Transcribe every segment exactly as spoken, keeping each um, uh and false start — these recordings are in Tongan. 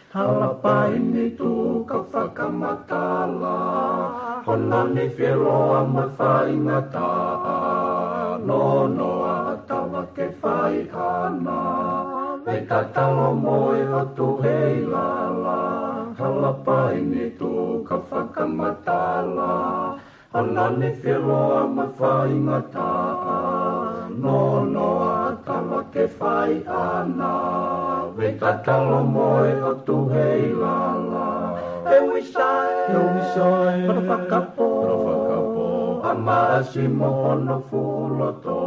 Halapai ni tuʻu ka fakamatala, hono ni feloa mo e faingataʻa, nonoa ʻa Tava ke fai ʻana, vei tatalo mo e ʻOtu Heilala. Halapai ni tuʻu ka fakamatala, hono ni feloa mo e faingataʻa, nonoa ʻa Tava ke fai ʻana, vei tatalo mo e ʻOtu Heilala. E Uisae, e Uisae, mana fakapō, mana fakapō, ʻa Maʻasi mo hono fuʻu loto,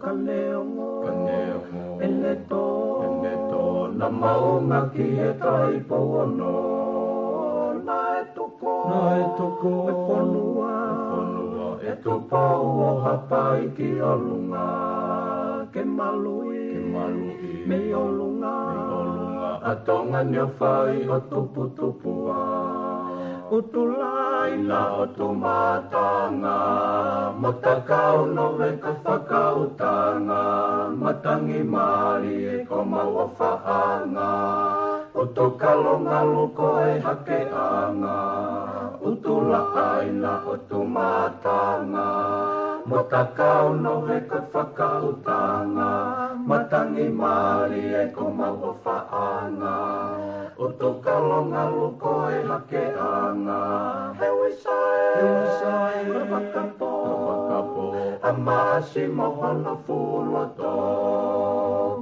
ka neongo, ka neongo, ʻene tō, ʻene tō, naʻa maʻu ange ki he Taʻahine Pouono, naʻe tuku, naʻe tuku e fonua, e fonua ʻe Tupou ʻo Haʻapai ki ʻolunga, ke maluʻi, ke maluʻi mei ʻolunga, mei ʻolunga ʻa Tonga ni ʻo fai ʻo tuputupuʻa. ʻUtulai na ʻo Tumatanga, mo Takau, Noveka, Fakautanga, Matangi, Malie, ko mau ʻofaʻanga, ʻUtukalo, Ngaluko, e Hakeʻanga, ʻUtulaʻai na ʻo Tumatanga, mo Takau, Noveka, Fakautanga, Matangi, Malie, ko mau ʻofaʻanga, ʻUtukalo, Ngaluko, e Hakeʻanga. E Uisae, e Uisae, mana fakapō, mana fakapō, ʻa Maʻasi mo hono fuʻu loto,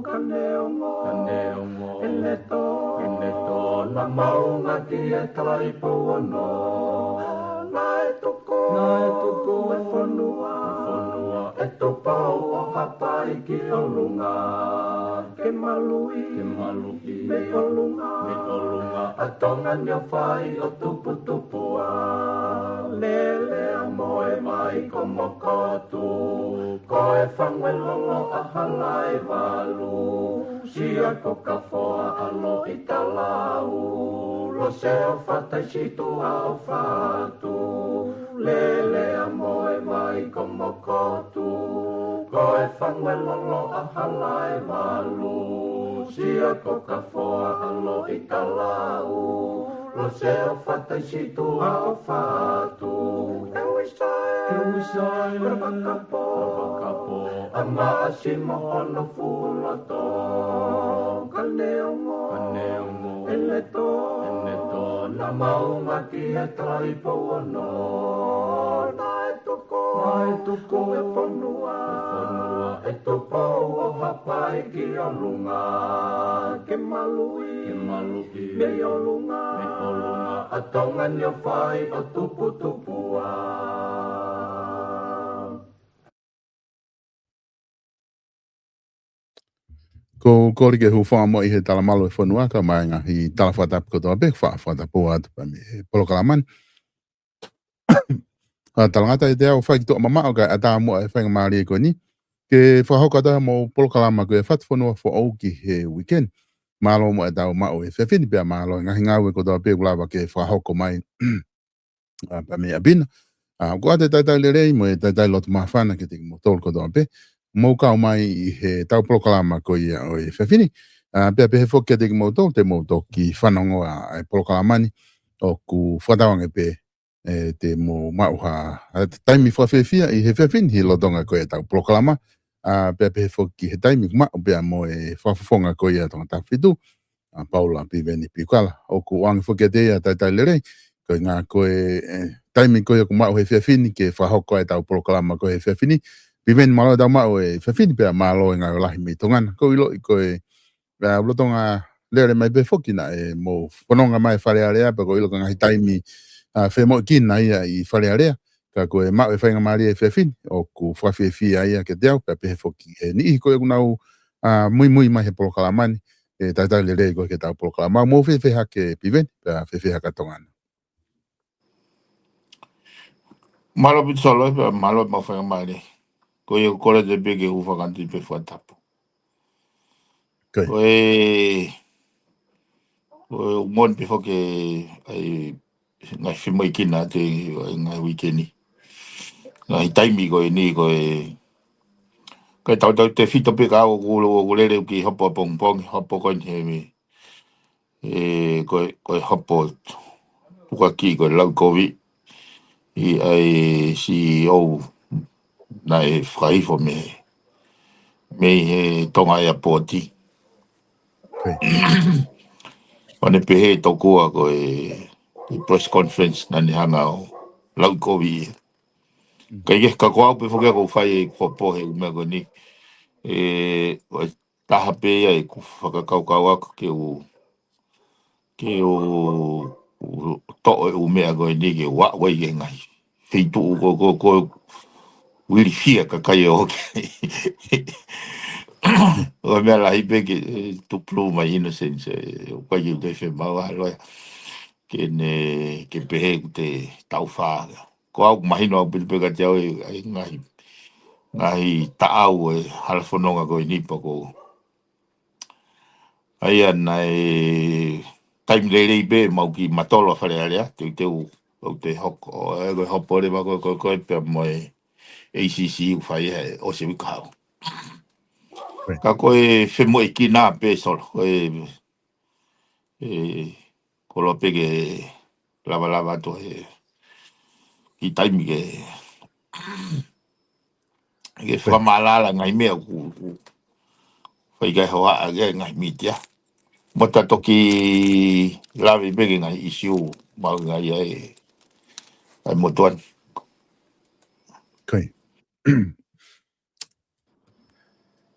ka neongo, ka neongo, ʻene tō, ʻene tō, naʻa maʻu ange ki he Taʻahine Pouono, naʻe tuku, naʻe tuku e fonua, e fonua ʻe Tupou ʻo Haʻapai ki ʻolunga, ke maluʻi, ke maluʻi mei ʻolunga, mei ʻolunga ʻa Tonga ni ʻo fai ʻo tuputupuʻa. Lele ʻa Moevaikomokotu, ko e fangu ʻe lolo ʻa Halaevalu, Siakokafoa ʻa Loʻitalau, Lose ʻo Fataisituʻa ʻo Fatu, Lele ʻa Moevaikomokotu, ko e fangu ʻe lolo ʻa Halaevalu, Siakokafoa ʻa Loʻitalau, Lose ʻo Fataisituʻa ʻo Fatu. E Uisae, e Uisae, mana fakapō, mana fakapō, ʻa Maʻasi mo hono fuʻu loto, ka neongo, ka neongo, ʻene tō, ʻene tō, naʻa maʻu ange ki he Taʻahine Pouono, naʻe tuku, naʻe tuku e fonua, e fonua ʻe Tupou ʻo Haʻapai ki ʻolunga, ke maluʻi, ke maluʻi mei ʻolunga, mei ʻolunga ʻa Tonga ni ʻo fai ʻo tuputupuʻa. Ko e kole ke hūfanga mo ia he talamalu e fonua, kae ʻumaʻā e ngaahi tala fakatapu kotoa pē, fa-, fakatapu atu pē mei he polokalama ni. ʻA, talangata ʻiate au Faikituʻa Mamaʻo, kae ʻatā muʻa e faingamālie ko eni ke fakahoko atu ai hoʻomou polokalama ko e Fatufonua Foʻou ki he weekend. Mālō mo e tau maʻu he efiafi ni pea mālō e ngaahi ngāue kotoa pē ʻoku lava ke fakahoko mai ʻa, pea mei ʻapi na. ʻA, ʻoku ʻoatu e talitali lelei mo e talitali loto māfana kiate kimoutolu kotoa pē ʻoku mou kau mai ʻi he tau polokalama ko ia ʻo e efiafi ni. ʻA, pea pehē foki kiate kimoutolu te mou toki fanongo ʻa e polokalama ni ʻoku fakatauange pē ʻe te mou maʻu ha, ha taimi fakafiefia ʻi he efiafi ni ʻi he lolotonga ko ia e tau polokalama. ʻA, pea pehē foki ki he taimi ʻoku maʻu pea mo e fakafofonga ko ia ʻa Tonga Taha Fitu, ʻa Paula Piveni Piukala. ʻOku ʻoange foki kiate ia e talitali lelei koeʻuhinga ko e, e, taimi ko ia ʻoku maʻu he efiafi ni ke fakahoko ai e tau polokalama ko ia he efiafi ni. Piveni, mālō e tau maʻu he efiafi ni pea mālō e ngāue lahi mei Tonga na. ʻOku ou ʻiloʻi ko e, ʻa, lolotonga lele mai pē foki naʻe mou fononga mai Fale Alea pea ʻoku ou ʻilo ko e ngaahi taimi, ʻa, femoʻuekina ia ʻi Fale Alea. Ka ko e maʻu e faingamālie he efiafi ni ʻoku fakafiefia ia kiate au pea pehē foki ki he niʻihi ko ia ʻoku nau, ʻa, muimui mai he polokalama ni. ʻE talitali lelei ko ia ki he tau polokalama. Mou fēfē hake Piveni pea fēfē hake ʻa Tonga na? Mālō ʻaupito Solo, pea mālō e maʻu faingamālie. Ko ia ʻoku ou kole atu pē ke u fakatau pē fakatapu. Ko ia. Ko e, ko e ʻoku moʻoni pē foki ʻa e ngaahi femoʻuekina ʻa e ngaahi uike ni. Ngaahi taimi ko eni ko e, ko e tautautefito pē ka ʻoku, ʻoku lele ʻoku kei hopo ʻapongipongi, hopo ko eni he mei ʻe, ko e, ko e hopo tukuakiʻi ko e lau kovi ʻi he C E O naʻe fakahifo mei, mei he Tonga Airport. Ko ia. ʻO ne pehē tokua ko e, e press conference naʻa ne hanga ʻo lau kovi ia. Mm. Ka ʻi he ka ko au pē foki ʻoku ou fai e hopo he ʻū meʻa ko eni. ʻE, ko e taha pē ia ʻeku fakakaukau ʻaku ke u, ke u, u toʻo e ʻū meʻa ko eni ke u aʻu ai ki he ngaahi feituʻu ko, ko, ko, ʻoku ilifia kakai ʻo ke. ʻO meʻa lahi pē ke, eh, to prove my innocence, eh, ʻoku ʻikai ke u toe fiemaʻu ha loea ke ne, ke pehē ʻoku te taufā. Ko au ʻoku mahino ʻaupito pē kiate au e, e ngaahi, ngaahi taʻau e hala fononga ko eni pea ko ia naʻe taimi lelei pē mau kiʻi matolo ʻa Fale Alea, teuteu ʻoku te hoko, ʻo e ko e hopo leva ko e, ko e, ko e pea mo e A C C ʻoku fai he ʻosi e uike kahaʻu. Right. Ka ko e femoʻuekina pē Solo, ko e, e, koloa pē ke lavalava atu he kiʻi taimi ke, ke fakamālala ngaahi meʻa ʻoku, ʻoku fai ki ai e hohaʻa ki he ngaahi mītia. Mo ta toki lave pē ki he ngaahi ʻisiū mahuʻinga ia ʻa e, ʻa e motuʻa ni. Ko ia.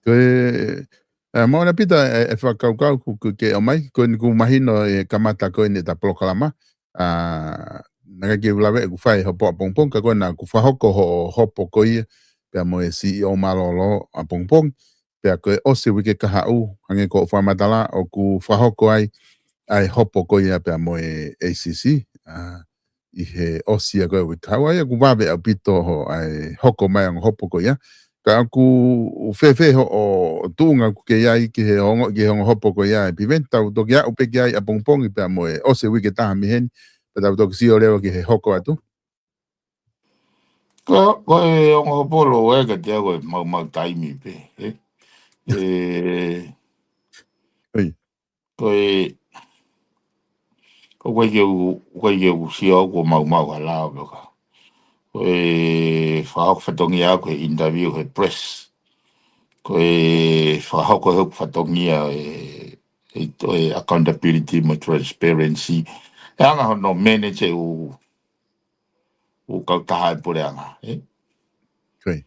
Ko e, ʻa, mālō ʻaupito e, e fakakaukau ʻoku, ʻoku ke ʻomai, ko eni ʻoku mahino e kamata ko eni ʻeta polokalama, ʻa, naʻe ʻikai ke u lave ʻeku fai hopo ʻapongipongi, ka ko ena ʻoku fakahoko hoʻo hopo ko ia, pea mo e C E O mālōlō ʻapongipongi, pea ko e ʻosi e uike kahaʻu, hangē ko hoʻo fakamatala, ʻoku fakahoko ai, ʻa e hopo ko ia pea mo e A C C, ʻa, ʻi he ʻosi ia ko e uike kahaʻu ia ʻoku vave ʻaupito hoʻo ʻai hoko mai e ongo hopo ko ia. Ka ʻoku fēfē hoʻo tuʻunga ʻoku ke ʻi ai ki he ongo, ki he ongo hopo ko ia ʻe Piveni, tau toki aʻu pē ki ai ʻapongipongi pea mo e ʻosi e uike ʻe taha mei heni, pea tau toki sio leva ki he hoko atu. Ko, ko e ongo hopo lōua kiate au ko e maumau taimi pē, ē? ʻE, ʻOi. Ko e, ko e ke u, ko e ke u sio au ko maumau ʻa e lao pē ka. Ko e fakahoko fatongia ko e interview he press. Ko e fakahoko he fatongia e, e, e accountability mo e transparency. ʻE anga hono manage ʻū, ʻū kautaha e puleʻanga, ē? Ko ia.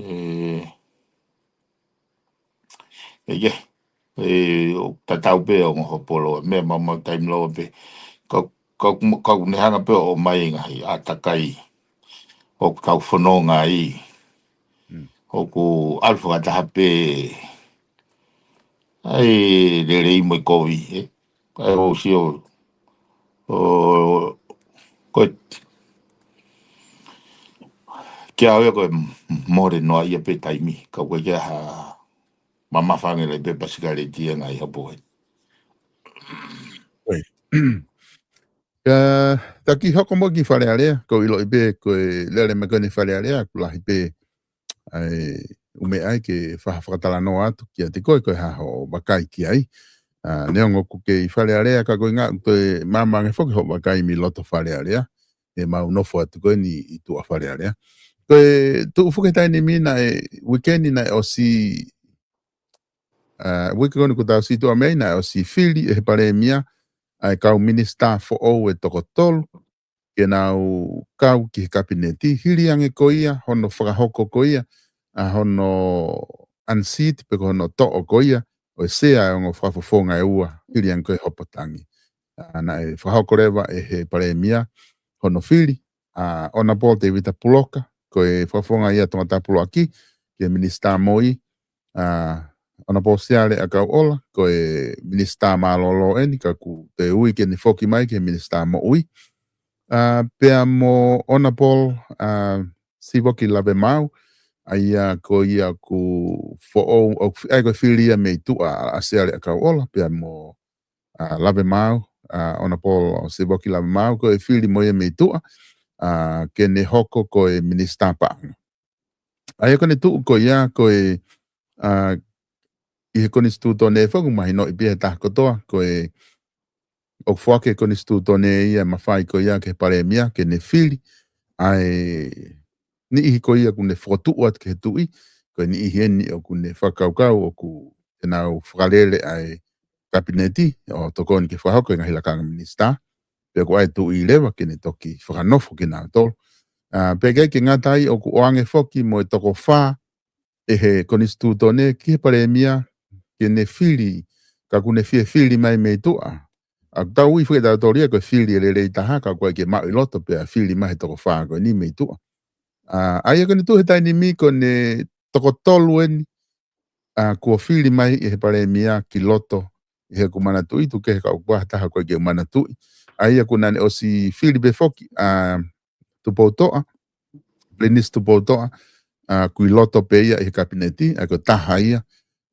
ʻE, ʻe, ʻe, ʻo tatau pē ongo hopo lōua, meʻa maumau taimi lōua pē. Kau, kau, kau ne hanga pē ʻo ʻomai e ngaahi ʻātakai ʻoku tau fononga ai. Mm. ʻOku ʻalu fakataha pē ʻa e lelei mo e kovi, ē? Kae ʻosi ʻo, ʻo, ko e, ke au ia ko e mole noa ia pē taimi, ka ʻoku ʻikai ke ʻi ai ha mamafa ange lahi pē pasikale tia ngaahi hopo ē. Oi. Ka taki hoko mo ki Fale Alea, ko ʻiloʻi pē ko e lele mai ko eni Fale Alea, ʻoku lahi pē ʻa e ʻū meʻa ia ke faʻa fakatalanoa atu kiate koe, ko e hā hoʻo vakai ki ai. ʻA, neongo ʻoku ke ʻi Fale Alea ka ko e ʻuhinga ʻoku toe maama ange foki hoʻo vakai mei loto Fale Alea, ʻe mau nofo atu ko eni ʻi tuʻa Fale Alea. Ko e tuʻu foki he taimi ni naʻe, uike ni naʻe ʻosi, ʻa, uike ko eni kuo tau situʻa mei ai naʻe ʻosi fili ʻe he Palēmia ʻa e kau minisitā foʻou ʻe toko tolu, ke nau kau ki he kapineti, hili ange ko ia hono fakahoko ko ia ʻa hono unseat pe ko hono toʻo ko ia ʻo e sea ʻa e ongo fakafofonga ʻe ua, hili ange ko ia hopo tangi. ʻA, naʻe fakahoko leva ʻe he Palēmia hono fili ʻa Honourable Tevita Puloka, ko e fakafofonga ia Tongatapu ʻuluaki, ki he Minisitā Moʻui, ʻa Honourable Siale ʻAkauʻola, ko e Minisitā Mālōlō eni, ka kuo toe ui ke ne foki mai ki he Minisitā Moʻui. ʻA, pea mo Honourable, ʻa, Sivoki Lavemaau, ʻa ia ko ia ʻoku foʻou, ʻoku fi-, ʻa ia ko e fili ia mei tuʻa ʻa Siale ʻAkauʻola, pea mo, ʻa, Lavemaau, ʻa, Honourable Sivoki Lavemaau, ko e fili mo ia mei tuʻa, ʻa, ke ne hoko ko e Minisitā Paʻanga. ʻA ia ko ʻene tuʻu ko ia, ko e, ʻa, ʻi he konisitūtone foki, mahinoʻi pē ʻe he taha kotoa, ko e ʻoku foaki ʻe he konisitūtone ia e mafai ko ia ki he Palēmia ke ne fili ʻa e niʻihi ko ia ʻoku ne fokotuʻu atu ki he tuʻi, ko e niʻihi eni ʻoku ne fakakaukau ʻoku te nau fakalele ʻa e kapineti ʻo tokoni ke fakahoko e ngaahi lakanga minisitā, pea ko e tuʻi leva ke ne toki fakanofo kinautolu. ʻA, pea ʻikai ke ngata ai, ʻoku ʻoange foki mo e toko fā ʻe he konisitūtone ki he Palēmia ke ne fili, ka ʻoku ne fie fili mai mei tuʻa. ʻA, tau ui foki ʻe tautolu ia ko e fili ʻe lelei taha, ka ʻoku ʻikai ke maʻu ʻi loto pea fili mai he toko fā ko eni mei tuʻa. ʻA, ʻa ia ko ʻene tuʻu he taimi ni ko ʻene toko tolu eni, ʻa, kuo fili mai ʻe he Palēmia ki loto, ʻi heʻeku manatuʻi, tuku kehe ka ʻoku ʻi ai ha taha ʻoku ʻikai ke u manatuʻi. ʻA ia kuo naʻa ne ʻosi fili pē foki ʻa Tupoutoʻa, Pilinisi Tupoutoʻa, ʻa, ʻoku ʻi loto pē ia ʻi he kapineti, ʻa ia ko e taha ia,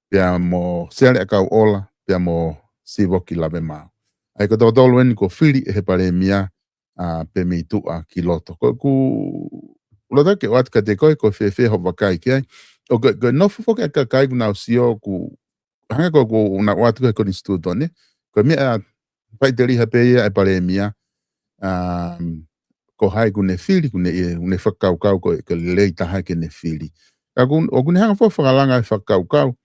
pea mo Siale ʻAkauʻola, pea mo Sivoki Lavemaau. ʻA ia ko e toko tolu eni kuo fili ʻe he Palēmia, ʻa, pē mei tuʻa ki loto. Ko ʻeku loto ke ʻoatu kiate koe, ko e fēfē hoʻo vakai ki ai. ʻOku, ko e nofo foki ʻa e kakai ʻoku nau sio ʻoku hangē ko ʻeku ʻoatu ki he konisitūtone, ko e meʻa faʻiteliha pē ia ʻa e Palēmia, um, ko hai ʻoku ne fili, ʻoku ne, ʻoku ne fakakaukau ko e, ko e lelei taha ke ne fili. Ka ʻoku, ʻoku ne hanga foki ʻo fakalanga e fakakaukau,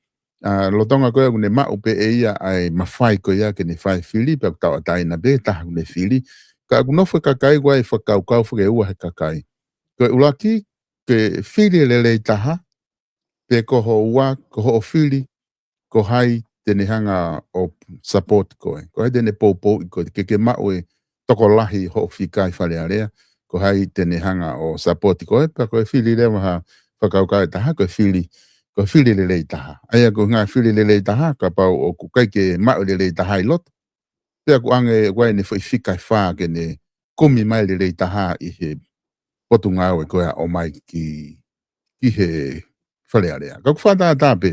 ʻa, lolotonga ko ia ʻoku ne maʻu pē ʻe ia ʻa e mafai ko ia ke ne fai e fili, pea ʻoku tauʻatāina pē taha ʻoku ne fili. Ka ʻoku nofo e kakai ʻoku ʻi ai e fakakaukau foki ʻe ua he kakai. Ko e ʻuluaki, ke fili e lelei taha, pe ko hoʻo ua, ko hoʻo fili, ko hai te ne hanga ʻo support koe. Ko hai te ne poupouʻi koe, ke ke maʻu e tokolahi hoʻo fika ʻi Fale Alea, ko hai te ne hanga ʻo support koe, pea ko e fili leva ha fakakaukau ʻe taha, ko e fili, ko e fili lelei taha. ʻA ia ko e ngaahi fili lelei taha, kapau ʻoku ʻikai ke maʻu lelei taha ʻi loto, pea ʻoku ʻange ʻoku ʻi ai ʻene foʻi fika ʻe fā ke ne kumi mai lelei taha ʻi he potungāue ko ia ʻo ʻomai ki, ki he Fale Alea. Ka ʻoku fakatātā pē,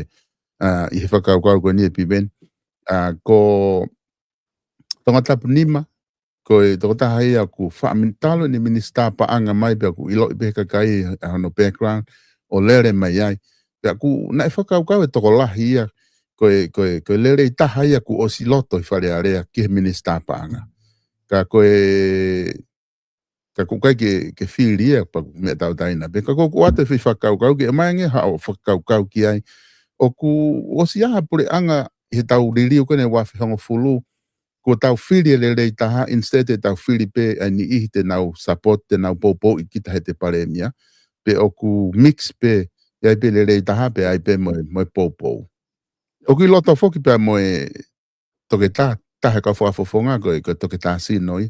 ʻa, ʻi he fakakaukau ko eni ʻe Piveni, ʻa, ko Tongatapu nima, ko e tokotaha ia ʻoku faʻa min-, talu ʻene minisitā paʻanga mai pea ʻoku ʻiloʻi pē ʻe he kakai ʻa hono background ʻo lele mai ai. Pea ʻoku naʻe fakakaukau e tokolahi ia, ko e, ko e, ko e lelei taha ia kuo ʻosi loto ʻi Fale Alea ki he minisitā paʻanga. Ka ko e, ka ʻoku ʻikai ke, ke fili ia, pea ʻoku meʻa tauʻatāina pē. Ka ko ʻeku ʻoatu e foʻi fakakaukau ke ʻomai ange haʻo fakakaukau ki ai. ʻOku ʻosi ʻi ai ha puleʻanga ʻi heʻetau liliu ko eni ʻe ua afe hongofulu, kuo tau fili e lelei taha, instead ʻetau fili pē ʻa e niʻihi te nau support, te nau poupouʻi kita heʻete Palēmia, pe ʻoku mix pē, ʻi ai pē lelei taha, pea ʻi ai pē mo e, mo e poupou. ʻOku ʻi loto foki pea mo e toketā, taha e kau fakafofonga ko e, ko e toketā sino ia.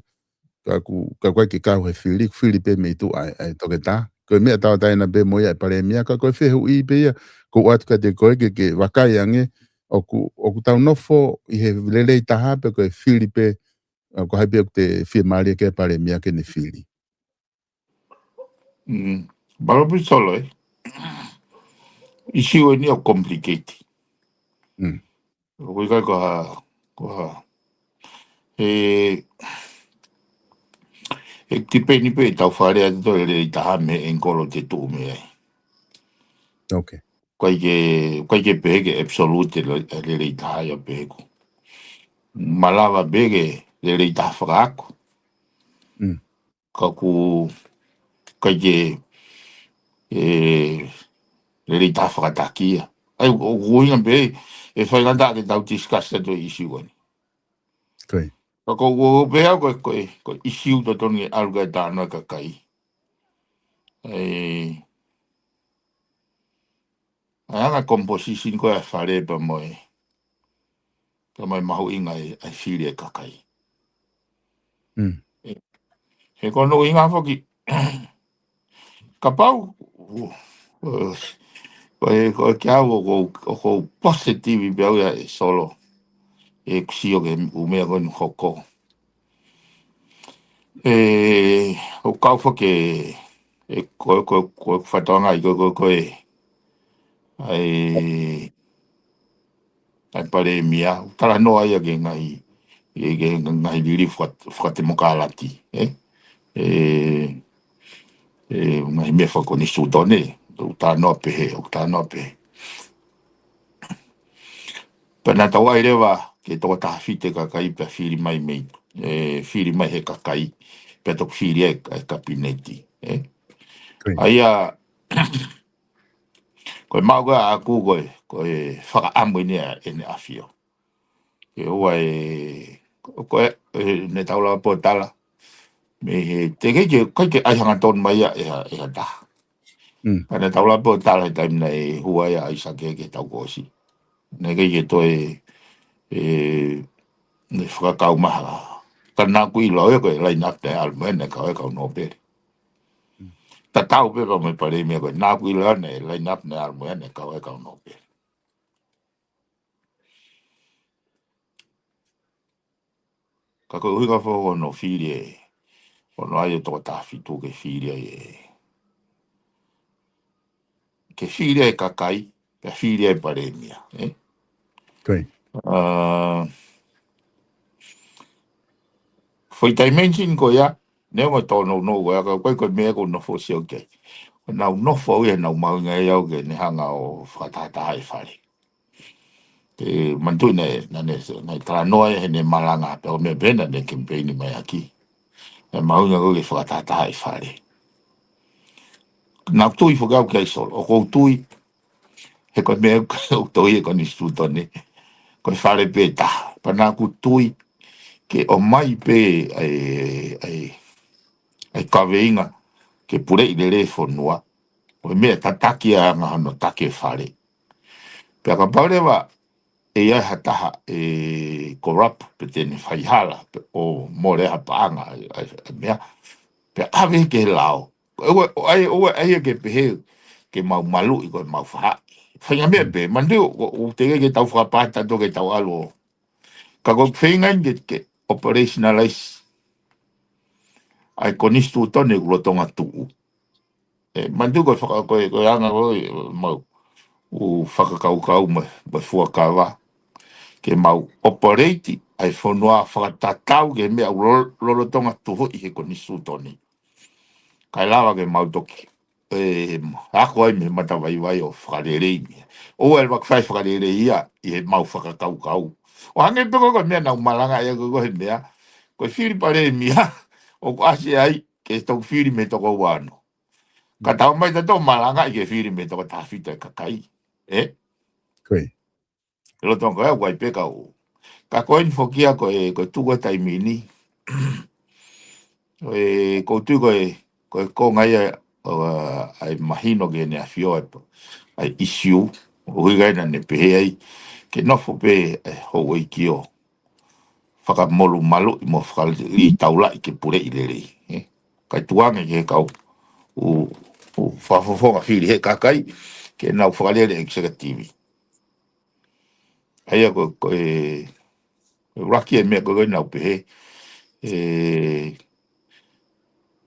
Ka ʻoku, ka ʻoku ʻikai ke kau he fili, fili pē mei tuʻa ʻa e, ʻa e toketā. Ko e meʻa tauʻatāina pē mo ia ʻa e Palēmia, ka ko e fehuʻi pē ia, ʻoku ou ʻoatu kiate koe ke, ke vakai ange, ʻoku, ʻoku tau nofo ʻi he lelei taha pe ko e fili pē, ʻa, ko hai pē ʻoku te fiemālie ki ai Palēmia ke ne fili. Mm. Mālō Pisolo, ē? ʻIsiu eni ʻoku complicated. Mm. ʻOku ʻikai ko ha, ko ha ʻE, ʻe tipeni pē ʻetau fakalea atu ʻe lelei taha mei he ʻengikolo te tuʻu mei ai. Okay. ʻIkai ke, ʻikai ke pehē ke absolute le-, lelei taha ia pehē ʻoku malava pē ke lelei taha fakaako. Mm. Ka ʻoku ʻikai ke, ʻe, lelei taha fakataki ia. ʻA ia, ʻoku ʻuhinga pē, ʻe faingataʻa ke tau discuss atu e issue ko eni. Ko ia. Ka ko, ko, ko pehē au ko, ko, ko issue totonu ke ʻalu ki ai e talanoa e kakai. ʻE, ʻa e anga composition ko ē ʻa e fale pea mo e, pea mo e mahuʻinga ʻa e, ʻa e fili e kakai. Mm. He ko hono ʻuhinga foki, kapau, ʻo, ʻo, ʻo, ʻo, ko e, ko e kiate au ʻoku ou, ʻoku ou positive pē au ia ʻe Solo. ʻE kusi o ke u meʻa ko eni hoko. ʻE, ʻo kau foki ʻe, ko, ko, ko, ko fatoanga i ko, ko, ko e, ʻa e, ʻa e palēmia, ʻoku talanoa ia ki he ngaahi, ki he, ki he ngaahi liliu faka-, fakatemokalati, ē? ʻE, ʻe, ngaahi meʻa fakakonisitūtone, ʻoku talanoa pehē, ʻoku talanoa pehē. Pea naʻa tau ʻai leva ki he toko taha fitu e kakai pea fili mai mei, ʻe, fili mai he kakai, pea toki fili ai e kapineti, ē? Ko ia. ʻA ia, ko e maʻu ko ē ʻaʻaku ko e, ko e fakaʻamu eni ʻa ʻEne ʻAfio. Ke ʻoua ʻe, ko e, ʻe, ne tau lava pē ʻo tala. Mei he, teʻeki ke, ʻikai ke ʻai hangatonu mai ia ʻe ha, ʻe ha taha. Mm. Ka ne tau lava pē ʻo tala he taimi naʻe hū ai ʻa ʻAisake ki he taʻu kuo ʻosi. Naʻe ʻikai ke toe, ʻe, ne fakakau mai ha. Ka naʻa ku ʻilo ia ko e line up naʻe ʻalu mo ia naʻe kau ai e kau nōpele. Mm. Tatau pē pea mo e palēmia ko ē, naʻa ku ʻilo naʻe line up naʻe ʻalu mo ia naʻe kau ai e kau nōpele. Ka ko e ʻuhinga foki hono fili ē, hono ʻai ʻo e toko taha fitu ke fili ai ē. Ke fili ai e kakai, pea fili ai e palēmia, ē? Ko ia. ʻA, foʻi dimension ko ia, neongo e tōnounou ko ia, ka ʻoku ʻikai ko e meʻa ʻoku ou nofo ʻo sio ki ai. ʻOku nau nofo au ia, nau mahuʻinga ia au ke ne hanga ʻo fakatahataha e fale. Ke manatuʻi naʻe, naʻa ne, naʻe talanoa ia heʻene malanga, pea ko e meʻa pē naʻa ne kemipeini mai ʻaki. ʻE mahuʻinga ko ē ke fakatahataha e fale. Naʻa ku tui foki au ki ai Solo, ʻoku ou tui, he ko e meʻa ʻoku tauhi e konisitūtone, ko e fale pē taha. Pea naʻa ku tui, ke ʻomai pē ʻa e, ʻa e, ʻa e kaveinga, ke puleʻi lelei e fonua, ko e meʻa tataki ʻa e anga hono taki e fale. Pea kapau leva, ʻe ʻi ai ha taha ʻe corrupt pe te ne faihala, pe ʻo mole ha paʻanga, ʻa e, ʻa e, ʻa e meʻa, pea ʻave ki he lao. ʻOua, ʻo ʻai, ʻoua ʻai ke pehē, ke mau maluʻi ko e mau faʻahi. Faʻahinga meʻa pē, manatuʻi, ʻo, ʻo teʻeki ke tau fakapatatu ke tau ʻalu ʻo. Ka ko e feinga eni ke, ke operationalize ʻa e konisitūtone ʻoku lolotonga tuʻu. ʻE, manatuʻi ko e faka-, ko e, ko e anga ko ē, mau, ʻū fakakaukau mo e, mo e fuakava. Ke mau operate ʻa e fonua fakatatau ki he meʻa ʻoku lo-, lolotonga tuhuʻi he konisitūtone. Kae lava ke mau toki, ʻe, ako ai mei he matavaivai ʻo fakalelei mei ai. ʻOua ʻe lava ke fai fakalelei ia ʻi he mau fakakaukau. ʻO hangē pē ko e meʻa naʻa ku malanga ai ko e he meʻa. Ko e fili palēmia, ʻoku ʻasi ai, ke toki fili mei he toko uaono. Ka tau ō mai tautolu ʻo malanga ʻi he fili mei he toko taha fitu e kakai. Ē? Ko ia. Lolotonga ko ē ʻoku ʻi ai pē kau. Ka ko eni foki ia ko e, ko e tuʻu ko ē taimi ni. ʻE, ʻoku ou tui ko e, ko e konga ia ʻo, ʻa, ʻa e mahino ki heʻene ʻafio ʻa e, ʻa e issue. ʻUhinga ia naʻa ne pehē ai, ke nofo pē ʻa e houʻeiki ʻo fakamolumaluʻi mo fakalitaulaʻi ke puleʻi lelei, ē? Kae tuku ange ki he kau ʻū, ʻū fakafofonga fili he kakai, ke nau fakalele executive. ʻA ia ko, ko e, ʻuluaki e meʻa ko ē naʻa ku pehē, ʻe,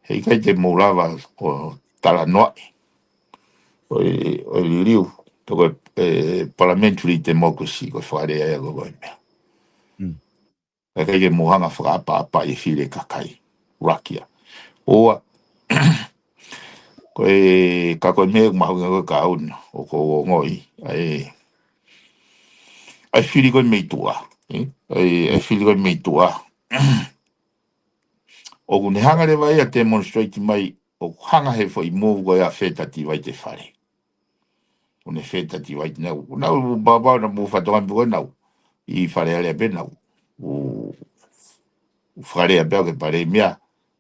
heʻikai te mou lava ʻo talanoaʻi ʻo e, ʻo e liliu, toko e, e, parliamentary democracy ko e fakalea ia ko e meʻa. Mm. ʻIkai ke mou hanga ʻo fakaʻapaʻapaʻi e fili ʻa e kakai. Lakia. ʻOua, ko e, ka ko e meʻa ʻoku mahuʻinga ko e kauna, ʻoku ou ongoʻi, ʻa e, ʻa e fili ko ē mei tuʻa, ē? ʻA e, ʻa e fili ko ē mei tuʻa. ʻOku ne hanga leva ia ʻo demonstrate mai, ʻoku hanga he foʻi move ko ia ʻo fetativate e fale. ʻOku ne fetativate e nau, nau, pau pē naʻa mou fakatokangaʻi pē ko ē nau ʻi Fale Alea pē nau. ʻOku, ʻoku fakalea pē au ki he palēmia,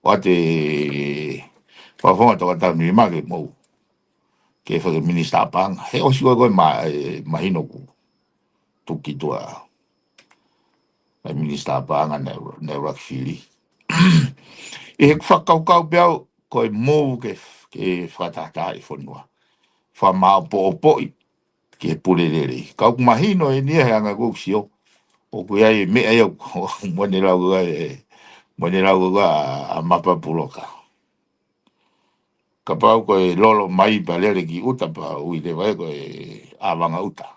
ʻoatu e fakafofonga tokatau ni ma ke mou, ke fai ki he minisitā paʻanga. He ʻosi ko ē ko e ma-, e mahino kuo tuku ki tuʻa ʻa e minisitā paʻanga naʻe, naʻe ʻuluaki fili. ʻI heʻeku fakakaukau pē au, ko e move ke, ke fakatahatahaʻi e fonua. Fakamāʻopoʻopoʻi ki he pule lelei. Ka ʻoku mahino eni ia he anga ko ē ʻeku sio, ʻoku ʻi ai e meʻa ia ʻoku, ʻoku mo ʻene lau ko ē, mo ʻene lau ko ē ʻa, ʻa Mapapuloka. Kapau ko e lolo mai pea lele ki ʻuta pea ui leva ia ko e ʻāvanga ʻuta.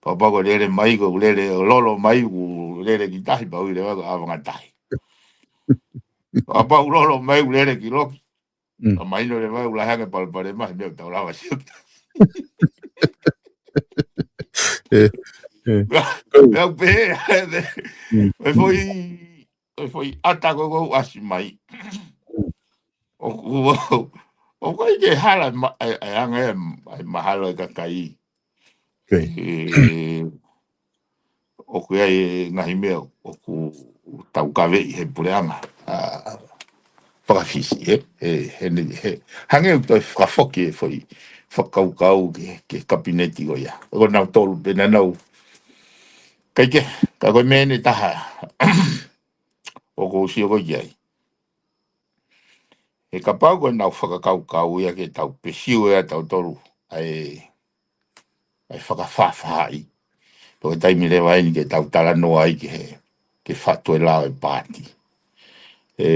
Kapau ko e lele mai ko e lele, lolo mai ʻoku lele ki tahi pea ui leva ia ko e ʻāvanga tahi. Kapau lolo mai ʻoku lele ki loki, Mm. ka mahino leva ia ʻoku lahi ange e palopalema he meʻa ʻoku tau lava ʻo sio ki ai. ʻE, ʻe. Pea, pea u pehē, Mm. e foʻi, e foʻi ʻata ko ē ʻoku ʻasi mai. ʻOku, ʻoku ʻikai ke hala e ma-, e, e anga e, e mahalo e kakai. ʻOku ʻi ai e ngaahi meʻa ʻoku tau kaveʻi he puleʻanga, ʻa, faka-Fisi, ē? He, he, he, hangē ʻoku toe fakafoki e foʻi fakakaukau ki he, ki he kapineti ko ia. Ko nautolu pē naʻa nau, ʻikai ke, ka ko e meʻa eni ʻe taha ʻoku ou sio ko ē ki ai. He kapau ko ʻenau fakakaukau ia ke tau pesiu ʻe tautolu ʻa e, ʻa e fakafaʻafaʻahi. Ko e taimi leva eni ke tau talanoa ai ki he, ki he faʻu e lao e paati. ʻE,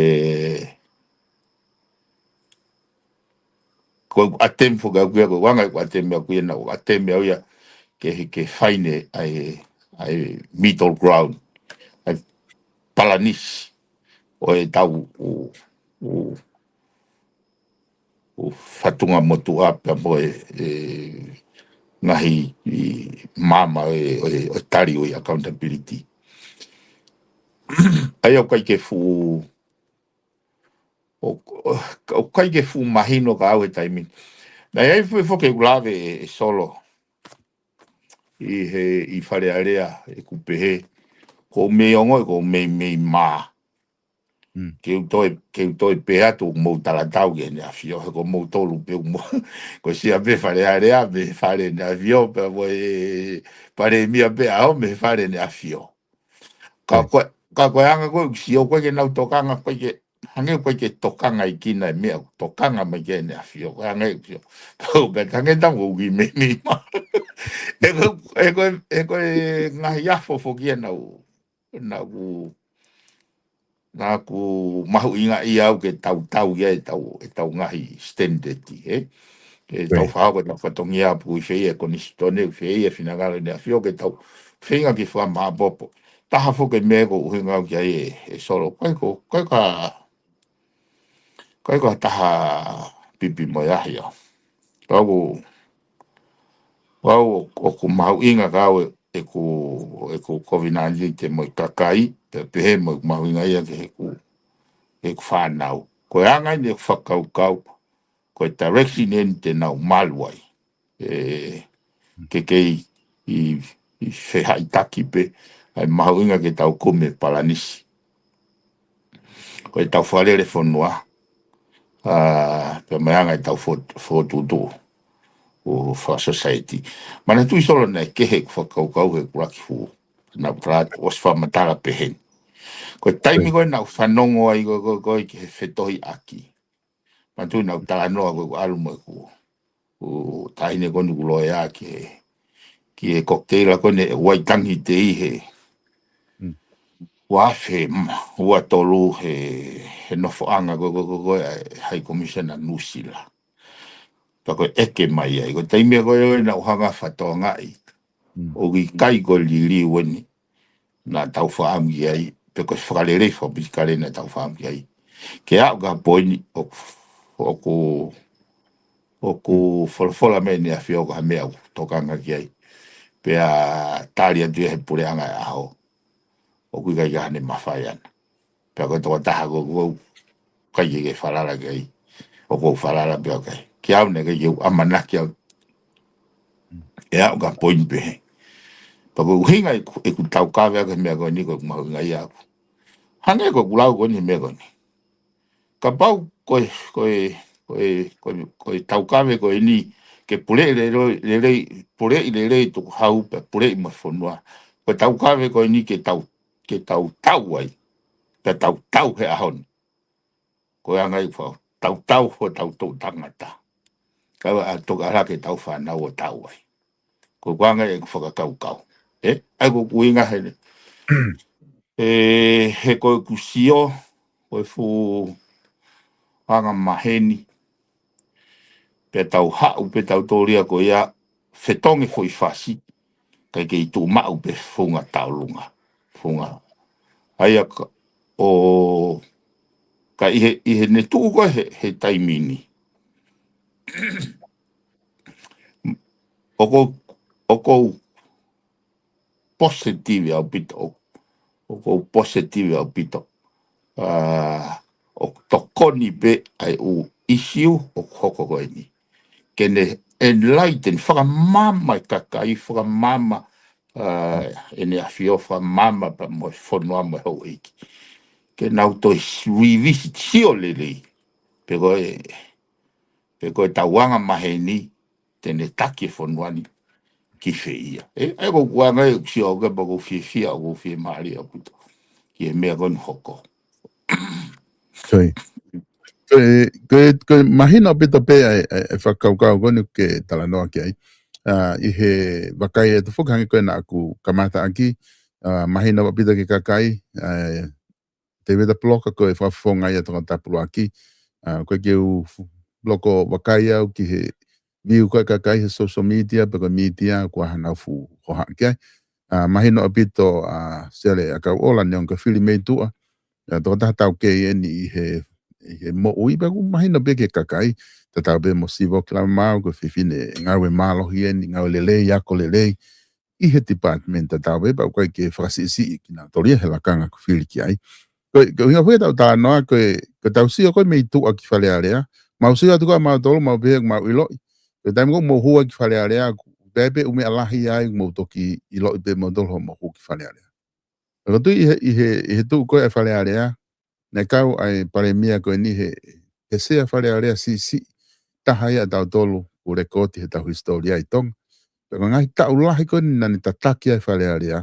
ko e attempt foki ʻaʻaku ia, ko e anga e attempt ʻaʻaku ia naʻa ku attempt au ia ke, ke find ʻa e, ʻa e middle ground, ʻa e palanisi ʻo e tau ʻū, ʻū, ʻū fatunga motuʻa pea mo e, e ngaahi ʻi māmani ʻo e, ʻo e, ʻo e tali ʻo e accountability. ʻA ia ʻoku ʻikai ke fuʻu, ʻo, ʻo, ʻoku ʻikai ke fuʻu mahino kiate au he taimi ni. Naʻe ʻi ai foki, foki ʻeku lave ʻe, ʻe Solo ʻi he, ʻi Fale Alea ʻeku pehē, ʻoku ou mei ongoʻi, ʻoku ou mei, mei mā. Mm. Ke u toe, ke u toe pehē atu ʻoku mou talatau ki heʻene ʻafio, he ko moutolu pē ʻoku mou, ko e Sea pē Fale Alea, mei Fale ʻEne ʻAfio, pea mo e Palēmia pē ʻaho, mei Fale ʻEne ʻAfio. Ka Right. ko e, ka ko e anga ko ē ʻeku sio, ʻoku ʻikai ke nau tokanga, ʻoku ʻikai ke, hangē ʻoku ʻikai ke tokanga ʻi kina e meʻa ʻoku tokanga mai ki ai ʻEne ʻAfio, ko e anga ʻeku sio. Pea u pehē, hangē tamu ʻoku ou kiʻi mei, mei mā. ʻE ko, ʻe ko, ʻe ko e ngaahi afo foki ia naʻa ku, naʻa ku, naʻa ku mahuʻingaʻia au ke tau, tau ia ʻetau, ʻetau ngaahi standard, ē? Ke tau Right. fakahoko ʻetau fatongia ʻoku ʻi fē ia e konisitūtone, ʻi fē ia e finangalo ʻEne ʻAfio, ke tau feinga ke fakamāʻopoʻopo. Taha foki e meʻa ʻoku ou ʻuhinga au ki ai ʻe, ʻe Solo. ʻIkai ko, ʻikai ko ha, ʻikai ko ha taha pipi mo e ahi au. Ka ʻoku, ʻoku, ʻoku mahuʻinga kiate au ʻeku, ʻeku kovinānite mo e kakai, pea pehē mo ʻeku mahuʻinga ia ki heʻeku, heʻeku fānau. Ko e anga eni ʻeku fakakaukau, ko e direction eni te nau malu ai. ʻE, ke kei ʻi, ʻi fehaʻitaki pē, ʻa e mahuʻinga ke tau kumi e palanisi. Ko ʻetau fakalele fonua, ʻa, pea mo e anga ʻetau fo-, fokotuʻutuʻu ʻo e faka-society. Manatuʻi Solo naʻe kehe ʻeku fakakaukau he ʻuluaki fuʻu, naʻa ku tala atu ʻosi fakamatala pehē ni. Ko e taimi ko ē naʻa ku fanongo ai ko, ko, ko ē ki he fetohiʻaki. Manatuʻi naʻa ku talanoa ko ē ʻeku ʻalu mo ʻeku, ʻeku taʻahine ko eni ʻoku loea ki he, ki he cocktail ko eni ʻe Waitangi Tei he Mm. ua afe, mm, ua tolu he, he nofoʻanga ko, ko, ko, ko e High Commissioner Nuʻu Sila. Pea ko e ʻeke mai ai, ko e taimi ko ē naʻa ku hanga ʻo fakatokangaʻi. Mm. ʻOku ʻikai ko e liliu eni naʻa tau fakaʻamu ki ai, pe ko e fakalelei fakapolitikale naʻa tau fakaʻamu ki ai. Ke aʻu ki he poini ʻoku, ʻoku, ʻoku folofola mai ʻEne ʻAfio ko ha meʻa ʻoku tokanga ki ai. Pea tali atu ia he puleʻanga ʻo e ʻaho. ʻOku ʻikai ke ʻi ai hano mafai ʻana. Pea ko e tokotaha ko ē ʻoku ʻikai ke ke falala ki ai. ʻOku ou falala pē au ki ai. Kiate au naʻe ʻikai ke u ʻamanaki au ʻe aʻu ki he poini pehē. Pea ko e ʻuhinga ʻeku, ʻeku taukave ʻaki e meʻa ko eni ko ʻeku mahuʻinga ia ʻaʻaku. Hangē ko ʻeku lau ko eni he meʻa ko eni. Kapau ko e, ko e, ko e, ko e, ko e taukave ko eni ke puleʻi lelei, lelei, puleʻi lelei tukuhau pea puleʻi mo e fonua. Ko e taukave ko eni ke tau, ke tau tau ai, ke tau tau he ʻaho ni. Ko e anga ia ʻoku tautau hotau toʻu tangata. Kae ʻoua ʻe toki ʻalu ke tau fānau ʻo tau ai. Ko e anga ia ʻeku fakakaukau. ʻE, ʻa ia ko ʻeku ʻuhinga he, ʻe, he ko ʻeku sio, ko e fuʻu anga maheni. Pea tau haʻu, pea tau tōlia ko ia, fetongi foʻi fasi, kae kei tuʻu maʻu pē funga tauʻolunga, funga. ʻA ia ka, ʻo, ka ʻi he, ʻi heʻene tuʻu ko ē he, he taimi ni. ʻOku ou, ʻoku ou positive ʻaupito, ʻoku ou positive ʻaupito. ʻA, ʻoku tokoni pē ʻa e ʻū issue ʻoku hoko ko eni. Ke ne enlighten, fakamaama e kakai, fakamaama, ʻa, ʻEne ʻAfio, fakamaama pea mo e fonua mo e houʻeiki. Ke nau toe revisit, sio lelei. Pe ko e, pe ko e tau anga maheni, te ne taki e fonua ni ki fē ia. ʻE, ʻa ia ko ʻeku anga ʻeku sio ʻoku pau ʻoku ou fiefia, ʻoku ou fiemālie ʻaupito ki he meʻa ko eni ʻoku hoko. Ko e, ko e, ko e, ko e mahino ʻaupito pē ʻa e, ʻa e, ʻa e fakakaukau ko eni ke talanoa ki ai. ʻA, ʻi he vakai atu foki hangē ko ē naʻa ku kamata ʻaki, ʻa, mahino ʻaupito ki he kakai, ʻa, Tēvita Puloka ko e fakafofonga ia Tongatapu ʻuluaki. ʻA, ko e ke u fu-, loko vakai au ki he view ko ē ʻa e kakai he social media, pe ko e media, ko e hā ʻenau fuʻu hohaʻa ki ai. ʻA, mahino ʻaupito, ʻa, Siale ʻAkauʻola, neongo ko e fili mei tuʻa. ʻA, tokotaha taukei eni ʻi he, ʻi he moʻui, pea ʻoku mahino pē ki he kakai, tatau pē mo Sivo Kilamau, ko e fefine ngāue mālohi eni, ngāue lelei, ako lelei, ʻi he department tatau pē, pea ʻoku ʻikai ke fakasiʻisiʻi kinautolu ia he lakanga ʻoku fili ki ai. Ko e, ko e ʻuhinga foki ʻetau talanoa, ko e, ko ʻetau sio ko ē mei tuʻa ki Fale Alea, mau sio atu ko ē mautolu, mau pehē ʻoku mau ʻiloʻi. Ko e taimi ko ē ʻoku mou hū ai ki Fale Alea, ʻoku pehē pē ʻū meʻa lahi ai, mou toki ʻiloʻi pē mautolu hoʻomou hū ki Fale Alea. Ka ko e tuʻu ʻi he, ʻi he, ʻi he tuʻu ko ē ʻa e Fale Alea, naʻe kau ai e palēmia ko eni he, he sea Fale Alea siʻisiʻi taha ia ʻa tautolu ʻoku lekooti heʻetau hisitōlia ʻi Tonga. Pea ko e ngaahi taʻu lahi ko eni naʻa ne tataki ai Fale Alea.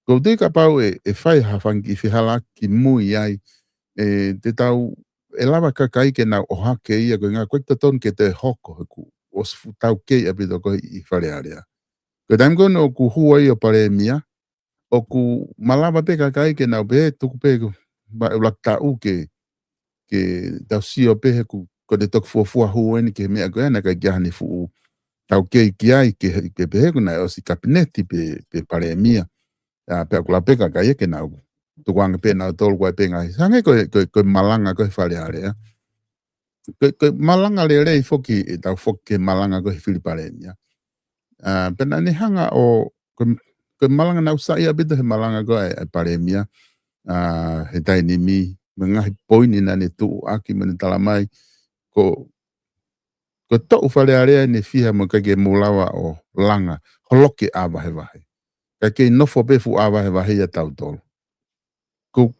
Ko e tuʻu kapau ʻe, ʻe fai ha fanga kiʻi fehālaaki kimui ai, ʻe, te tau, ʻe lava kakai ke nau ʻohake ia ko e ʻuhinga ʻoku ʻikai totonu ke toe hoko he kuo ʻosi fuʻu taukei ʻaupito ko ē ʻi Fale Alea. Ko e taimi ko ē ʻoku hū ai ʻo palēmia, ʻoku malava pē kakai ke nau pehē tuku pē ko e ma-, ʻuluaki taʻu ke, ke tau sio pē he ʻoku, ko ʻete toki fuofua hū eni ki he meʻa ko ē naʻe ʻikai ke ʻi ai hano fuʻu taukei ki ai ke, ke pehē ʻoku nau ʻosi kapineti pe, pe palēmia. ʻA, pea ʻoku lava pē kakai ia ke nau tukuange pē nautolu ko ē pē ngaahi. Hangē ko e, ko e, ko e malanga ko ē Fale Alea. Ko e, ko e malanga lelei foki ʻetau foki ki he malanga ko ē he fili palēmia. ʻA, pea naʻa ne hanga ʻo, ko e, ko e malanga naʻa ku saiʻia ʻaupito he malanga ko ē ʻa e palēmia, ʻa, he taimi ni, mo e ngaahi poini naʻa ne tuʻu ʻaki mo ʻene tala mai, ko, ko e toʻu Fale Alea ʻene fiha mo e ʻikai ke mou lava ʻo langa, holoki ʻa vahevahe. Kae kei nofo pē fuʻu ʻa vahevahe ia ʻa tautolu. Ko,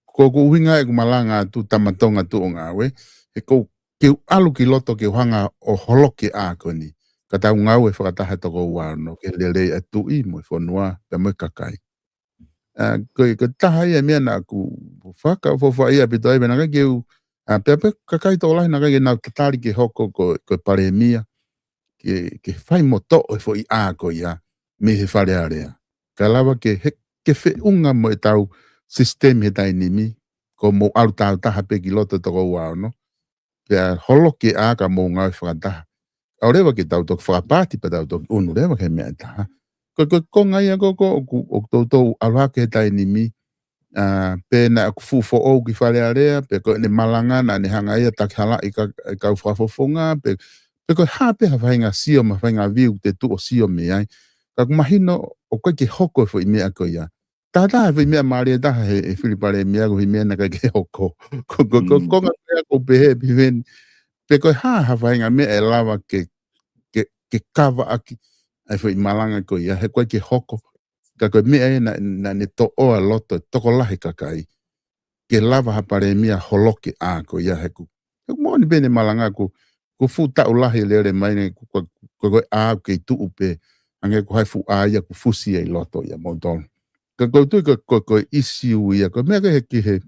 ko ʻeku ʻuhinga ʻeku malanga atu tama Tonga tuʻu ʻo ngāue, he ʻoku ou, ke u ʻalu ki loto ke u hanga ʻo holoki ʻa ko eni. Ka tau ngāue fakataha toko ua ono, ke lelei ʻa e tuʻi mo e fonua, pea mo e kakai. ʻA, ko e, ko e taha ia e meʻa naʻa ku fakaʻofoʻofa ʻaupito ai, pea naʻe ʻikai ke u, ʻa, pea pē kakai tokolahi naʻe ʻikai ke nau tatali ke hoko ko, ko e palēmia, ke, ke fai mo toʻo e foʻi ʻa ko ia, mei he Fale Alea. Kae lava ke, he, ke feʻunga mo ʻetau sisitemi he taimi ni, ko hoʻomou ʻalu tāutaha pē ki loto toko ua ono, pea holoki ʻa ka mou ngāue fakataha. ʻAlu leva ke tau toki fakapaati pea tau toki ʻunu leva ki he meʻa ʻe taha. Ko, ko, ko e ngaahi ʻa ko, ko, ʻoku, ʻoku toutou ʻalu hake he taimi ni, ʻA, pe naʻe ʻoku fuʻu foʻou ki Fale Alea, pe ko ʻene malanga naʻa ne hanga ia ʻo takihalaʻi ka, e kau fakafofonga, pe, pe ko e hā pē ha faʻahinga sio mo ha faʻahinga view te tuʻu ʻo sio mei ai. Ka ʻoku mahino ʻoku ʻikai ke hoko e foʻi meʻa ko ia. Taha taha e foʻi meʻa mālie taha he, he fili palēmia ko e foʻi meʻa naʻe ʻikai ke hoko. Ko, ko, ko, Mm. ko e ngaahi meʻa ʻoku pehē ʻe Piveni. Pe ko e hā ha faʻahinga meʻa ʻe lava ke, ke, ke kava ʻaki ʻa e foʻi malanga ko ia, he ʻoku ʻikai ke hoko. Ka ko e meʻa ia naʻa, naʻa ne toʻo ʻa e loto e tokolahi kakai ke lava ha palēmia holoki ʻa ko ia he ʻoku, he ʻoku moʻoni pē ʻene malanga ʻoku, ʻoku fuʻu taʻu lahi lele mai ne ʻoku, ʻoku, ʻoku, ʻoku ʻa ʻoku kei tuʻu pē, hangē ʻoku ʻi ai e fuʻu ʻa ia ʻoku fusi ai loto ia moutolu. Ka ʻoku ou tui ko, ko, ko e ʻisiū ia, ko e meʻa ko ē he ki he,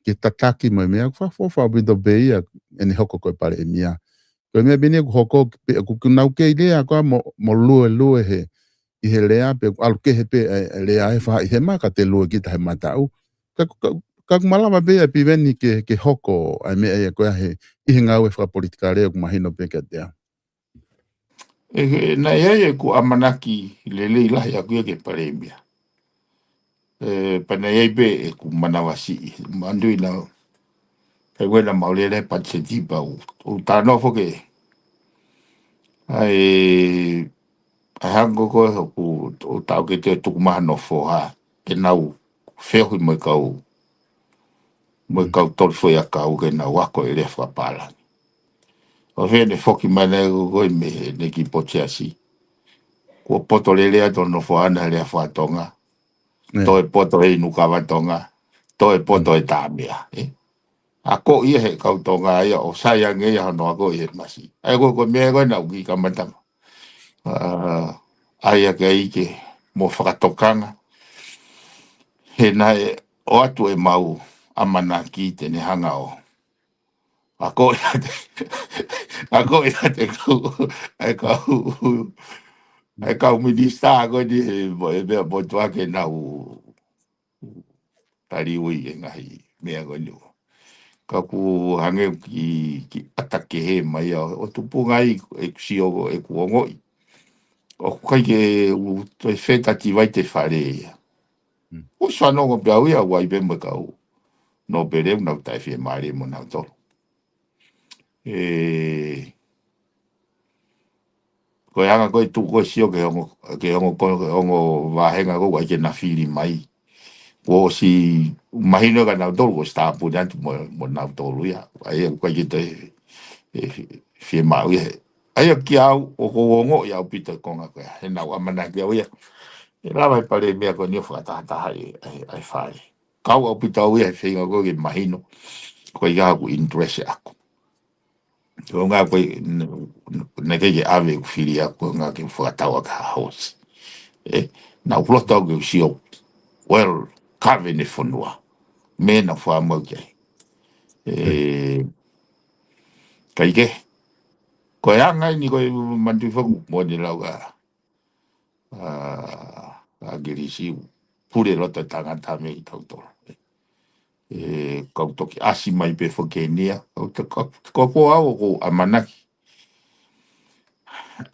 ki he tataki mai meʻa, ʻoku fakaʻofoʻofa ʻaupito pē ia, ʻene hoko ko e palēmia. Ko e meʻa pē eni ʻoku hoko, pe ʻoku, ʻoku nau kei lea ko ā mo, mo luelue he, ʻi he lea, pe ʻoku ʻalu kehe pē, e, e lea he faʻahi he maka te lue kita he mataʻu. Ka, ka, ka ʻoku malava pē ia ʻe Piveni ke, ke hoko ʻa e meʻa ia ko ē he, ʻi he ngāue fakapolitikale ʻoku mahino pē kiate au. E, e, naʻe ʻi ai ʻeku ʻamanaki lelei lahi ʻaʻaku ia ki he palēmia. E, pea naʻe ʻi ai pē ʻeku manavasiʻi. Manatuʻi naʻa, kai wena mau lele pati se tipa u, u tano foke. ʻAi, ʻa e hangē ko ē ʻoku, ʻoku tau ke te tuku maha nofo ha, ke nau feohi mo e kau, mo e kau toli foʻi ʻakau ke nau ako e lea fakapālangi. ʻO fēfē ʻene foki mai naʻe ko ē mei heʻene kiʻi potu siasi. Kuo poto lelei atu hono nofo ʻana he lea faka-Tonga. Ē. Toe poto he inu kava Tonga. Toe poto Mm. he tā meʻa, ē. Akoʻi ia he kau Tonga ia ʻo sai ange ia hono akoʻi he masi. ʻAi ko e, ko e meʻa ko ē naʻa ku kiʻi kamata. ʻA, ʻai ake ai ke mo fakatokanga. He naʻe ʻoatu ʻemau ʻamanaki te ne hanga ʻo akoʻi ʻa e, akoʻi ʻa e kau, ʻa e kau, ʻa e kau minisitā ko eni he mo-, e meʻa motuʻa ke nau taliui e ngaahi meʻa ko eni. Ka ʻoku hangē ki, ki ʻata kehe mai ʻa ʻo tupunga ai ʻeku sio ko ʻeku ongoʻi. ʻOku ʻikai ke u toe fetativai te fale ia. Mm. ʻOsi fanongo pē au ia ʻoku ʻi ai pē mo e kau nōpele ʻoku nau taʻefiemālie mo nautolu. E, ko e anga ko ē tuku ko ē sio ki he ongo, ki he ongo ko, ongo vāhenga ko ē ʻoku ʻikai ke na fili mai. Kuo ʻosi mahino kia nautolu kuo ʻosi tāpuni atu mo, mo nautolu ia. ʻAi ʻoku ʻikai ke toe e, fiemaʻu ia he. ʻAi ʻa kia au ʻoku ou ongoʻi ʻaupito e konga ko ē. He naʻa ku ʻamanaki au ia. ʻE lava e palēmia ko eni ʻo fakatahataha ʻa e, ʻa e, ʻa e fale. Kau ʻaupito au ia he feinga ko ē ke mahino. Ko ia ʻoku interest ʻaʻaku. Ko e ngaahi ko ē, n-, n-, naʻe ʻikai ke ʻave ʻeku fili ʻaʻaku, ko e ngaahi ke fakatau ʻaki ha house. E, naʻa ku loto au ke u sio, well, kave ne fonua. Meʻa naʻa ku fakamau ki ai. E, kai ke. Ko e anga eni ko e manatuʻi foki mo ne lau ka. ʻA, ʻa Gilisi, pule loto tangata mei tautolu. E, kau toki ʻasi mai pē foki eni ia, kau to-, kau, kau ko au ʻoku ou ʻamanaki.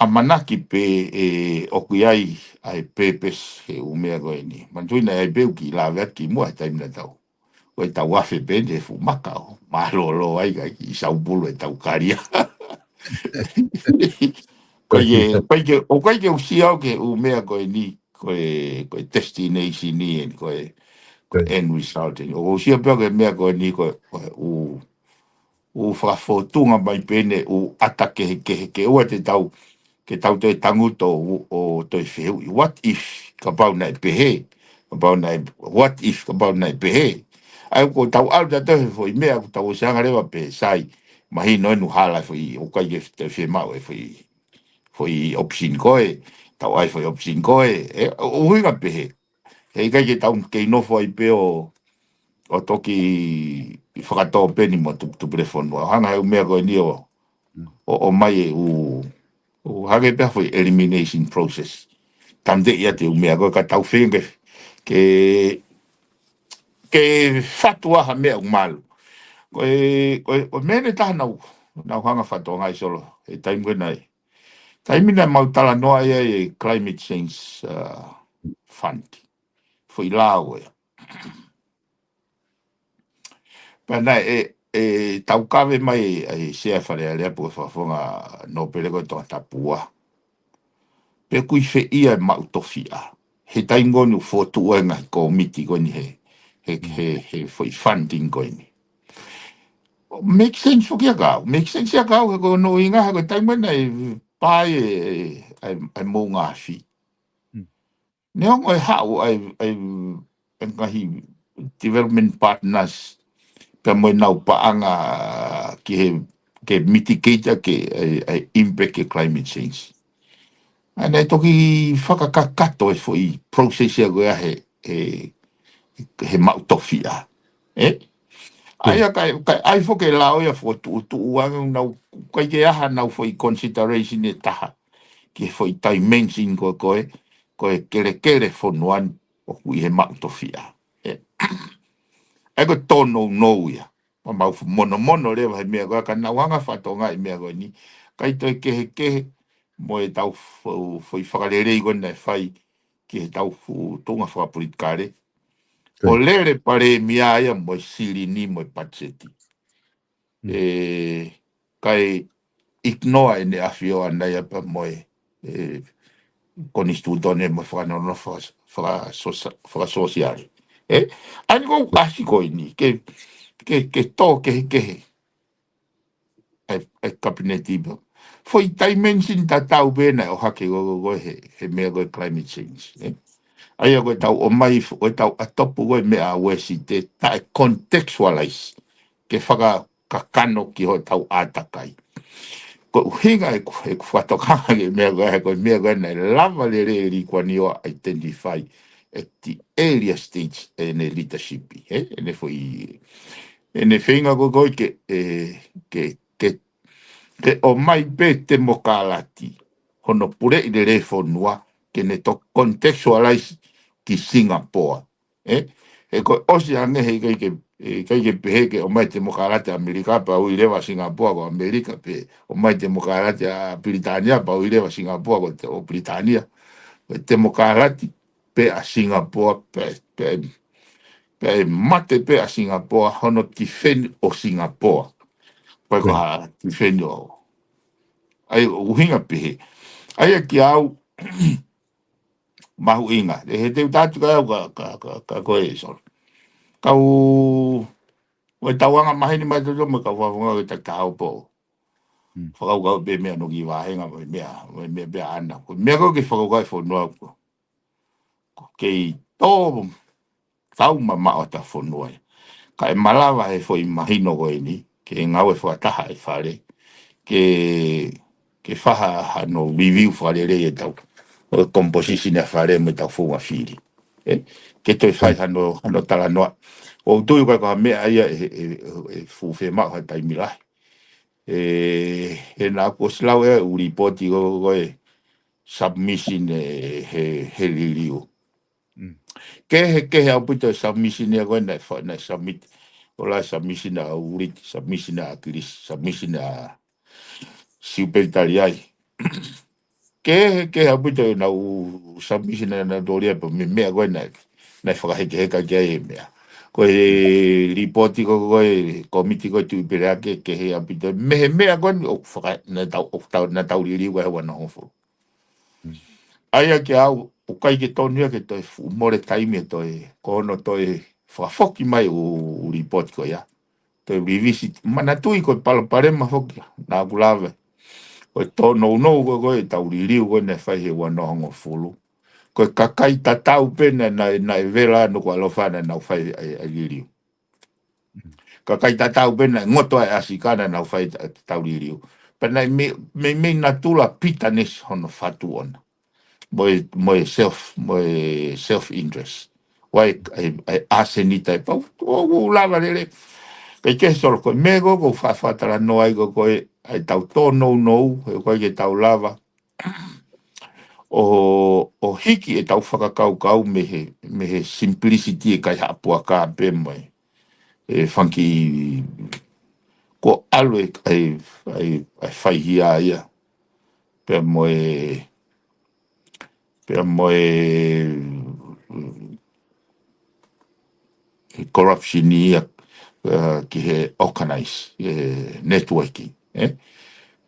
ʻAmanaki pē e ʻoku ʻi ai ʻa e purpose he ʻū meʻa ko eni. Manatuʻi naʻe ʻi ai pē ʻeku kiʻi lave atu kimuʻa he taimi naʻa tau. Ko e tau afe pē eni he fuʻu maka ʻo mālōlō ai ka kiʻi saupulu e tau kalia. Ko e, ko e, ʻoku ʻikai ke u sio au ki he ʻū meʻa ko eni, ko e, ko e destination eni, ko e, ko e end result eni. ʻOku ou sio pē au ki he meʻa ko eni, ko e, ko e ʻū, ʻū fakafōtunga mai pē eni, ʻū ʻata kehekehe ke ʻoua te tau, ke tau toe tangutu ʻo, ʻo toe fehuʻi. What if, kapau naʻe pehē, kapau naʻe, what if, kapau naʻe pehē. ʻAi ko ʻetau ʻalu tautolu he foʻi meʻa, ʻoku tau ʻosi hanga leva pē sai, mahino ʻe nau hala foʻi, ʻoku ʻikai ke toe fiemaʻu e foʻi, foʻi option ko ē, tau ʻai foʻi option ko ē, e, ʻo, ʻuhinga pehē. He ʻikai ke tau kei nofo ai pē ʻo, ʻo toki fakatō pē ni mo tuputupu le fonua. Hanga he ʻū meʻa ko eni ʻo, ʻo, ʻomai e ʻū, ʻū hake pē foʻi elimination process. Tamte ia te ʻū meʻa ko ē ka tau feinga ke, ke, ke fatu ʻa ha meʻa ʻoku malu. Ko e, ko e, ko e meʻa eni taha naʻa ku, naʻa ku hanga fatu ngai solo, he taimi ko ē naʻe. Taimi naʻa mau talanoa ia e climate change, uh, fund. Foʻi lao ia. Pea naʻe, ʻe, ʻe taukave mai ʻa e Sea Fale Alea pe ko e Fakafofonga Nōpele ko e Tongatapu ua. Pe ʻoku ʻi fē ia e maʻu tofiʻa. He taimi ko eni ʻoku fokotuʻu ai e ngaahi kōmiti ko eni he, he, he, he foʻi funding ko eni. Make sense foki ʻiate au. Make sense ʻiate au he ko hono ʻuhinga he ko e taimi naʻe pā ai e, e, e, e moʻunga afi. Neongo e haʻu ʻa e, ʻa e, ʻa e ngaahi development partners pea mo ʻenau paʻanga ki he, ke mitigate ʻaki e, e impact e climate change. ʻA ia naʻe toki fakakakato e foʻi process ia ko ia he, he, he maʻu tofiʻa. ʻE? ʻA ia kae, kae ʻai foki e lao ia fokotuʻutuʻu ʻa ʻenau, ʻikai ke ʻi ai haʻanau foʻi consideration ʻe taha ki he foʻi dimension ko ē, ko e, ko e kelekele fonua ni ʻoku ʻi he maʻu tofiʻa. ʻE. ʻA ia ko e tōnounou ia. Pea mau fu-, monomono leva he meʻa ko ē ka nau hanga fakatokangaʻi e meʻa ko eni. ʻIkai toe kehekehe mo e tau fo-, foʻi fakalelei ko ē naʻe fai ki he tau fu-, tuʻunga fakapolitikale. ʻO lele palēmia ia mo e silini mo e patiseti. ʻE, kae ignore ʻene ʻafio ʻana ia pea mo e, e, konisitūtone mo e fakanonofo faka-, fakasosa-, fakasōsiale. ʻE, ʻa ia ko e ʻasi ko eni, ke, ke, ke tō kehekehe ʻa e, ʻa e kapineti pea. Foʻi dimension tatau pē naʻe ʻohake ko ē, ko ē he, he meʻa ko e climate change. ʻE. ʻA ia ko e tau ʻomai fo-, ko e tau ʻatopu ko ē meʻa ʻa Uēsite taʻe contextualize. Ke fakakakano ki hotau ʻātakai. Ko e ʻuhinga ʻeku, ʻeku fakatokanga ki he meʻa ko ē, ko e meʻa ko ē naʻe lava lelei e Lī Kuan Iu ʻo identify at the earlier stage ʻene leadership, he? ʻEne foʻi, ʻene feinga ko ē ko ē ke, e, ke, ke, ke ʻomai pē temokalati hono puleʻi lelei e fonua, ke ne toki contextualize ki Singapore. ʻE, he ko e ʻosi ange he ʻikai ke, ʻikai ke pehē ke ʻomai temokalati ʻa ʻAmelika pea ui leva ʻa Singapore ko ʻAmelika pe ʻomai temokalati ʻa Pilitānia pea ui leva ʻa Singapore ko te-, ʻo Pilitānia. Ko e temokalati pē ʻa Singapore pe, pe, pe mate pē ʻa Singapore hono tifeni ʻo Singapore. Pe ko ha tifeni ʻo. ʻA ia ʻuhinga pehē. ʻA ia kiate au, mahuʻinga. ʻE he teu tātu ka au ka, ka, ka, ka ko e solo. Kau, ko e tau anga maheni mai toto mo e kau fafonga ko e takitaha ʻo pō. Fakakaukau pē meʻa no ki vāhenga mo e meʻa, mo e meʻa pē ʻana. Ko e meʻa ko ē ke fakakaukau e fonua ko. Ko kei tō tau mamaʻo ʻa e fonua ia. Kae malava he foʻi mahino ko eni, ke ngāue fakataha e fale, ke, ke fai ha, hano review fakalelei e tau, ʻo e composition ʻa e fale mo e tau founga fili. ʻE, ke toe fai hano, hano talanoa. ʻOku ou tui ko e ko ha meʻa ia ʻe, ʻe, ʻe fuʻu fiemaʻu ha taimi lahi. ʻE, he naʻa ku ʻosi lau e ʻū lipoti ko, ko e submission ʻe, he, he liliu. Kehe, kehe ʻaupito e submission ia ko ē naʻe fa-, naʻe submit. ʻO lahi submission ʻa Uliti, submission ʻa ʻAkilisi, submission ʻa Siupeli Taliai. Kehe, kehe ʻaupito ʻenau submission ʻa nautolu ia pea mo e meʻa ko ē naʻe, naʻe fakahekeheka ki ai e meʻa. Ko e lipoti ko, ko e kōmiti ko e Tuʻipelehake kehe ʻaupito. Mei he meʻa ko eni ʻoku faka-, naʻa tau, ʻoku tau, naʻa tau liliu ko e ua noa hongofulu. ʻA ia kiate au, ʻoku ʻikai ke tonu ia ke toe fuʻu mole taimi ʻe toe, ko hono toe fakafoki mai ʻū, ʻū lipoti ko ia. Toe revisit, manatuʻi ko e palopalema foki, naʻa ku lave. Ko e tōnounou ko ē, ko e tau liliu ko ē naʻe fai he ua noa hongofulu. Ko e kakai tatau pē naʻe, naʻe, naʻe vela no ko alofa naʻa nau fai ʻa e, ʻa e liliu. Kakai tatau pē naʻe ngoto ai ʻa e ʻasi ka naʻa nau fai ta-, tau liliu. Pea naʻe mei, mei, mei natula bitterness hono fatu ʻona. Mo e, mo e self, mo e self interest. ʻA e, ʻa e, ʻa e ʻasenita e pau, ʻo, ʻo lava lele. Kae kehe solo ko e meʻa ko ē ʻoku ou fa-, fakatalanoa ai ko ē ko e, ʻa e tau tōnounou, he ʻoku ʻikai ke tau lava. ʻO, ʻo hiki e tau fakakaukau mei he, mei he simplicity e kaihaʻa puaka pē mo e, e fanga kiʻi ko ʻalu e, e, e, e faihia ia. Pea mo e, pea mo e, e corruption ia. ē, ki he organize, ē, networking, ē.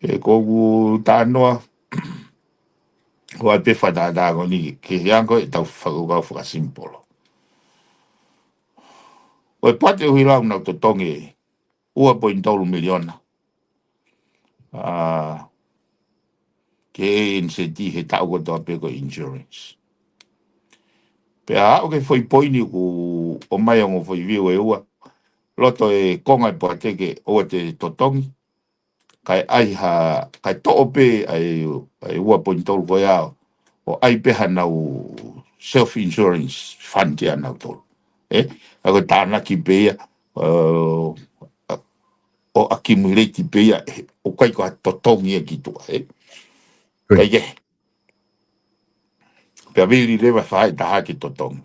Ē, ko ʻeku talanoa, ʻoku ʻai pē fakatātā ko eni ke he ango ʻetau fakakaukau fakasimpolo. Ko e poate ʻuhi lau naʻa nau totongi ua poini tolu miliona. ʻA, ke A N Z he taʻu kotoa pē ko e insurance. Pea aʻu ki he foʻi poini ʻoku ʻomai ongo foʻi view ʻe ua. Loto e konga e poate ke ʻoua te totongi. Kae ʻai ha, kae toʻo pē ʻa e, ʻa e ua poini tolu ko ia ʻo ʻai pē hanau self insurance fund ʻanautolu. Ē, ʻa ko e tānaki pē ia, ē, ʻo accumulate pē ia, ʻoku ʻikai ko ha totongi ia ki tuʻa, ē. Kae kehe. Pea vili leva fai taha ke totongi.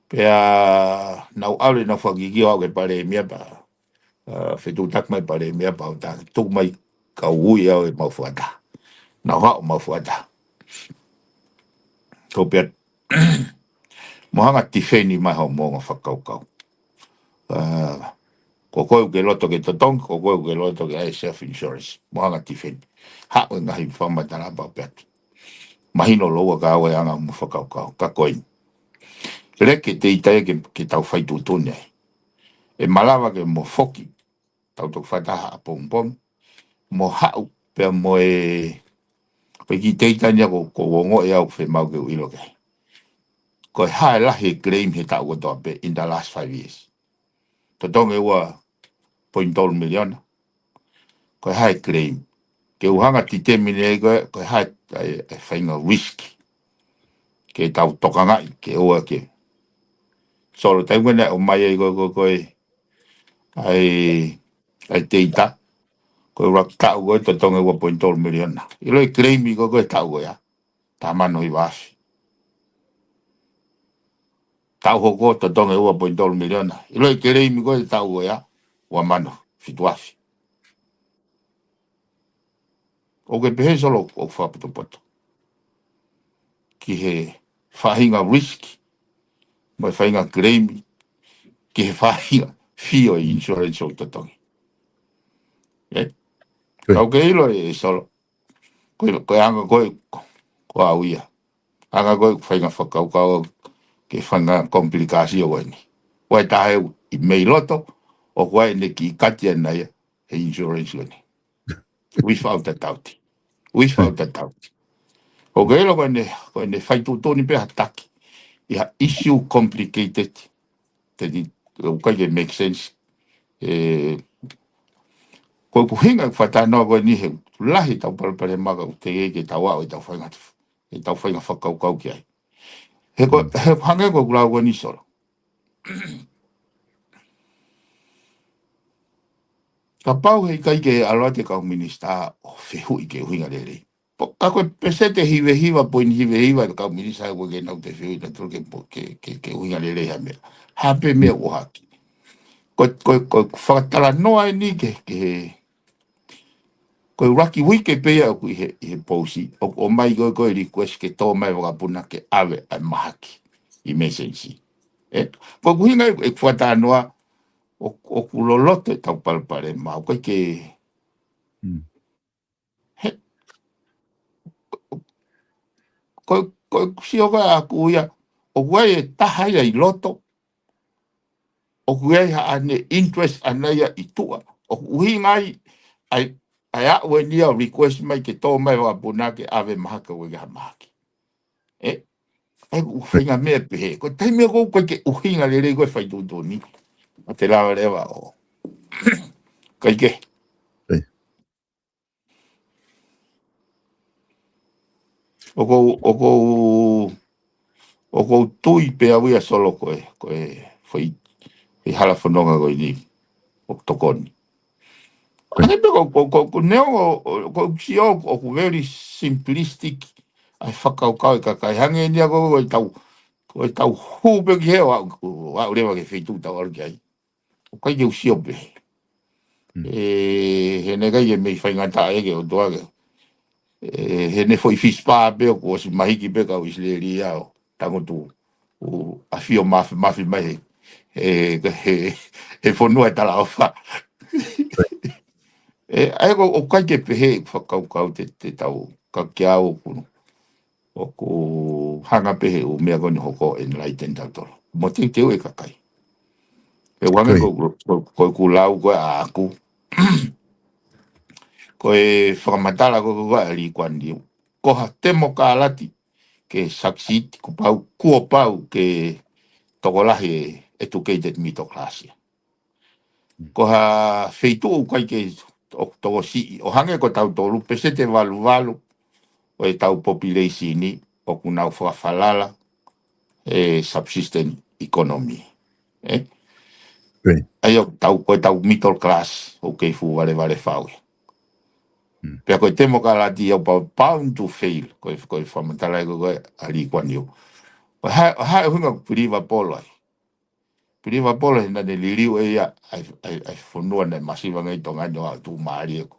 Pea nau ʻalu ʻenau fakakikio au ki he palēmia pea, ē, fetuʻutaki mai palēmia pea u tā tuku mai kau ui au ʻemau fakataha. Nau haʻu ʻemau fakataha. Ko pea mo hanga tifeni mai hoʻomo ongo fakakaukau. Ē, ko koe ʻoku ke loto ke totongi, ko koe ʻoku ke loto ke ʻai self insurance. Mo hanga tifeni. Haʻu e ngaahi fakamatala pea u pehē atu. Mahino lōua ka ʻoua ʻe anga mo fakakaukau. Ka ko eni. Lele ke te ʻita ia ke, ke tau fai tuʻutuʻuni ai. ʻE malava ke mo foki. Tau toki fakataha ʻapongipongi. Mo haʻu pea mo e, pe ki te ʻita ni ia ko, ko ongoʻi au fiemaʻu ke u ʻilo ki ai. Ko e hā e lahi e claim he taʻu kotoa pē in the last five years. Totongi ua poini tolu miliona. Ko e hā e claim. Ke u hanga determine ai ko e, ko e hā e, e, e faʻahinga risk. Ke tau tokangaʻi, ke ʻoua ke. Solo taimi naʻe ʻomai ai ko e, ko e, ko e, ʻai, ʻai te ʻita. Ko e ʻuluaki taʻu ko e totongi ua poini tolu miliona. ʻIlo e claim ko e, ko e taʻu ko ia. Taha mano hiva afe. Taʻu hoko totongi ua poini tolu miliona. ʻIlo e claim ko e taʻu ko ia, ua mano fitu afe. ʻOku ke pehē Solo ʻoku fakapotopoto. Ki he faʻahinga risk, mo e faʻahinga claim, ki he faʻahinga fio e insurance ʻoku totongi. Ē? Ka ʻoku ke ʻilo ē Solo. Ko e, ko e anga ko e, ko au ia. Anga ko e faʻahinga fakakaukau ke faʻahinga complication ko eni. Ko e taha ʻi mei loto, ʻoku ʻi ai ʻene kiʻi kati ʻana ia, he insurance ko eni. Without a doubt. Without a doubt. ʻOku ke ʻilo ko ʻene, ko ʻene fai tuʻutuʻuni pē ha taki. ʻI ha issue complicated. Te ti, ʻoku ʻikai ke make sense. Ē, ko ʻeku ʻuhinga ʻeku fakatalanoa ko eni he lahi ʻetau palopalema ka ʻoku teʻeki ke tau aʻu ʻetau faʻahinga, ʻetau faʻahinga fakakaukau ki ai. He ko, he hangē ko ʻeku lau ko eni Solo. Kapau he ʻikai ke ʻalu atu e kau minisitā ʻo fehuʻi ke ʻuhinga lelei. Pea ka ko e peseti hiva hiva poini hiva hiva e kau minisitā ʻoku ʻikai ke nau toe fehuʻi nautolu ke, ke, ke, ke ʻuhinga lelei ha meʻa. Ha pē meʻa ʻoku ʻohake. Ko, ko, ko e fakatalanoa eni ke, ke, ko e ʻuluaki uike pē ia ʻoku ʻi he, ʻi he pousi. ʻOku ʻomai ko e, ko e request ke tō mai vakapuna ke ʻave ʻa e mahaki. Emergency. Ē? Ko ʻeku ʻuhinga ʻeku, ʻeku fakatalanoa ʻo, ʻoku loloto ʻetau palopalema. ʻOku ʻikai ke He, ko, ko, ko e sio ko ē ʻaku ia, ʻoku ʻi ai e taha ia ʻi loto, ʻoku ʻi ai haʻane interest ʻana ia ʻi tuʻa, ʻoku ʻuhinga ai, ʻa e, ʻa e aʻu eni ia ʻo request mai ke tō mai vakapuna ke ʻave mahaki ʻoku ʻikai ha mahaki. Ē, ʻa e ʻuhinga meʻa pehē, ko e taimi ʻoku ʻikai ke ʻuhinga lelei ko e fai tuʻutuʻuni, ʻa te lava leva ʻo, ʻikai ke. ʻOku ou, ʻoku ou, ʻoku ou tui pē au ia Solo ko e, ko e foʻi, foʻi hala fononga ko eni ʻoku tokoni. ʻA ia pē ko, ko, ko, ko neongo, ko, ko sio, ʻoku very simplistic ʻa e fakakaukau e kakai hangē ni ia ko, ko e tau, ko e tau hū pē ki he ʻo aʻu, ʻo aʻu leva ki he feituʻu tau ʻalu ki ai. ʻOku ʻikai ke u sio pē. Ē, he naʻe ʻikai ke mei faingataʻa ʻe he ʻOtua ke. Ē, he naʻe foʻi fish pā pē ʻoku ʻosi mahiki pē kau ʻIsileli ia ʻo tangutu ʻo ʻafio mafi, mafi mai he, he, he, he fonua e talaʻofa. ʻE, ʻa ia ko, ʻoku ʻikai ke pehē ʻeku fakakaukau te, te tau, ka ke au ʻoku, ʻoku hanga pē he ʻū meʻa ko eni ʻo hoko ʻo enlighten tautolu. Mo teuteu e kakai. He ʻoange Ko ia. ko, ko, ko ʻeku lau ko ē ʻaʻaku. Ko e fakamatala ko, ko, ko ʻa Lee Kuan Yew. Ko ha temokalati ke succeed kuo pau, kuo pau ke tokolahi e educated middle class ia. Ko ha feituʻu ʻoku ʻikai ke to-, tokosiʻi, ʻo hangē ko tautolu, pēseti ʻe valu valu ʻo ʻetau population ni ʻoku nau fakafalala e subsistence economy. ʻE? Right. ʻA ia ʻoku tau, ko ʻetau middle class, ʻoku kei fuʻu valevale fau ia. Mm. Pea ko e temokalati ia ʻoku bound to fail, ko e, ko e fakamatala ko, ko ē ʻa Lee Kuan Yew. Ko e hā, hā e ʻuhinga ʻoku pilivapolo ai. Pilivapolo he naʻa ne liliu ʻe ia ʻa e, ʻa e, ʻa e fonua naʻe masiva ange ʻi Tonga ni ʻo aʻu tuʻumālie ko.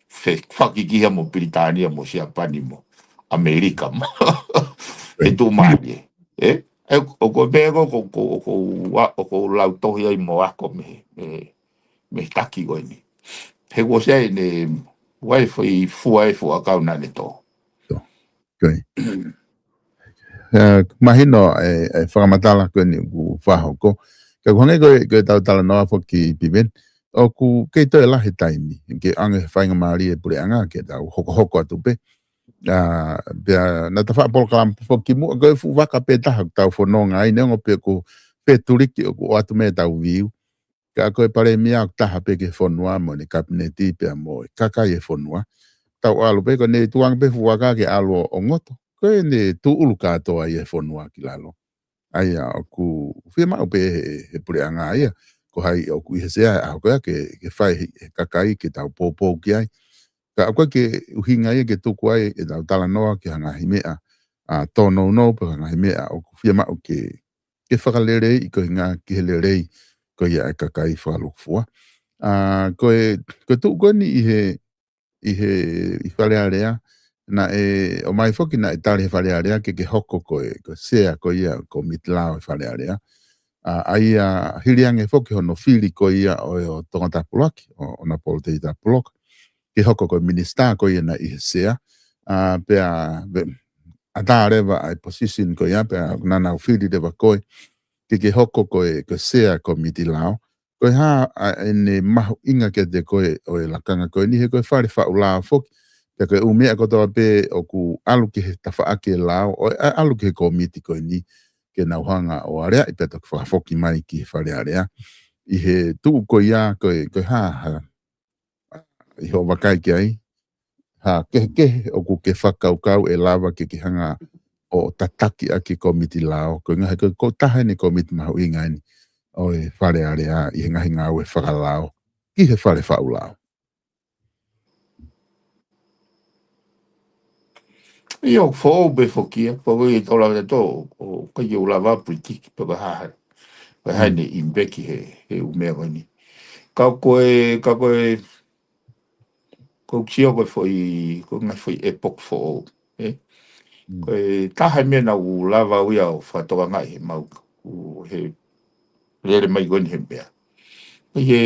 Fe-, fakakikihia mo Pilitānia mo Siapani mo ʻAmelika mo. He tuʻumālie. ʻE? ʻE, ʻoku ou pehē ko, ko, ko, ko, ua, ʻoku ou lau tohi ai mo ako mei, mei, mei he taki ko eni. He kuo ʻosi ʻi ai ʻene, ʻoku ʻi ai e foʻi fua e fuʻu ʻakau naʻa ne tō. Tō. Ko ia. ʻE, mahino e, e fakamatala ko eni ʻoku fakahoko. Ka ʻoku hangē ko e, ko ʻetau talanoa foki Piveni. ʻOku kei toe lahi e taimi ke ʻoange faingamālie e puleʻanga ke tau hokohoko atu pē. ʻA, pea naʻa ta faʻa polokalama foki muʻa ko e fuʻu vaka pē taha ʻoku tau fononga ai neongo pē ʻoku fetuliki ʻoku ʻoatu mei heʻetau view. Ka ko e palēmia ʻoku taha pē ki he fonua mo ʻene kapineti pea mo e kakai e fonua. Tau ʻalu pē ko ʻene tuʻu ange pē fuʻu vaka ke ʻalu ʻo, ʻo ngoto. Ko ʻene tūʻulu kātoa ia e fonua ki lalo. ʻA ia ʻoku fiemaʻu pē he, he puleʻanga ia. Ko hai ʻoku ʻi he sea he ʻaho ko ia ke, ke fai he, he kakai ke tau poupou ki ai. Ka ʻoku ʻikai ke ʻuhinga ia ke tuku ai ʻetau talanoa ki ha ngaahi meʻa, ʻa, tōnounou pe ha ngaahi meʻa ʻoku fiemaʻu ke, ke fakaleleiʻi ko e ʻuhinga ki he lelei ko ia e kakai fakalūkufua. ʻA, ko e, ko e tuʻu ko eni ʻi he, ʻi he, ʻi Fale Alea, naʻe ʻomai foki naʻe tali he Fale Alea ke, ke hoko ko e, ko e sea ko ia ko e kōmiti lao e Fale Alea. ʻA, ʻa ia hili ange foki hono fili ko ia ʻo, ʻo Tongatapu Loaki, ʻo, ʻo Honourable Tei Tapuloka. Ke hoko ko e minisitā ko ia naʻe ʻi he sea. ʻA, pea, ve-, ʻatā leva ʻa e position ko ia, pea naʻa nau fili leva koe. Ke, ke hoko ko e, ko e sea kōmiti lao. Ko e hā ʻa ʻene mahuʻinga kiate koe ʻo e lakanga ko eni he ko e fale faʻu lao foki. Pea ko e ʻū meʻa kotoa pē ʻoku ʻalu ki he tafaʻaki e lao, ʻo, ʻa, ʻalu ki he kōmiti ko eni ke nau hanga ʻo aleaʻi pea toki fakafoki mai ki he Fale Alea. ʻI he tuʻu ko ia ko e, ko e hā, hā, ʻi hoʻo vakai ki ai, hā, kehekehe ʻoku ke fakakaukau ʻe lava ke, ke hanga ʻo tataki ʻaki e kōmiti lao, ko e ngaahi ko, ko e taha eni e kōmiti mahuʻinga eni ʻo e Fale Alea ʻi he ngaahi ngāue fakalao, ki he fale faʻu lao. ʻIo, foʻou pē foki ia, foʻou ia tau lava tō, ʻoku ʻikai ke u lava predict pe ko e hā, pe ko e hā Mm. ʻene impact he, he ʻū meʻa ko eni. Ka ko e, ka ko e, ko e sio ko e foʻi, ko e ngaahi foʻi epoch foʻou, ē? Mm. Ko e taha e meʻa naʻa ku lava au ia ʻo fakatokangaʻi he mau, ʻū he lele mai ko eni he meʻa. ʻI he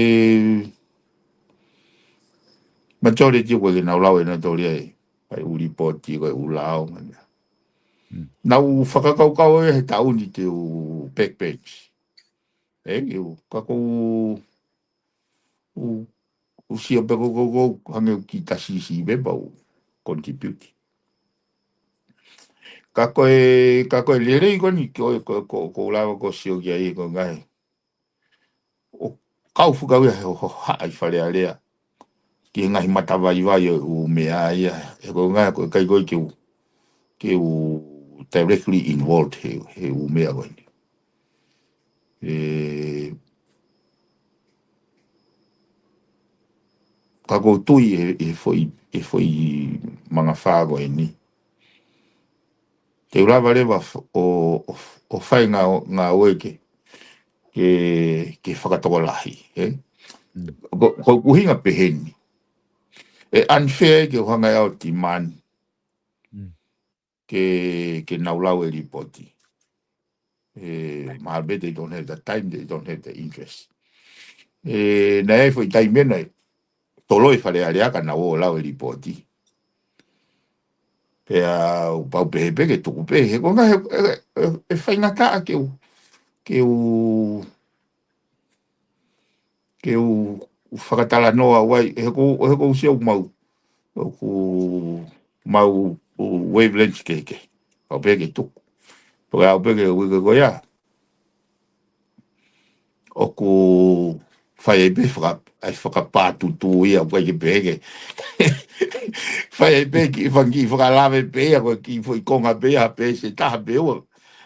majority ko ē naʻa ku lau ʻe nautolu ia ʻa e ʻū lipooti ko e ʻū lao mo e meʻa. Mm. Naʻa ku fakakaukau ia he taʻu ni te u backbench. ʻE, ʻio, ka ʻoku ou, ou, ou sio pē ko, ko, ko, hangē ʻoku kiʻi tasi siʻi pē pea u contribute. Ka ko e, ka ko e lelei ko eni, ko, ko, ko, ko e lava ko e sio ki ai ko e ngaahi. ʻO kau fakau ia he hohaʻa ʻi Fale Alea. Ki he ngaahi matavaivai ʻo e ʻū meʻa ia. He ko e ngaahi ko e ʻikai ko ē ke u, ke u directly involved he, he ʻū meʻa ko eni. ʻE, ka ʻoku ou tui ʻe, ʻe foʻi, ʻe foʻi mangafā ko eni. Te u lava leva f-, ʻo, ʻo, ʻo fai ngā, ngāue ke, ke, ke fakatokolahi, ē? Mm. Ko, ko e ʻuhinga pehē ni. ʻE unfair ke u hanga ʻe au ʻo demand Mm. ke, ke nau lau e lipooti. E, mahalo pē they don't have the time, they don't have the interest. E, naʻe ʻi ai foʻi taimi naʻe toloi Fale Alea ka nau ō lau e lipooti. Pea u pau pehē pē ke tuku pē, he ko e ngaahi, e, e, e faingataʻa ke u, ke u, ke u, u fakatalanoa ai, he ko, he ko u sio mau, ʻoku mau wavelength kehekehe. Pau pē ke tuku. Pau pē ke uike ko ia. ʻOku fai ai pē faka-, ʻai fakapātūtū ia, ʻoku ʻikai ke pehē ke. Fai ai pē kiʻi fanga kiʻi fakalave pē ia, ko e kiʻi foʻi konga pē ia, pē se taha pē ua.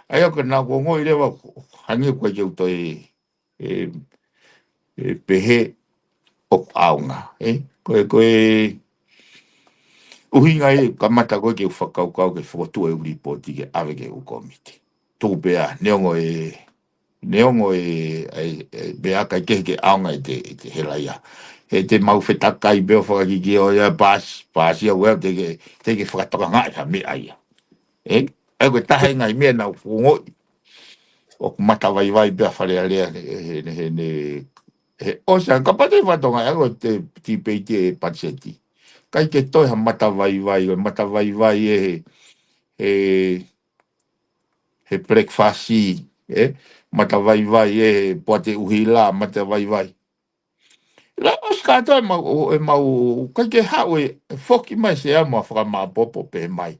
ʻA ia ko ʻeku ongoʻi leva, hangē ʻoku ʻikai ke u toe, e, e pehē ʻoku ʻaonga, e? Ko e, ko e ʻuhinga ia ʻeku kamata ko ē ke u fakakaukau ke fokotuʻu e ʻū lipooti ke ʻave ki he ʻū kōmiti. Tuku pē ā, neongo e, neongo e, e, e, pea ʻikai ke, ke ʻaonga ʻete, ʻete hela ia. He te mau fetakai pē ʻo fakakikio ia paasi, paasi ʻa ua, te ke, te ke fakatokangaʻi ha meʻa ia. E? ʻA ia ko e taha e ngaahi meʻa naʻá ku ongoʻi. ʻOku matavaivai pē ʻa Fale Alea, he, he, he, he, he ʻosi ange, kapau te u fakatokangaʻi ange ko e tipeiti e patiseti. ʻIkai ke toe ha matavaivai, ko e matavaivai e he, he, he breakfast, e? Matavaivai e he poate ʻuhila, matavaivai. La ʻosi kātoa e mau, e mau, ʻikai ke haʻu e, e foki mai se amo a fakamāpopo pē mai.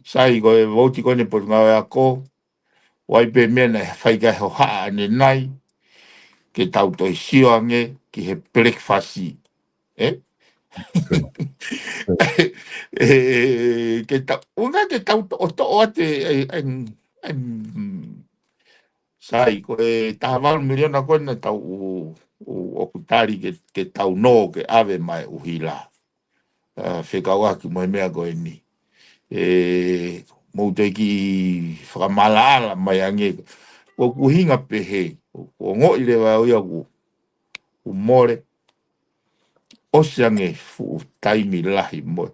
Sai ko e vouti ko eni Potungāue Ako, ʻoku ʻi ai pē meʻa naʻe fai ki ai e hohaʻa ʻanenai, ke tau toe sio ange ki he breakfast, e? E, ke tau, ʻuhinga ke tau toʻotoʻo atu e, e, e, e, sai, ko e taha valu miliona ko ena tau ʻu, ʻu, ʻoku tali ke, ke tau nō ke ʻave mai ʻuhila. A, fekauʻaki mo e meʻa ko eni. E, mou toe kiʻi fakamaʻalaʻala mai ange. ʻOku ʻuhinga pehē, ʻoku ongoʻi leva au ia ʻoku, ʻoku mole. ʻOsi ange fuʻu taimi lahi mo.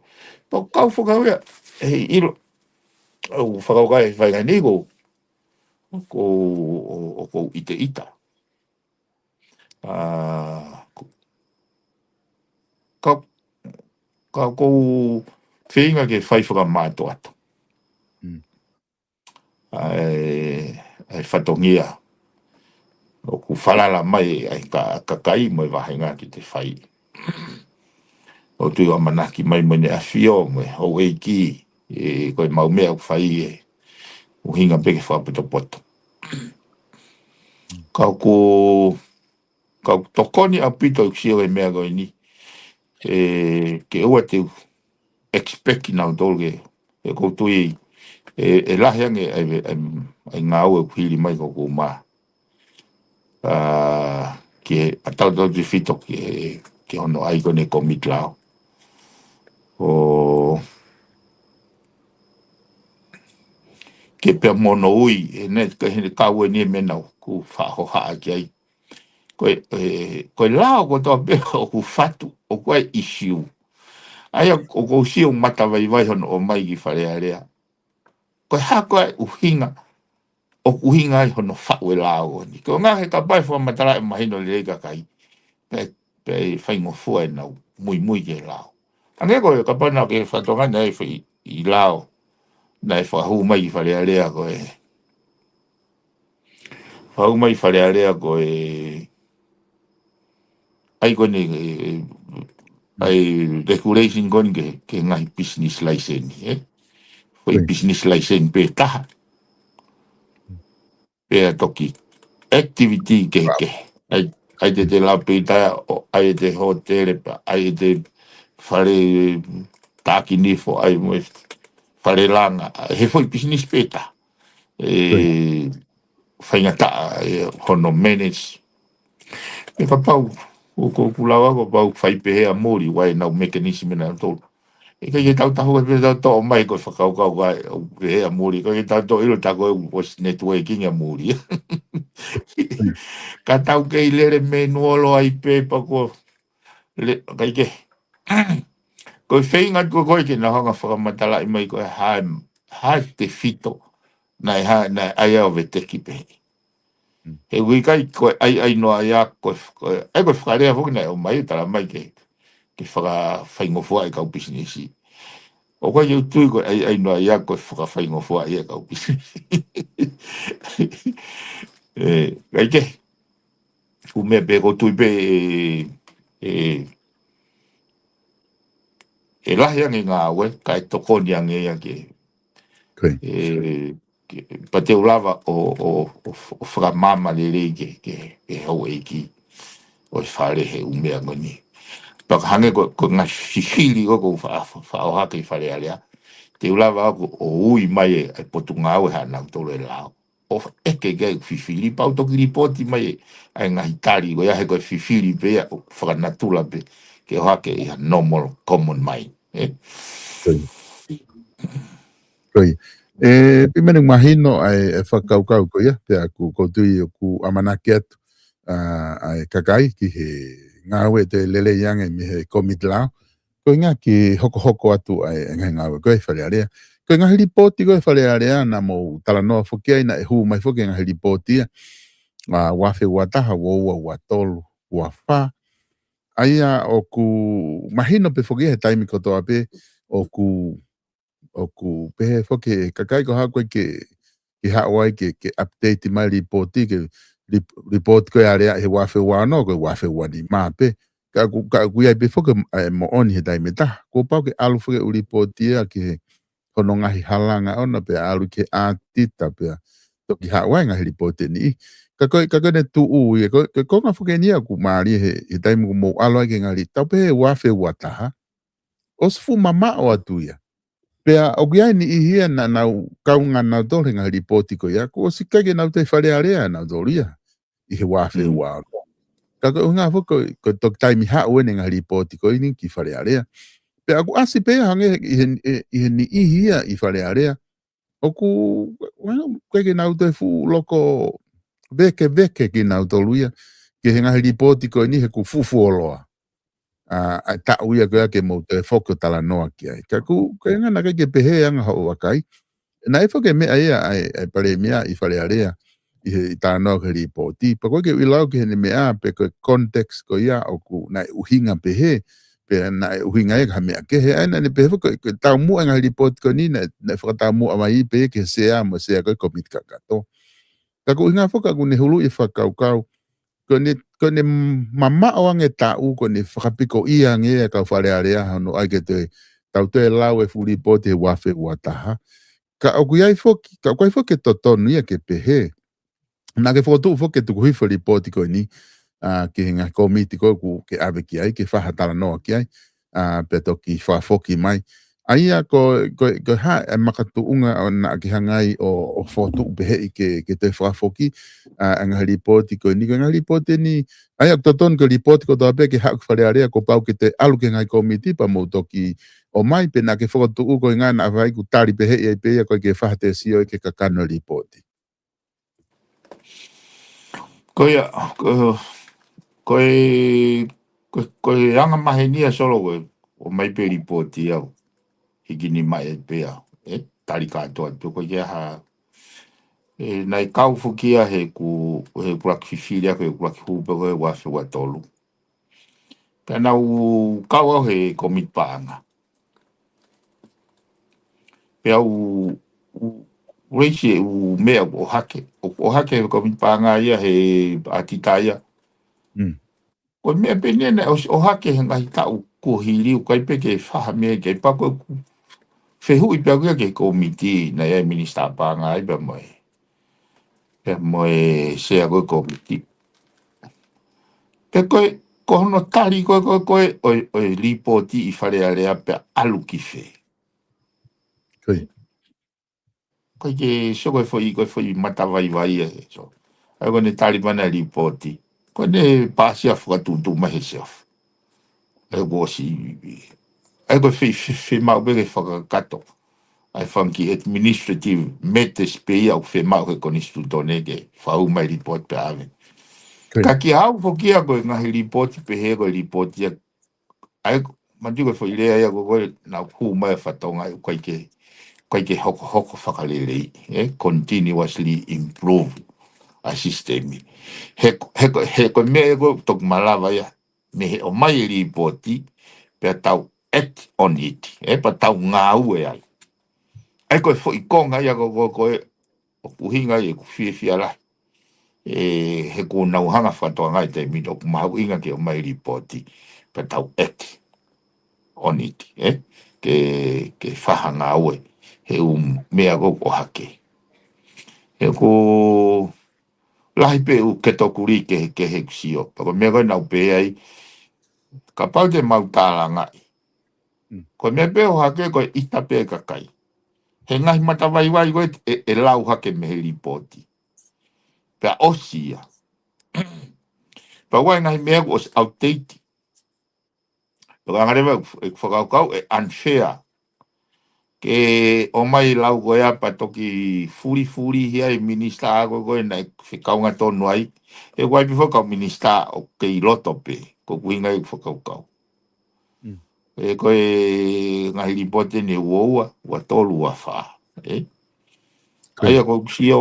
Pau kau fakau ia, he ʻilo, ʻoku fakau kai fai ngani ko, ko, ʻo, ʻoku ou ʻiteʻita. A, ko, ka, ka ʻoku ou feinga ke fai fakamātoato. Mm. ʻA e, ʻa e fatongia. ʻOku falala mai ʻa e ka, kakai mo e vāhenga ke te fai. ʻOku ou tui ʻamanaki mai mo ʻEne ʻAfio mo e houʻeiki, e, ko e mau meʻa ʻoku fai e, ʻuhinga pē ke fakapotopoto. Ka ʻoku, ka ʻoku tokoni ʻaupito ʻeku sio he meʻa ko eni. E, ke ʻoua te u expect kinautolu ke, he ʻoku ou tui, e, e lahi ange, e, e, e ngāue ʻoku hili mai ko ʻeku mā. A, ki he, a tautautefito ki he, ki hono ʻai ko eni e kōmiti lao. ʻO, ke pea mono ui, e ne, ke he kau eni e meʻa naʻá ku faʻa hohaʻa ki ai. Ko e, e, ko e lao kotoa pē ʻoku fatu, ʻoku ʻi ai e ʻisiū. ʻA ia, ʻoku ou sio matavaivai hono ʻomai ki Fale Alea. Ko e hā ko ā e ʻuhinga, ʻoku ʻuhinga ai hono faʻu e lao ko eni. Ko e ngaahi kapau ʻe fakamatalaʻi mahino lelei kakai. Pea, pea ʻe faingofua ʻenau muimui ki he lao. Hangē ko e kapau naʻá ke fakatokangaʻi naʻe fai ʻi lao. Naʻe fakahū mai ki Fale Alea ko e. Fakahū mai Fale Alea ko e. ʻAi ko eni, e, ʻai regulation ko eni ke, ke ngaahi business license, e? Foʻi business license pē taha. Pea toki activity kehekehe. ʻAi, ʻai te te lau pē ʻi taia, ʻo ʻai te hōtele pē, ʻai te fale takinifo, ʻai mo e fale langa. He foʻi business pē taha. E, faingataʻa, e, hono manage. E kapau, ʻoku, ʻoku lau ʻa e kapau fai pehē ʻa muli, ʻoku ʻi ai ʻenau mechanism ʻe nautolu. ʻIkai ke tau tahu ʻe pē tau toʻo mai ko e fakakaukau ka ʻoku pehē ʻa muli, ʻikai ke tau toʻo ʻilo tā ko e ʻoku ʻosi networking ʻa muli. Ka tau kei lele menuolo ai pē pea ko le, ʻikai ke. Ko e feinga ko ē ke nau hanga fakamatalaʻi mai ko e hā, hā tefito. naʻe ha, naʻe ʻai ʻo veteki pē. He ʻoku ʻikai ko e ʻaiʻai noa ia ko e, ko e, ʻai ko e fakalea foki naʻe ʻomai ʻo tala mai ke, ke fakafaingofuaʻi e kau pisinisi. ʻOku ʻikai ke u tui ko e ʻaiʻai noa ia ko e fakafaingofuaʻi e kau pisinisi. ʻE, ʻikai ke. ʻOku meʻa pē ʻoku ou tui pē ʻe, ʻe, ʻe lahi ange ngāue, kae tokoni ange ia ke, ʻe, ke, pea te u lava ʻo, ʻo, ʻo, ʻo fakamaama lelei ke, ke, ke houʻeiki ʻo e fale he ʻū meʻa ko eni. Pea ka hangē ko, ko e ngaahi fifili ko, ko fa, fa, faʻohake ʻi Fale Alea. Te u lava ʻo, ʻo ui mai e, e potungāue haʻanautolu e lao. ʻO ʻeke ke fifili pea u toki lipooti mai e, ʻa e ngaahi tali ko ia he ko e fifili pē ia ʻo fakanatula pē ke ʻohake ʻi ha normal common mind. ʻE? Ko ia. Ko ia. ʻE, pea meʻa ni mahino ʻa e, e fakakaukau ko ia, pea ʻoku, ʻoku ou tui ʻoku ʻamanaki atu, ʻa, ʻa e kakai ki he ngāue ʻe toe lelei ange mei he komiti lao. Ko e ngaahi hokohoko atu ʻa e, e ngaahi ngāue ko e Fale Alea. Ko e ngaahi lipooti ko e Fale Alea naʻa mou talanoa foki ai naʻe hū mai foki e ngaahi lipooti ia. ʻA, ua afe ua taha, ua ua, ua tolu, ua fā. ʻA ia ʻoku mahino pē foki he taimi kotoa pē ʻoku, ʻoku pehē foki e kakai ko haʻu ko ē ke, ke haʻu ai ke, ke update mai lipooti ke lip, lipooti ko e Alea he ua afe ua ono, ko e ua afe ua nima pē. Ka ʻoku, ka ʻoku ʻi ai pē foki e moʻoni he taimi ʻe taha. Kuo pau ke ʻalu foki e ʻū lipooti ia ki he hono ngaahi halanga ʻona pea ʻalu ki he ʻātita pea toki haʻu ai e ngaahi lipooti ʻe niʻihi. Ka ko e, ka ko ʻene tuʻu ia, ko, ko e konga foki eni ia ʻoku mālie he, he taimi ʻoku mou ʻalu ai ki he ngaahi li, tau pehē ua afe ua taha. ʻOsi fuʻu mamaʻo atu ia. Pea ʻoku ʻi ai e niʻihi ia naʻa nau kaungā nautolu he ngaahi lipooti ko ia, kuo ʻosi ʻikai ke nau toe ʻi Fale Alea nautolu ia ʻi he ua afe ua ono. Ka ko e ʻuhinga foki ko, ko e toki taimi haʻu eni e ngaahi lipooti ko eni ki Fale Alea. Pea ʻoku ʻasi pē ia hangē ʻi he, ʻi he niʻihi ia ʻi Fale Alea ʻoku, well, ʻikai ke nau toe fuʻu loko vekeveke kinautolu ia ki he ngaahi lipooti ko eni he kuo fuʻu fuoloa ʻa, ʻa e taʻu ia ko ia ke mou toe foki ʻo talanoa ki ai. Ka ʻoku, ko e ʻuhinga naʻe ʻikai ke pehē ʻa e anga hoʻo vakai. Naʻe foki e meʻa ia ʻa e, ʻa e Palēmia ʻi Fale Alea ʻi he, ʻi he talanoa ki he lipooti. Pea ʻoku ʻikai ke u ʻilo au ki heʻene meʻa pe ko e context ko ia ʻoku naʻe ʻuhinga pehē, pe naʻe ʻuhinga ia ki ha meʻa kehe. ʻA ia naʻa ne pehē foki ko e, ko e taumuʻa e ngaahi lipooti ko eni naʻe, naʻe fakataumuʻa mai pē ki he sea mo e sea ko e komiti kakato. Ka ko e ʻuhinga foki ʻoku ne huluʻi e fakakaukau, ko ʻene, ko ʻene mamaʻo ange e taʻu, ko ʻene fakapikoʻia ange e kau Fale Alea hono ʻai ke toe, tau toe lau e fuʻu lipooti he ua afe ua taha. Ka ʻoku ʻi ai foki, ka ʻoku ʻi ai foki e totonu ia ke pehē. Naʻa ke fokotuʻu foki ke tuku hifo e lipooti ko eni, ʻa, ki he ngaahi komiti ko ē ʻoku ke ʻave ki ai, ke fai ha talanoa ki ai, ʻa, pea toki fakafoki mai. ʻA ia ko, ko, ko e hā e makatuʻunga ʻo naʻa ke hanga ai ʻo, ʻo fokotuʻu pehēʻi ke, ke toe fakafoki, ʻa, e ngaahi lipooti ko eni, ko e ngaahi lipooti eni, ʻa ia ʻoku totonu ko e lipooti kotoa pē ke haʻu ki Fale Alea kuo pau ke toe ʻalu ki he ngaahi komiti pea mou toki ʻomai pe naʻa ke fokotuʻu ko e ʻuhinga naʻa faʻa ʻikai ke tali pehēʻi ai pē ia ko e ke fai ha toe sio ki he kakano e lipooti. Ko ia, ko, ko e, ko, ko e anga maheni ia Solo ko e, ʻomai pē lipooti ia ʻo hiki nima ai pē ia, ʻe, tali kātoa pē ko ia ha, ʻe, naʻe kau foki ia he ʻoku, he ʻuluaki fifili ʻa ko e ʻuluaki hū pē ko e ua afe ua tolu. Pea naʻa ku kau au he komiti paʻanga. Pea u, u, u raise e ʻū meʻa ʻoku ʻohake. ʻOku ʻohake he komiti paʻanga ia he ʻātita ia. Mm. Ko e meʻa pē eni naʻe ʻosi ʻohake he ngaahi taʻu kuo hili ʻoku ʻikai pē ke fai ha meʻa ke pea ko e ʻoku fehuʻi pē ʻaku ia ki he komiti naʻe ʻi ai e minisitā paʻanga ai pea mo e pea mo e sea ko e komiti. Pea ko e, ko hono tali ko e, ko e, ko e, ʻo e, ʻo e lipooti ʻi Fale Alea pea ʻalu ki fē. Ko ia. Ko e ke sio ko e foʻi, ko e foʻi matavaivai ia he so. ʻA ia ko ʻene tali mai ʻa e lipooti. Ko ʻene paasi ʻa e fakatuʻutuʻu mai he shelf. ʻA ia kuo ʻosi, ʻa ia ko e fei, fei, fiemaʻu pē ke fakakakato ʻa e fanga kiʻi administrative matters pē ia ʻoku fiemaʻu he konisitūtone ke fakahū mai lipooti pea ʻave. Ko ia. Ka kia au foki ia ko e ngaahi lipooti pehē ko e lipooti ia. ʻA ia, manatu ko e foʻi lea ia ko e ko e naʻa ku hū mai ʻa Fatonga ʻoku ʻikai ke, ʻikai ke hokohoko fakalelei, ē, continuously improve ʻa e sisitemi. He, he, he ko e meʻa ʻoku toki malava ia, mei he ʻomai e lipooti, pea tau act on it, ē, pea tau ngāue ai. ʻA ia ko e foʻi konga ia ko, ko, ko e, ʻoku ʻuhinga ai ʻeku fiefia lahi. ʻE, he ʻoku nau hanga fakatokangaʻi e taimi ni ʻoku mahuʻinga ke ʻomai e lipooti, pea tau act on it, ē? Ke, ke fai ha ngāue, he ʻū meʻa ʻoku ʻohake. He ʻoku lahi pē ʻū category ke, ke he kusio. Pea ko e meʻa ko ē naʻá ku pehē ai, kapau te mau tālangaʻi. Mm. Ko e meʻa pē ʻohake ko e ʻita pē e kakai. He ngaahi matavaivai ko ē ʻe, ʻe lau hake mei he lipooti. Pea ʻosi ia. Pea ʻoku ʻi ai e ngaahi meʻa kuo ʻosi outdated. Pea ʻoku anga leva ʻeku, ʻeku fakakaukau ʻe unfair. Ke ʻomai e lau ko ia pea toki fulifuli hia e minisitā ko ē ko ē naʻe fekaunga tonu ai. He ʻoku ʻi ai pē foki e kau minisitā ʻoku kei loto pē. Ko ʻeku ʻuhinga ʻeku fakakaukau. Mm. ʻE ko e ngaahi lipooti eni ua ua, ua tolu, ua fā, ē? Ko ia. ʻA ia ʻoku ou sio,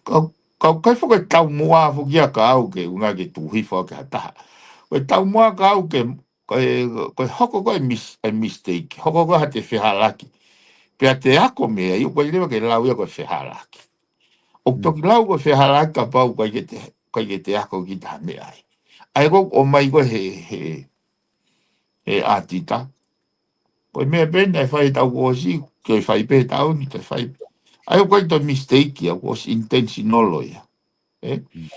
kau, kau kai foki e taumuʻa foki ia kiate au ke ʻuhinga ke tuʻu hifo au ki ha taha. Ko e taumuʻa kiate au ke, ko e, ko e hoko ko ē e mis-, e mistake, hoko ko ē ha te fehalaki. Pea te ako mei ai, ʻoku ʻikai leva ke lau ia ko e fehalaki. ʻOku Mm. toki lau ko e fehalaki kapau ʻoku ʻikai ke te, ʻikai ke te ako ki ha meʻa ai. ʻA ia ʻoku ʻomai ko ē he, he, he ʻatita. Ko e meʻa pē naʻe fai he taʻu kuo ʻosi, ke fai pē he taʻu ni, ke fai. ʻA ia ʻoku ʻikai toe mistake ia, kuo ʻosi intentional ia. Ē? Mm.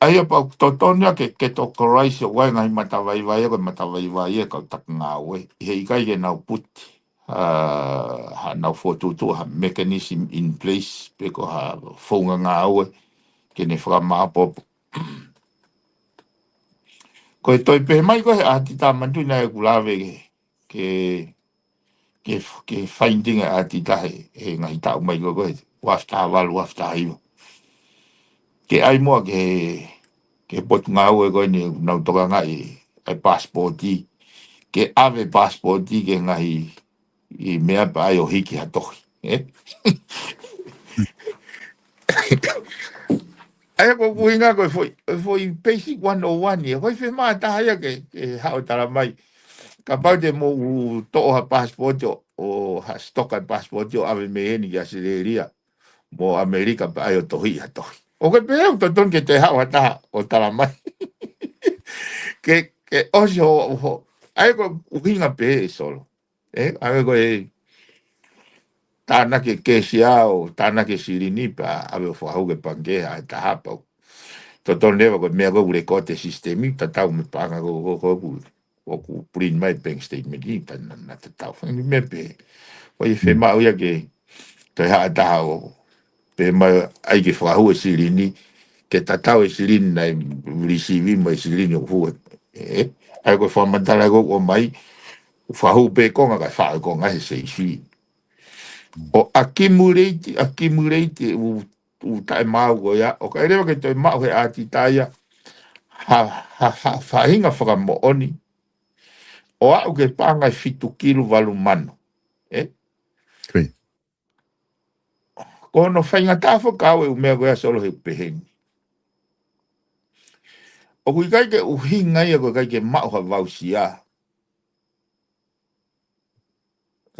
ʻA ia pea ʻoku totonu ia ke, ke categorize ʻo ʻai e ngaahi matavaivai, ko e matavaivai ʻa e kau taki ngāue. He ʻikai ke nau put, uh, ha nau fokotuʻutuʻu ha mechanism in place, pe ko ha founga ngāue, ke ne fakamāʻopoʻopo. Ko e toe pehē mai ko ē he ʻatita, manatuʻi naʻá ku lave ke, ke, ke, ke finding e ʻatita he, he ngaahi taʻu mai ko ē ko ē, ua afe taha valu, ua afe taha hiva. Ke ʻai muʻa ki he, ki he potungāue ko eni ʻoku nau tokangaʻi e pasipoti, ke ʻave e pasipoti ki he ngaahi ʻi meʻa pea ʻai ʻo hiki ha tohi, ē? ʻA ia ko ʻeku ʻuhinga ko e foʻi, foʻi basic one oh one ia, ko e fiemaʻu taha ia ke, ke haʻu ʻo talamai. Kapau te mou toʻo ha pasipoti ʻo, ʻo ha sitoka e pasipoti ʻo ʻave mei heni ki ʻAositelēlia mo ʻAmelika pea ʻai ʻo tohi ha tohi. ʻOku pehē ʻoku totonu ke toe haʻu ha taha ʻo talamai. Ke, ke ʻosi ho, ho. ʻA ia ko e ʻuhinga pē ē Solo. Ē, ʻa ia ko e tānaki e kesi ʻo tānaki e silini pea ʻave ʻo fakahū ki he pangikē ʻa e taha pau. Totonu leva ko e meʻa ko ē ʻoku lēkooti he sisitemi, tatau mo e paʻanga ko, ko, ko, ko, ʻoku print mai bank statement ʻi, pea na, na tatau. Fanga meʻa pē. Ko e Mm. fiemaʻu ia ke toe haʻu ha taha ʻo pehē mai ʻai ke fakahū e silini, ke tatau e silini naʻe receive mo e silini ʻoku hū. Ē, ʻa ia ko e fakamatala ko ē ʻoku ʻomai, ʻoku fakahū pē konga kae faʻo e konga he seifi. ʻO accumulate, accumulate e ʻū, ʻū taʻemaau ko ia, ʻoku ʻikai leva ke toe maʻu he ʻatita ia ha, ha, ha faʻahinga fakamoʻoni, ʻo aʻu ki he paʻanga ʻe fitu kilu valu mano. Ē? Ko ia. Ko hono faingataʻa foki ʻa e ʻū meʻa ko ia Solo he ʻoku pehē ni. ʻOku ʻikai ke ʻuhinga ia ko e ʻikai ke maʻu ha voucher.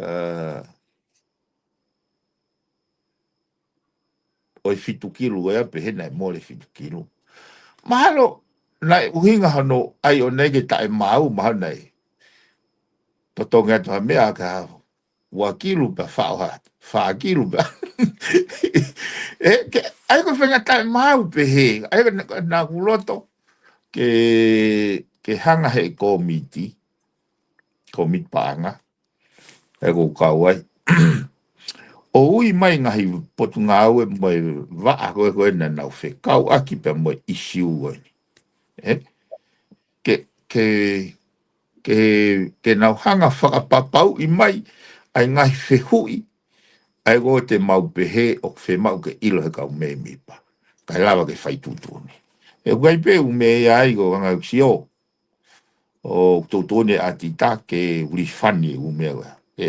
Ē, ʻo e fitu kilu ko ia pehē naʻe mole fitu kilu. Mahalo naʻe ʻuhinga hono ʻai ʻo ʻai ke taʻemaau, mahalo naʻe totongi atu ha meʻa ka ua kilu pea faʻo ha fā kilu pea. Ē, ke, ʻa ia ko e faʻahinga taʻemaau pehē. ʻA ia ko ʻeku, naʻá ku loto ke, ke hanga he kōmiti, kōmiti paʻanga, ʻa ia ʻoku ou kau ai, ʻo ui mai e ngaahi potungāue mo e vaʻa ko ē ko ē naʻa nau fekauʻaki pea mo e ʻisiū ko eni. Ē? Ke, ke, ke, ke nau hanga ʻo fakapapauʻi mai ʻa e ngaahi fehuʻi, ʻa ia ʻoku te mau pehē ʻoku fiemaʻu ke ʻilo he kau mēmipa. Kae lava ke fai tuʻutuʻuni. He ʻoku ʻi ai pē ʻū meʻa ia ai ko e anga ʻeku sio, ʻoku tuʻutuʻuni e ʻatita ke refund e ʻū meʻa ko ia. Ke,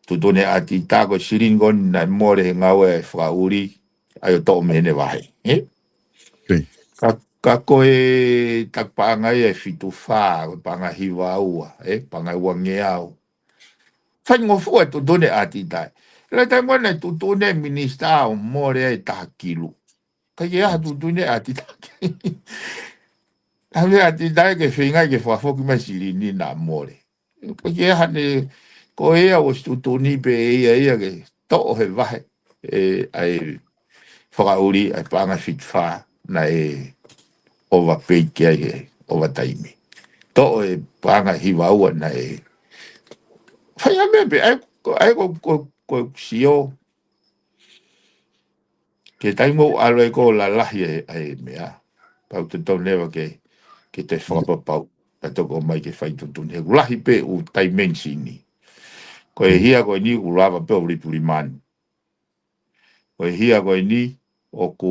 tuʻutuʻuni ʻe ʻAtita ko e silini ko eni naʻe mole he ngāue ʻa e fakaʻuli, ʻa ia ʻo toʻo mei heʻene vahe. Ē? Ka, ka ko e taku paʻanga ia ʻe fitu fā, ko e paʻanga hiva ua, ē? Paʻanga ua ngeau. Faingofua e tuʻutuʻuni ʻe ʻAtita. He ko e taimi ko ē naʻe tuʻutuʻuni ai e minisitā ʻo mole ai e taha kilu. ʻIkai ke ʻi ai ha tuʻutuʻuni ʻe ʻAtita. ʻAve ʻAtita ke feinga ke fakafoki mai e silini naʻe mole. ʻIkai ke ʻi ai haʻane, ko ia ʻoku ʻosi tuʻutuʻuni pē ʻe ia ia ke toʻo he vahe, ē, ʻa e fakaʻuli, ʻa e paʻanga fitu fā naʻe overpaid ki ai he overtime. Toʻo e paʻanga hiva ua naʻe fai ʻa e meʻa pē, ʻa ia ko, ʻa ia ko, ko, ko e sio. Ke taimi ʻoku ʻalu ai ko e lalahi e, ʻa e meʻa. Pau te tau neva ke, ke te fakapapau. Ka toko mai ke fai tuʻutuʻuni. He ʻoku lahi pē ʻū taimeni sini. Ko e hia ko eni ʻoku lava pē ʻo lipulimani. Ko e hia ko eni ʻoku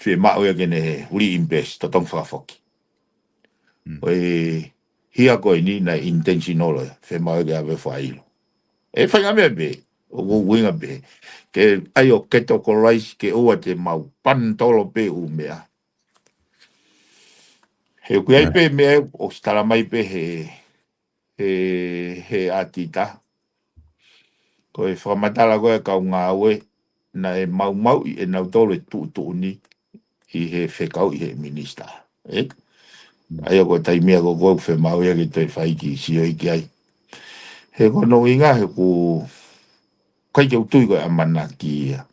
fiemaʻu ia ke ne reinvest, totongi fakafoki. Ko e hia ko eni naʻe intentional ia, fiemaʻu ia ke ʻave ʻo fakaʻilo. ʻE fai ngaahi meʻa pē, ʻoku ʻuhinga pē. Ke ʻai ʻo categorize ke ʻoua te mau panatolo pē ʻū meʻa. He ʻoku ʻi ai pē meʻa ʻoku tala mai pē he, he, he ʻAtita. Ko e fakamatala ko ē ʻa e kau ngāue, naʻe maumauʻi ʻe nautolu e tuʻutuʻuni ʻi he fekau ʻi he minisitā. Ē? ʻA ia ko e taimi ia ko ē ʻoku fiemaʻu ia ke toe fai ki he sio ki ai. He ko hono ʻuhinga he ʻoku ʻikai ke u tui ko e ʻamanaki ia.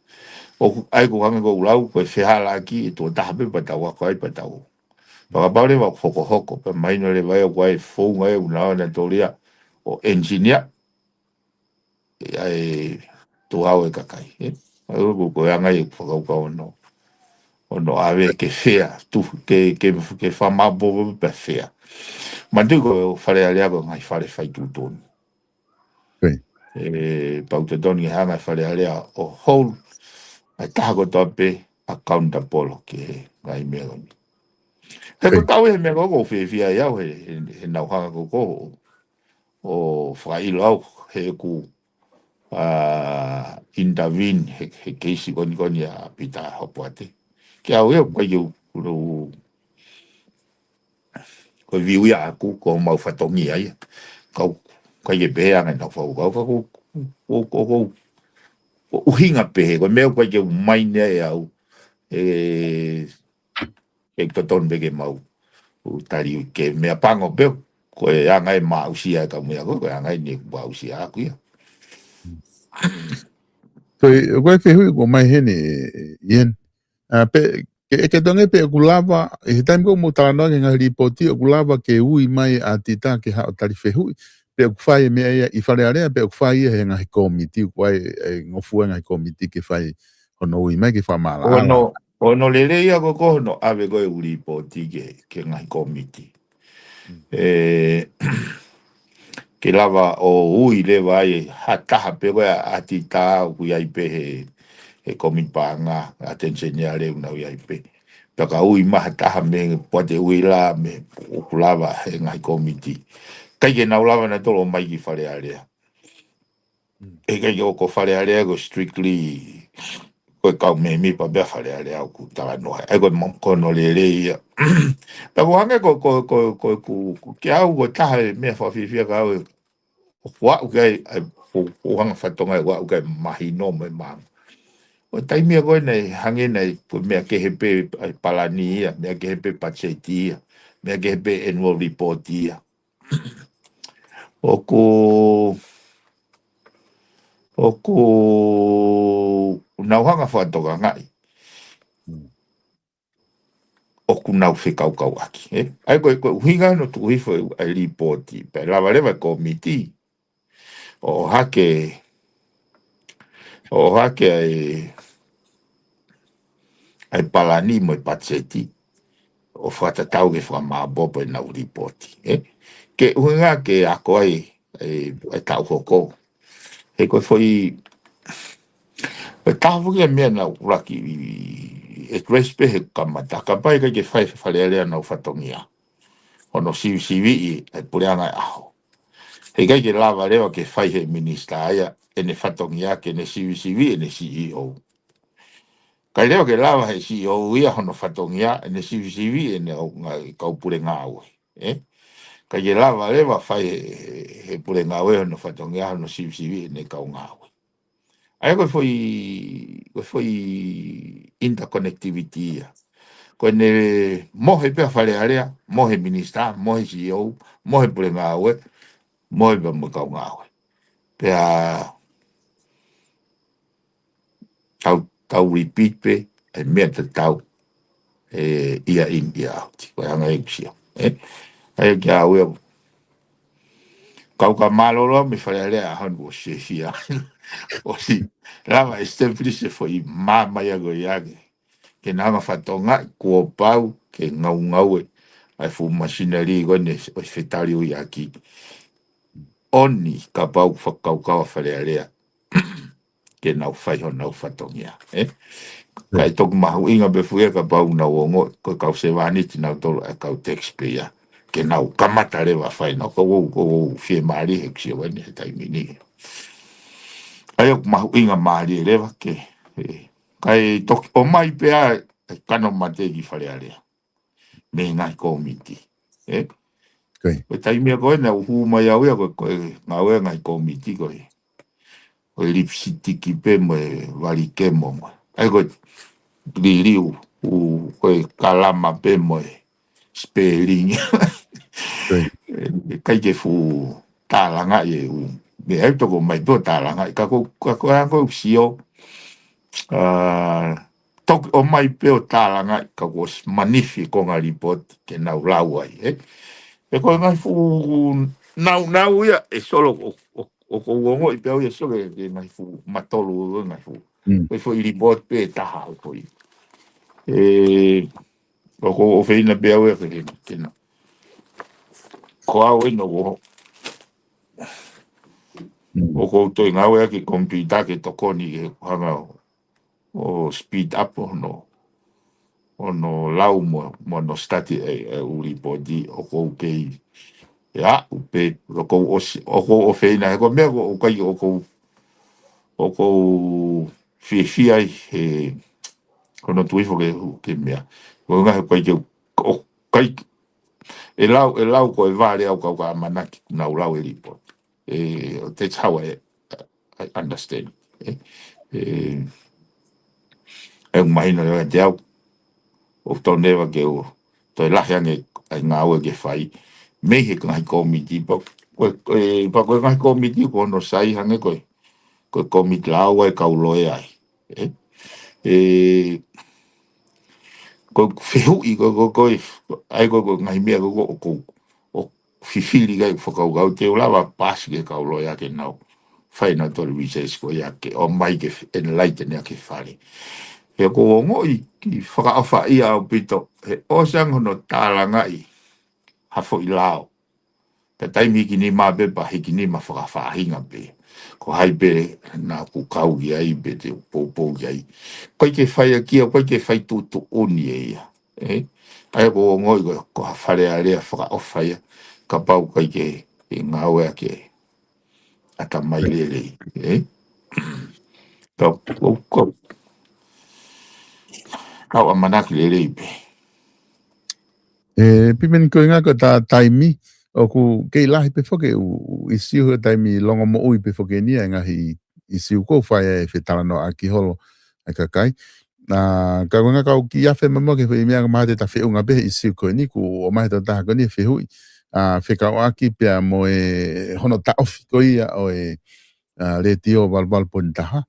ʻOku, ʻa ia ʻoku hangē ko ʻeku lau ko e fehālaaki ʻe tuʻo taha pē pea tau ako ai pea tau. Fakapapau leva ʻoku hokohoko, pea mahino leva ia ʻoku ʻi ai e founga ʻe ʻuhinga ʻo nautolu ia ʻo engineer. ʻA e tuʻu hau e kakai, ē? ʻA ia ko, ko e anga ia ʻeku fakakaukau hono, hono ʻave ke fair, tu, ke, ke, ke fakamāʻopoʻopo pea fair. Manatuʻi ko Fale Alea ko e ngaahi fale fai tuʻutuʻuni. Ē, pau te tonu ke hanga ʻe Fale Alea ʻo hold ʻa e taha kotoa pē accountable ki he ngaahi meʻa ko eni. He ko e tau he meʻa ko ē ʻoku ou fiefia ai au he, he, he nau hanga ko ē ʻo ʻo fakaʻilo au he ʻoku, ā, intervene he, he keisi ko eni ko eni ʻa Pita Hopoate. Ke au ia, ʻoku ʻikai ke u, u, ko e view ia ʻaʻaku, ko homau fatongia ia. Kau, ʻikai ke pehē ange ʻenau fakakaukau, ka ko, ko, ko, ko, ko ʻuhinga pehē, ko e meʻa ʻoku ʻikai ke u maini ai au, ē, ʻe totonu pē ke mau ʻū tali ke meʻa pango pē, ko e anga e maʻusia e kau meʻa ko, ko e anga e ni maʻusia ʻaʻaku ia. Ko e, ko e fehuʻi ko mai heni, ē, Ian. Ā, pē, ke, ke tonge pē ʻoku lava, ʻi he taimi ko ē ʻoku mou talanoa ki he ngaahi lipooti, ʻoku lava ke ui mai ʻa ʻAtita ke haʻu ʻo tali fehuʻi, pe ʻoku fai e meʻa ia ʻi Fale Alea, pe ʻoku fai ia he ngaahi kōmiti, ʻoku ʻi ai e ngofua e ngaahi kōmiti ke fai hono ui mai ke fakamālō. Hono, hono lelei ia ko ē hono ʻave ko ē ʻū lipooti ki he, ki he ngaahi kōmiti. Ē, ke lava ʻo ui leva ai ha taha pē ko ē ʻa ʻAtita ʻoku ʻi ai pē he, he kōmiti paʻanga, ʻa Teni Seniale ʻoku nau ʻi ai pē. Pea ka ui mai ha taha mei he Poate Uila mei he ʻoku lava he ngaahi kōmiti. ʻIkai ke nau lava nautolu ʻo ʻomai ki Fale Alea. ʻIkai ke ʻo ko Fale Alea ko e strictly ko e kau mēmipa pē ʻa Fale Alea ʻoku talanoa ai. ʻA ia ko e mo-, ko hono lelei ia. Pea ʻoku hangē ko, ko, ko, ko, ko, ko, ke au ko e taha e meʻa fakafiefia ka au ē, ʻoku ou aʻu ki ai, ʻa e, ʻoku, ʻoku hanga fatongia ʻoku ou aʻu ki ai mahino mo e maama. ʻO taimi ia ko ē naʻe hangē naʻe, ko e meʻa kehe pē ʻa e palani ia, meʻa kehe pē patiseti ia, meʻa kehe pē annual report ia. ʻOku, ʻoku nau hanga fakatokangaʻi. ʻOku nau fekaukauʻaki, ē? ʻA ia ko e, ko e ʻuhinga hono tuku hifo ʻa e lipooti, pea lava leva e kōmiti ʻo ʻohake, ʻo ʻohake ʻa e, ʻa e palani mo e patiseti, ʻo fakatatau ke fakamāʻopoʻopo ʻenau lipooti, ē? Ke ʻuhinga ke ako ai, ē, ʻa e taʻu hoko. He ko e foʻi, ko e taha foki e meʻa naʻa ku laki ʻi, ʻi address pē he kamata, kapau ʻe ʻikai ke fai ʻe Fale Alea ʻenau fatongia. Hono sivisiviʻi ʻa e puleʻanga ʻo e ʻaho. ʻIkai ke lava leva ke fai he minisitā ia ʻene fatongia ke ne sivisiviʻi ʻene C E O. ʻIkai leva ke lava he C E O ia hono fatongia ʻene sivisiviʻi ʻene au-, ngaahi kau pule ngāue. ʻE? ʻIkai ke lava leva fai he, he, he pule ngāue hono fatongia hono sivisiviʻi ʻene kau ngāue. ʻA ia ko e foʻi, ko e foʻi interconnectivity ia. Ko ʻene mohe pē ʻa Fale Alea, mohe minisitā, mohe C E O, mohe pule ngāue, mohe pē mo e kau ngāue. Pea tau, tau repeat pē, ʻa e meʻa tatau, ʻe, year in, year out. Ko e anga ʻeku sio. ʻE? ʻA ia kia au ia, kau ka mālōlō mei Fale Alea ʻa hanu ʻo sefia. ʻOsi lava establish e foʻi māmā ia ko ia ke. Ke na hanga fatongia kuo pau ke ngaungaue ʻa e fuʻu machinery ko eni ʻo e fetaliuiʻaki. ʻOni kapau fakakaukau ʻa Fale Alea ke nau fai honau fatongia, ʻe? Kae toki mahuʻinga pē foki ia kapau nau ongoʻi, ko e kau sevāniti nautolu ʻa e kau taxpayer, ke nau kamata leva fai nau, ko u, ko u fiemālie he ʻeku sio eni he taimi ni. ʻA ia ʻoku mahuʻinga mālie leva ke, ʻe, kae toki ʻomai pē ʻa e kano mate ki Fale Alea mei he ngaahi kōmiti. ʻE? Ko e taimi ia ko ē naʻa ku hū mai au ia ko e, ko e ngāue ngaahi kōmiti ko e, ko e lipsitiki pē mo e valikemo mo e. ʻA ia ko e liliu, ʻū, ko e kalama pē mo e spelling. ʻIkai ke fuʻu tālangaʻi e ʻū. Meʻa ʻe toko mai pē ʻo tālangaʻi. Ka ko, ka ko e anga ʻeku sio, ʻa, toki ʻomai pē ʻo tālangaʻi ka kuo ʻosi manifi ko e ngaahi lipoti ke nau lau ai, ʻe? ʻE ko e ngaahi fuʻu naunau ia ʻe Solo ʻo, ʻo, ʻoku ou ongoʻi pē au ia Solo ke, ke ngaahi fuʻu matolu ʻo ngaahi fuʻu. Ko e foʻi lipoti pē taha ʻo ko ia. ʻE, ʻoku ou ʻofeina pē au ia ke, ke na. Ko au ʻeni ʻoku, ʻoku ou toe ngāue ʻaki e computer ke tokoni ke hanga ʻo speed up hono, hono lau mo, mo hono study e, e ʻū lipoti ʻoku ou kei, ʻe aʻu pē, ʻoku ou ʻosi, ʻoku ou ʻofeina, he ko e meʻa ʻoku ou kai, ʻoku ou, ʻoku ou fiefia ai he, hono tui foki ke, ke meʻa. Ko e ngaahi ʻoku ʻikai ke, ʻoku ʻikai, ʻe lau, ʻe lau ko e vale au kau ka ʻamanaki kuo nau lau e lipoti. ʻE, that's how I, I understand. ʻE, ʻe, ʻe mahino leva te au, ʻoku tau neva ke u, toe lahi ange ʻa e ngāue ke fai. Mei he ngaahi kōmiti, pea ko e, ko e, pea ko e ngaahi kōmiti, ko hono sai hangē ko e, ko e kōmiti lao ʻa e kau loea ai. ʻE, ʻe, ko e fehuʻi, ko, ko, ko e, ʻa ia ko, ko e ngaahi meʻa ko, ko, ko, ʻo fifili kai fakakaukau te u lava paasi ki he kau loea ke nau fai nautolu e research ko ia ke ʻomai ke enlighten ia ki Fale. He ʻoku ou ongoʻi ke fakaʻofaʻia ʻaupito, he ʻosi ange hono tālangaʻi ha foʻi lao. Pea taimi hiki nima pē pea hiki nima fakafaʻahinga pē. Ko hai pē naʻa ku kau ki ai pe te u poupou ki ai. ʻIkai ke fai ʻaki ia, ʻikai ke fai tuʻutuʻuni ʻe ia. ʻE? ʻA ia ʻoku ou ongoʻi ko, ko ha Fale Alea fakaʻofa ia, kapau ʻikai ke, ke ngāue ʻaki e ʻatamai lelei. ʻE? Kau, kau, kau. Kau ʻamanaki lelei pē. ʻE, Pimeni ko e ngaahi ko e tā taimi, ʻoku kei lahi pē foki e ʻū, ʻū ʻisiū he taimi longomoʻui pē foki eni ʻa e ngaahi ʻisiū ʻoku fai ai e fetalanoaʻaki holo ʻa e kakai. ʻA, ka ko e ngaahi kau kiʻi afe mai mo ke foʻi meʻa ka mahalo te ta feʻunga pē he ʻisiū ko eni, kuo ʻomai he tokotaha ko eni e fehuʻi. ʻA, fekauʻaki pea mo e hono taʻofi ko ia ʻo e, ʻa, Letiō valu valu poini taha.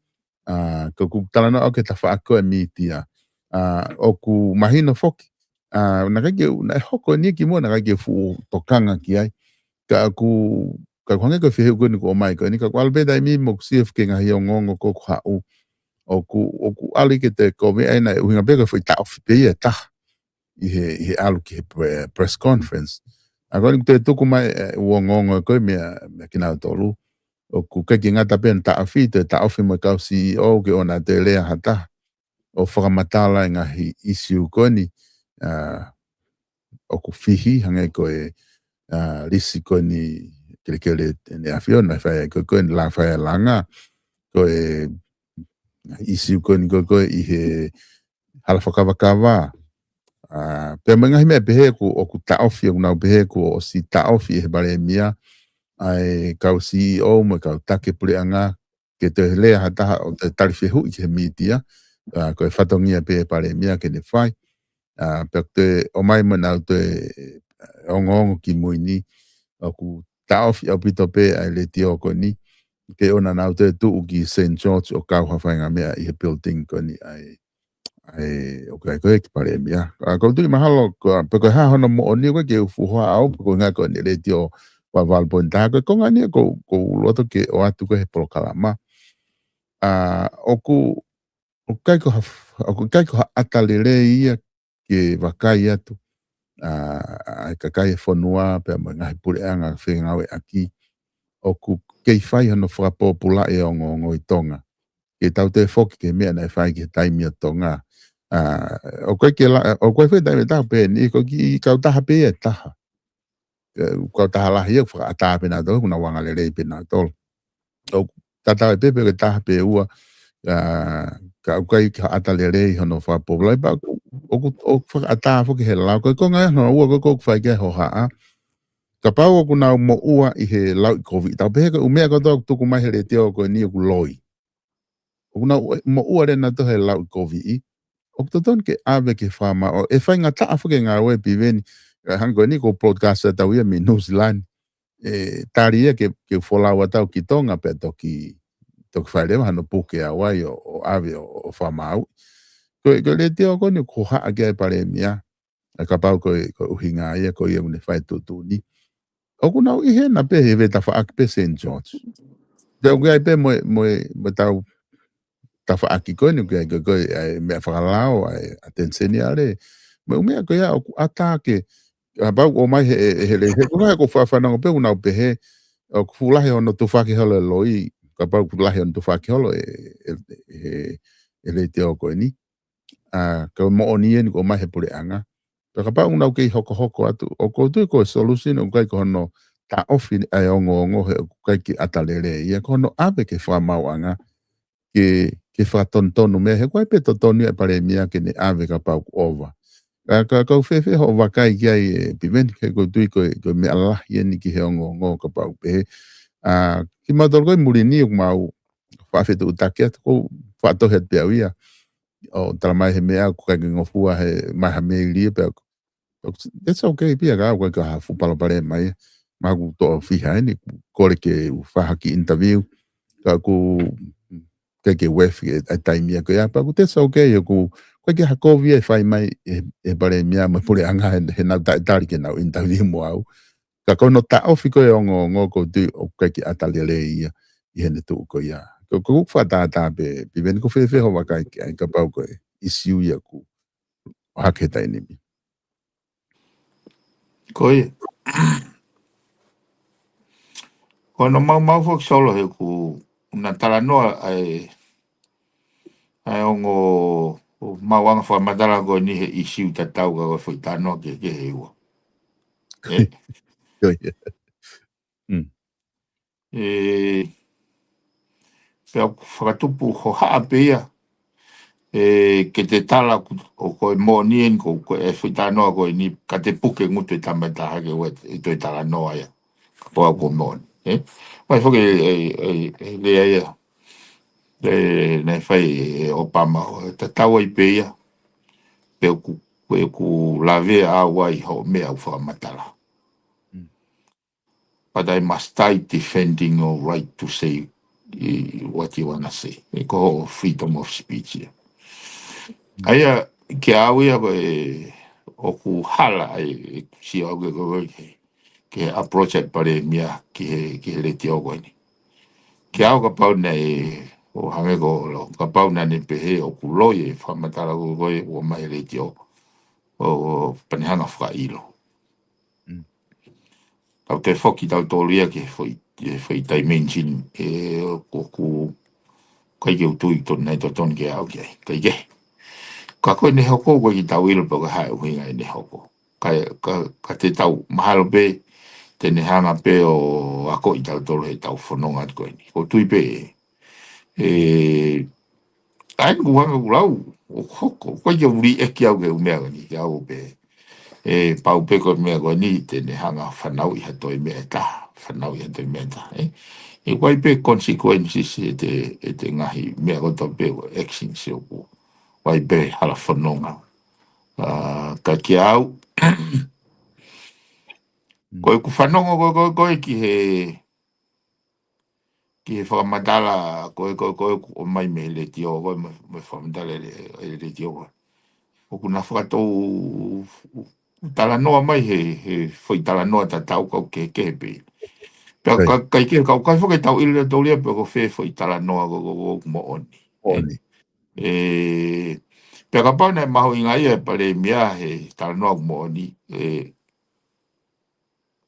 ʻA, ko ʻeku talanoa ʻoku ke tafaʻaki ko e mītia. ʻA, ʻoku mahino foki. ʻA, naʻe ʻikai ke, naʻe hoko eni ki muʻa, naʻe ʻikai ke fuʻu tokanga ki ai. Ka ʻoku, ka ʻoku hangē ko e fehuʻi ko eni kuo ʻomai ko eni, ka ʻoku ʻalu pē taimi mo ʻeku sio ki he ngaahi ongoongo ʻoku haʻu. ʻOku, ʻoku ʻalu ke te kōmiti ai naʻe ʻuhinga pē ko e foʻi taʻofi pē ia ʻe taha. ʻI he, ʻi he ʻalu ki he pre-, press conference. ʻA ko eni ʻoku te tuku mai, ʻe, ʻū ongoongo ko e meʻa, meʻa kinautolu. ʻOku ʻikai ke ngata pē ʻene taʻofi, toe taʻofi mo e kau C E O ke ʻoua naʻa toe lea ha taha ʻo fakamatala e ngaahi ʻisiū ko eni, ʻa, ʻoku fihi hangē ko e, ʻa, lisi ko eni kelekele ʻEne ʻAfio naʻe fai ai ko ē ko ē ʻene la fai langa, ko e ʻisiū ko eni ko ē ko ē ʻi he hala fakakavakava. ʻA, pea mo e ngaahi meʻa pehē ʻoku, ʻoku taʻofi, ʻoku nau pehē kuo ʻosi taʻofi ʻe he palēmia ʻa e kau C E O mo e kau taki puleʻanga, ke toe lea ha taha ʻo toe tali fehuʻi ki he mītia, ʻa, ko e fatongia pē ʻa e palēmia ke ne fai. ʻA, pea toe ʻomai mo nau toe ongoongo ki mui ni, ʻoku taʻofi ʻaupito pē ʻa e letiō ko eni, ke ʻoua naʻa nau toe tuʻu ki Saint George ʻo kau ha faʻahinga meʻa ʻi he building ko eni ʻa e, ʻa e, ʻoku ʻikai ko ē ki palēmia. ʻA, ʻoku ou tui mahalo, ko, pe ko e hā hono moʻoni, ʻoku ʻikai ke u fuʻu hohaʻa au, pe ko e ngaahi ko eni letiō valu valu poini taha, ko e konga eni ʻoku, ʻoku ou loto ke ʻoatu ko ē he polokalama. ʻA, ʻoku, ʻoku ʻikai ko ha, ʻoku ʻikai ko ha ʻata lelei ia ke vakai atu ʻa, ʻa e kakai e fonua pea mo e ngaahi puleʻanga fengāueʻaki, ʻoku kei fai hono fakapōpulaʻi e ongoongo ʻi Tonga. Ke tau toe foki ki he meʻa naʻe fai ki he taimi ʻo Tonga. ʻA, ʻoku ʻikai ke la, ʻoku ʻikai fai taimi ʻe taha pē eni, ko e kiʻi kautaha pē ia ʻe taha. ʻE, kautaha lahi ia ʻoku fakaʻatā pē nautolu, ʻoku nau anga lelei pē nautolu. ʻOku tatau ai pē pe ko e taha pe ua, ʻa, ka ʻoku ʻikai ke ʻata lelei hono fakapōpulaʻi pea ʻoku, ʻoku, ʻoku fakaʻatā foki he lao. Ko e konga ia hono ua ko ē ʻoku fai ki ai e hohaʻa. Kapau ʻoku nau moʻua ʻi he lauʻikoviʻi, tau pehē ko e ʻū meʻa kotoa ʻoku tuku mai he letiō ko eni ʻoku loi. ʻOku nau moʻua leva nautolu he lauʻikoviʻi, ʻoku totonu ke ʻave ke fakamaau, ʻe faingataʻa foki e ngāue, Piveni, ʻa, hangē ko eni ko e broadcast ʻa tautolu ia mei New Zealand. ʻE, tali ia ke, ke folau atu ki Tonga pea toki, toki fai leva hano puke ʻa e, ʻo, ʻo ʻave ʻo, ʻo fakamaau. Ko e, ko e letiō ko eni ʻoku hohaʻa ki ai e palēmia, ʻa, kapau ko e, ko e ʻuhinga ia ko ia ʻoku ne fai tuʻutuʻuni. ʻOku nau ʻi hena pē he vetafaʻaki pē Saint George. Pea ʻoku ʻi ai pē mo e, mo e, mo e tau tafaʻaki ko eni, ʻoku ʻi ai ko ē ko ē ʻa e meʻa fakalao, ʻa e attention ia le. Mo e ʻū meʻa ko ia ʻoku ʻatā ke, kapau ʻoku ʻomai he, he, he lei, he ko e ngaahi ʻoku ou fanongo pē ʻoku nau pehē ʻoku fuʻu lahi hono tufaki holo e loi, kapau ʻoku lahi hono tufaki holo e, e, e, e letiō ko eni. ʻA, ka ko e moʻoni eni ʻoku ʻomai he puleʻanga. Pea kapau ʻoku nau kei hokohoko atu, ʻoku ou tui ko e solution ʻoku ʻikai ko hono taʻofi ʻa e ongoongo he ʻoku ʻikai ke ʻata lelei ia, ko hono ʻave ke fakamaauʻanga, ke, ke fakatonutonu meʻa, he ʻoku ʻi ai pē totonu ia e palēmia ke ne ʻave kapau ʻoku ova. ʻA, ka, ka ʻoku fēfē hoʻo vakai ki ai, ʻe Piveni, he ʻoku ou tui ko e, ko e meʻa lahi eni ki he ongoongo kapau pehē. ʻA, kimautolu ko ē muli ni ʻoku mau faʻa fetuʻutaki atu, ʻoku ou faʻa tohi atu pē au ia. ʻO tala mai he meʻa ʻoku ʻikai ke ngofua he mai ha meili pea ʻoku, ʻoku, that's okay pē ia, ka ʻoku ʻikai ko ha fuʻu palopalema ia. Mahalo ʻoku toʻo fiha eni, kole ke u fai ha kiʻi interview. Ka ʻoku ʻikai ke worth e, e taimi ia ko ia, pea ʻoku that's okay, ʻoku, ʻoku ʻikai ke ha kovi ia ʻe fai mai ʻe, ʻe he palēmia mo e puleʻanga he, he nau taʻetali ke nau interview mo au. Ka ko hono taʻofi ko ē e ongoongo ʻoku ou tui ʻoku ʻikai ke ʻata lelei ia ʻi heʻene tuʻu ko ia. Ko, ko ʻeku fakatātā pē, Piveni, ʻoku fēfē hoʻo vakai ki ai kapau ko e ʻisiū ia ʻoku ʻohake he taimi ni. Ko ia. Ko hono maumau foki Solo he ʻoku na talanoa ai, ʻa e ongo, ʻo maʻuʻanga fakamatala ko eni he ʻisiū tatau ka ko e foʻi talanoa kehekehe ʻe ua. ʻE? Ko ia. Mm. ʻE, pea ʻoku fakatupu hohaʻa pē ia. ʻE, ke te tala ʻoku, ʻoku ko e moʻoni eni ko, ko e foʻi talanoa ko eni, ka te puke ngutu e tama ʻe taha ke ʻoua ʻe toe talanoa ia. Kapau ʻoku moʻoni, ʻe? Mai foki e, e, e, e lea ia. ʻE, naʻe fai ʻe ʻOpama ʻo tatau ai pē ia. Pe ʻoku, pe ʻoku lavea ʻa e ʻū meʻa ʻoku fakamatala. Mm. But I must die defending your right to say, eh, what you wanna say. ʻE ko hoʻo freedom of speech ia. ʻA ia, kiate au ia ko e ʻoku hala ai, ʻe sio au ke ko e, ke approach ʻa e palēmia ki he, ki he letiō ko eni. Kiate au kapau naʻe, ʻo hangē ko Lo, kapau naʻa ne pehē ʻoku loi e fakamatala ko ē ʻoku ʻomai he letiō, ʻo, ʻo pea ne hanga fakaʻilo. Mm. Tau toe foki tautolu ia ki he foʻi, ki he foʻi dimension, ʻe, ʻoku, ʻoku ʻikai ke u tui to, naʻe totonu ke aʻu ki ai. ʻIkai ke. Ka ko ʻene hoko ʻoku ʻikai ke tau ʻilo pe ko e hā e ʻuhinga ʻene hoko. Ka, ka, ka te tau mahalo pē, te ne hanga pē ʻo akoʻi tautolu he tau fononga atu ko eni. ʻOku ou tui pē, ē, ʻa eni ʻoku hanga ʻoku lau, ʻoku hoko, ʻoku ʻikai ke u liʻaki au ki he ʻū meʻa ko eni, ke au pē, ē, pau pē ko e meʻa ko eni, te ne hanga fanauʻi ha toe meʻa ʻe taha, fanauʻi ha toe meʻa ʻe taha, ē. ʻOku ʻi ai pē consequences ʻi heʻete, ʻete ngaahi meʻa kotoa pē ʻo actions ʻoku ʻi ai pē hala fononga. ʻA, ka kiate au, ko ʻeku fanongo ko ē, ko ē, ko ē ki he, ki he fakamatala ko ē, ko ē, ko ē ʻoku ʻomai mei he letiō, ko ē mo e, mo e fakamatala ʻe he, ʻe he letiō ko ē. ʻOku na fakatou talanoa mai he, he foʻi talanoa tatau kau kehekehe pē. Pea ʻIkai. ka, ʻikai ke, kau ʻikai foki ke tau ʻilo tautolu ia pe ko fē foʻi talanoa ko, ko, ko, ʻoku moʻoni. Moʻoni. Ē, pea kapau naʻe mahuʻinga ia ʻe he Palēmia he talanoa ʻoku moʻoni, ē,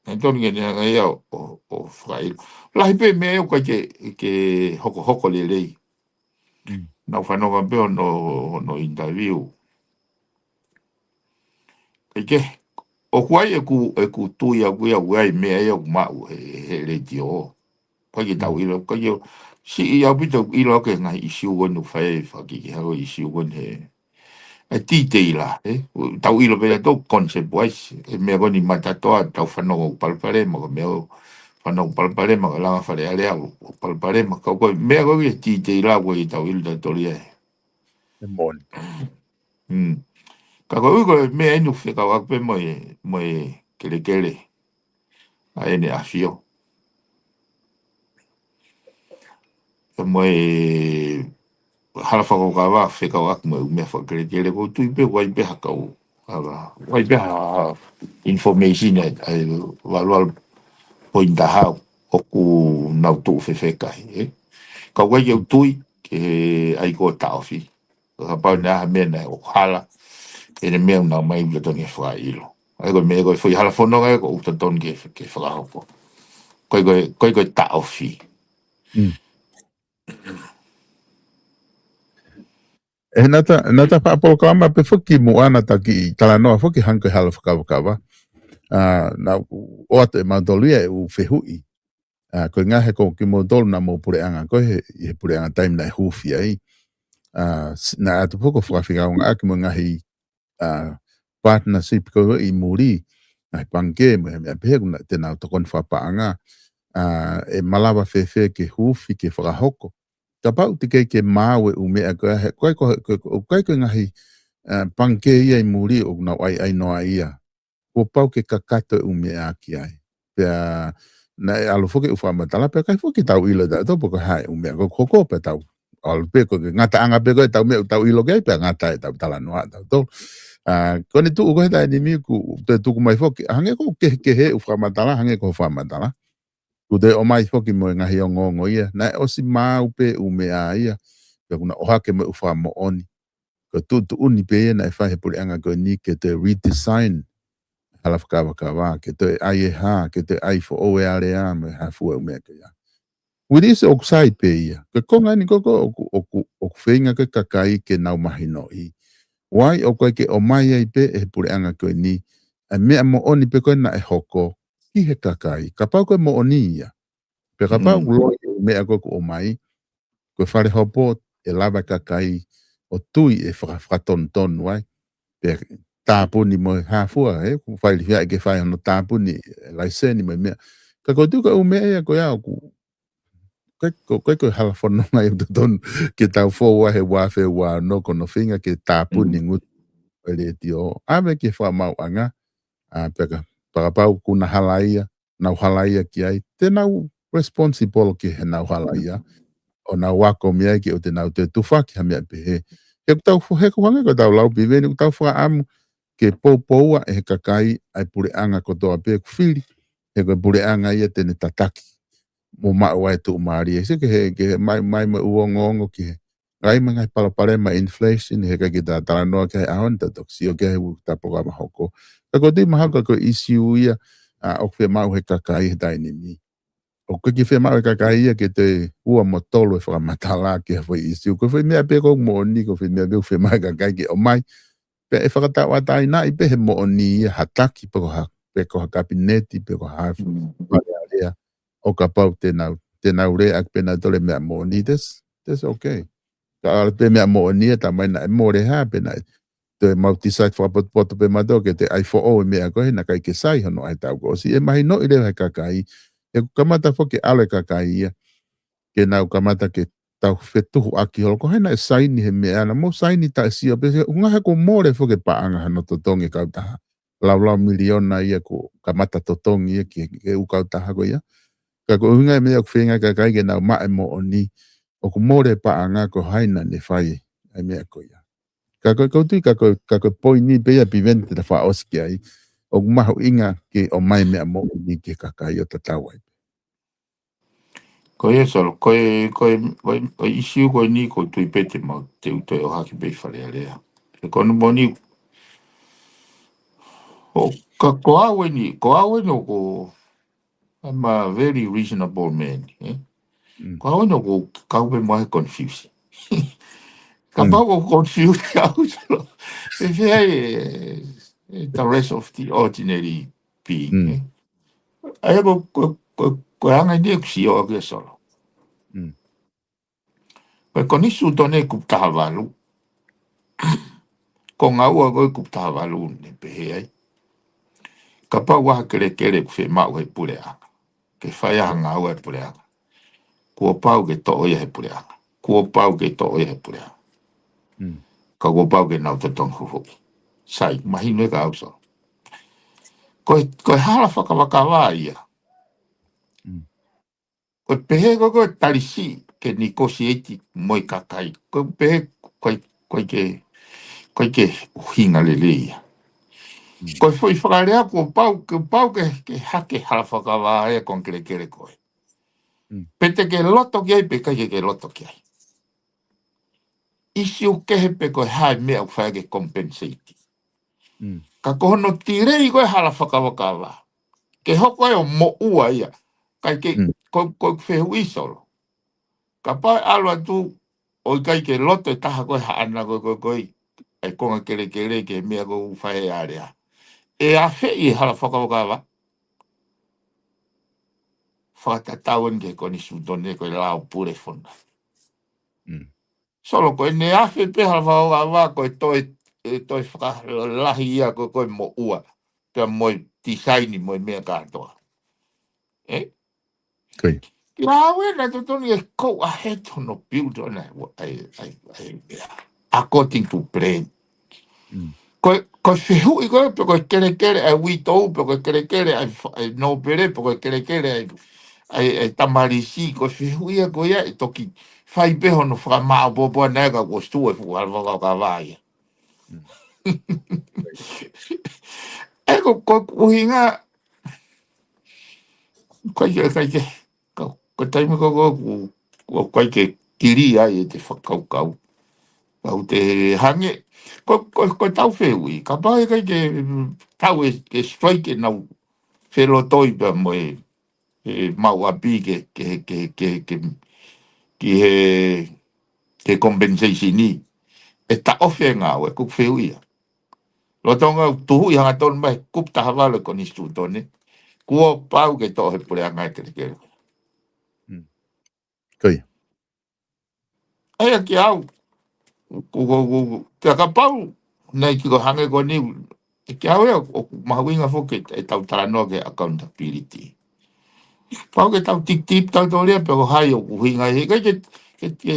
naʻe tonu ke ne hanga ia ʻo, ʻo, ʻo fakaʻilo. Lahi pē meʻa ʻoku ʻikai ke, ke hokohoko lelei. Mm. Naʻá ku fanongo pē hono, hono interview. ʻIkai ke, ʻoku ʻi ai ʻeku, ʻeku tui ʻaʻaku ia, ʻoku ʻi ai meʻa ia ʻoku maʻu he, he letiō. ʻIkai ke tau Mm. ʻilo, ʻikai ke, siʻi ʻaupito ʻilo ki he ngaahi ʻisiū ko eni ʻoku fai, fakakikihi ʻa e ʻisiū ko eni he, ʻa e titeila, ē? Tau ʻilo pē tautolu concept wise, ʻa e meʻa ko eni matatoa, tau fanongo ʻoku palopalema, ko e meʻa ʻoku fanongo ʻoku palopalema, ko e langa Fale Alea ʻoku palopalema, ka ko e meʻa ko ē titeila ʻoku ʻikai ke tau ʻilo tautolu ia ē. ʻE moʻoni. Mm. Ka ko e ʻuhi ko e meʻa eni ʻoku fekauʻaki pē mo e, mo e kelekele ʻa ʻEne ʻAfio. Pea mo e hala fakakaukau fekauʻaki mo e ʻū meʻa fakakelekele, ʻoku ou tui pē ʻoku ʻi ai pē ha kau, hala, ʻoku ʻi ai pē ha information ʻa e, ʻa e valu valu poini taha ʻoku nau tuʻu fefeka ai, ē? Ka ʻoku ʻikai ke u tui ke ʻai ko e taʻofi. Kapau naʻe ʻi ai ha meʻa naʻe ʻoku hala, ʻene meʻa ʻoku nau ʻomai ʻoku totonu ke fakaʻilo. ʻA ia ko e meʻa ko e foʻi hala fononga ē ʻoku totonu ke, ke fakahoko. ʻIkai ko e, ʻikai ko e taʻofi. Mm. ʻE, naʻá ta, naʻá ta faʻa polokalama pē foki muʻa naʻá ta kiʻi talanoa foki hangē ko e hala fakakavakava. ʻA, naʻá ku ʻoatu ʻe mautolu ia e ʻū fehuʻi. ʻA, ko e ngaahi ko kimoutolu naʻa mou puleʻanga ko ē he, he puleʻanga taimi naʻe huufi ai. ʻA, s-, naʻe ʻatu foki ʻo fakafekauʻaki mo e ngaahi, ʻa, partnership ko ē ʻi muli, ngaahi pangikē mo e meʻa pehē ʻoku na, te nau tokoni fakapaʻanga. ʻA, ʻe malava fēfē ke huufi ke fakahoko. Kapau teʻeki ke maau e ʻū meʻa ko ē, he, ʻoku ʻikai ko, ko, ko, ʻoku ʻikai ko e ngaahi, ʻa, pangikē ia ʻi muli ʻoku nau ʻaiʻai noa ia. Kuo pau ke kakato e ʻū meʻa ki ai. Pea naʻe ʻalu foki e ʻū fakamatala, pea ʻikai foki ke tau ʻilo tautolu pe ko e hā e ʻū meʻa ko ē ʻoku hoko pea tau ʻalu pē ko e ngataʻanga pē ko ē ʻetau meʻa ʻoku tau ʻilo ki ai, pea ngata ʻetau talanoa tautolu. ʻA, ko eni tuʻu ko ē he taimi ni ʻoku toe tuku mai foki, hangē ko e kehekehe e ʻū fakamatala, hangē ko e fakamatala. ʻOku toe ʻomai foki mo e ngaahi ongoongo ia, naʻe ʻosi maau pē e ʻū meʻa ia, pea ʻoku na ʻohake mo e ʻū fakamoʻoni. Ko e tuʻutuʻuni pē ia naʻe fai he puleʻanga ko eni ke toe redesign hala fakakavakava, ke toe ʻai e hā, ke toe ʻai foʻou e alea mo e hā fua e ʻū meʻa ko ia. Which is ʻoku sai pē ia. Ko e konga eni ko ē ʻoku, ʻoku, ʻoku feinga ko ē e kakai ke nau mahinoʻi. Why ʻoku ʻikai ke ʻomai ai pē ʻe he puleʻanga ko eni ʻa e meʻa moʻoni pē ko ē naʻe hoko ki he kakai. Kapau ko e moʻoni ia. Pea kapau Mm. ʻoku loi e meʻa ko ē ʻoku ʻomai, ko e fale hopo ʻe lava e kakai ʻo tui ʻe faka-, fakatonutonu ai. Pea tāpuni mo e hā fua, ē, ʻoku fai lifiaʻi ke fai hono tāpuni, ʻe laiseni mo e meʻa. Ka ko e tuʻu ko e ʻū meʻa ia ko ia ʻoku, ko e, ko e, ko e hala fononga ia ʻoku totonu ke tau fou ai he ua afe ua ono ko hono feinga ke tāpuni Mm. ngutu e letiō. ʻAve ki he fakamaauʻanga, ʻa, pea ka, pea kapau ʻoku na halaia, nau halaia ki ai, te nau responsible ki heʻenau halaia, ʻo nau ako mei ai ke ʻoua te nau toe tufaki ha meʻa pehē. He ʻoku tau fo-, he ʻoku hangē ko ʻetau lau Piveni, ʻoku tau fakaʻamu ke poupoua ʻe he kakai ʻa e puleʻanga kotoa pē ʻoku fili, he ko e puleʻanga ia te ne tataki mo maʻu ai e tuʻumālie. Sio ki he, ki he mai, mai mo e ʻū ongoongo ki he ʻai mai e ngaahi palopalema inflation, he ʻikai ke ta talanoa ki ai he ʻaho ni, ta toki sio ki ai he ʻū ta polokalama hoko. Ka ko e tui mahalo ko e ʻisiū ia, ʻa, ʻoku fiemaʻu ʻe he kakai he taimi ni. ʻOku ʻikai ke fiemaʻu ʻe he kakai ia ke toe ua mo tolu e fakamatala ki ha foʻi ʻisiū. Ko e foʻi meʻa pē ʻoku moʻoni, ko e foʻi meʻa pē ʻoku fiemaʻu ʻe he kakai ke ʻomai. Pea ʻe fakatauʻatāinaʻi pē he moʻoni ia ha taki pe ko ha pe ko ha kapineti, pe ko ha fale alea, ʻo kapau te nau, te nau lea ʻaki pē nautolu e meʻa moʻoni, that's, that's okay. Ka ʻalu pē meʻa moʻoni ʻe tamai naʻe mole hā pē naʻe toe mau decide fakapotopoto pē mautolu ke toe ʻai foʻou e meʻa ko ē, naʻe ʻikai ke sai hono ʻai taʻu kuo ʻosi. ʻE mahinoʻi leva he kakai, ʻe kamata foki ke ʻalu e kakai ia, ke nau kamata ke tau fetuhuʻaki holo ko hai naʻe saini he meʻa na, mou saini taʻe sio pē, ʻuhinga he kuo mole foki e paʻanga hano totongi e kautaha. Laulau miliona ia kuo kamata totongi ia ki he, ki he ʻū kautaha ko ia. Ka ko e ʻuhinga e meʻa ʻoku feinga e kakai ke nau maʻu e moʻoni, ʻoku mole e paʻanga ko hai naʻa ne fai ai e meʻa ko ia. Ka ko e kau tui, ka ko e, ka ko e poini pē ia Piveni te ta fakaʻosi ki ai. ʻOku mahuʻinga ke ʻomai e meʻa moʻoni ki he kakai ʻo tatau ai. Ko ia Solo, ko e, ko e, ko e, ko e ʻisiū ko eni ʻoku ou tui pē te mau, te u toe ʻohake pē ʻi Fale Alea. He ko hono moʻoni, ʻo ka ko au eni, ko au eni ʻoku, I'm a very reasonable man, eh? Mm. Ko au eni ʻoku kau pē mo e confuse. Mm. Kapau ʻoku confuse au Solo, fēfē ai e, e the rest of the ordinary being, mm, eh? ʻA ia ko, ko, ko, ko e anga eni ʻeku sio ʻaki ia Solo. Mm. Ko e konisitūtone kupu taha valu. Ko e ngāue ko ē kupu taha valu ne pehē ai, kapau ʻoku ʻi ai ha kelekele ʻoku fiemaʻu ʻe he puleʻanga ke fai ai ha ngāue ʻa e puleʻanga, kuo pau ke toʻo ia ʻe he puleʻanga. Kuo pau ke toʻo ia ʻe he puleʻanga. Mm. Ka kuo pau ke nau totongi huhuʻi. Sai, mahino ia kia au Solo. Ko e, ko e hala fakavakavā ia. Mm. Ko e pehē ko ē ko e talisi ke negotiate mo e kakai, ko e pehē ko e, ko e ke, ko e ke ʻuhinga lelei ia. Mm. Ko e foʻi fakalea kuo pau, kuo pau ke, ke hake hala fakavakavā ia ko e kelekele ko ē. Mm. Pe te ke loto ki ai, pe ʻikai ke ke loto ki ai. ʻIsiū kehe pē ko e hā e meʻa ʻoku fai ke compensate. Mm. Ka ko hono delay ko e hala fakavakavā, ke hoko ai ʻo moʻua ia. ʻIkai ke, mm, ko, ko e fehuʻi Solo. Kapau ʻe ʻalu atu ʻo ʻikai ke loto e taha ko ē haʻana ko ē, ko ē, ko ē, ʻa e konga kelekele ki he meʻa ko ē ʻoku fai he alea, ʻe afeʻi e hala fakavakavā? Fakatatau eni ki he konisitūtone ko e lao pule fonua. Mm. Solo, ko ʻene afe pē hala fakavakavā ko e toe, e toe fakalahi ia ko ē, ko e moʻua pea mo e tisaini mo e meʻa kātoa. Eh? Ko ia. Ki au ē naʻe totonu ke go ahead hono build ʻona ʻa e, ʻa e, ʻa e, ʻa e meʻa according to plan. Mm. Ko e, ko e fehuʻi ko ē pe ko e kelekele ʻa e uitou, pe ko e kelekele ʻa e fa-, ʻa e nōpele, pe ko e kelekele ʻa e, ʻa e, ʻa e tamalisi, ko e fehuʻi ia ko ia ʻe toki fai pē hono fakamāʻopoʻopo ʻana ia ka kuo ʻosi tuʻu e fuʻu hala fakavakavā ia. Mm. ʻE ko, ko e ʻuhinga, ʻikai ke, ʻikai ke, ka, ko e taimi ko ē ʻoku, ʻoku ʻikai ke kili ai e te fakakaukau. Kau te hangē, ko, ko, ko e tau fehuʻi, kapau ʻe ʻikai ke, mm, tau e, ke strike ʻenau felotoi pea mo e, e mau ʻapi ke, ke, ke, ke, ke, ki he, ke compensation ni, ʻe taʻofi e ngāue, ko e fehuʻi ia. Lolotonga ʻoku tuhuʻi hangatonu mai kupu taha valu e konisitūtone, kuo pau ke toʻo ʻe he puleʻanga e kelekele. Mm. Ko ia. ʻA ia kia au, ko, ko, ko, ko, kia kapau, naʻe ki ko hangē ko eni, kia au ē, ʻoku mahuʻinga foki e tau talanoa ki he accountability. Pau ke tau tikitiki tautolu ia pe ko hai ʻoku ʻuhinga ai, he ʻikai ke, ke, ke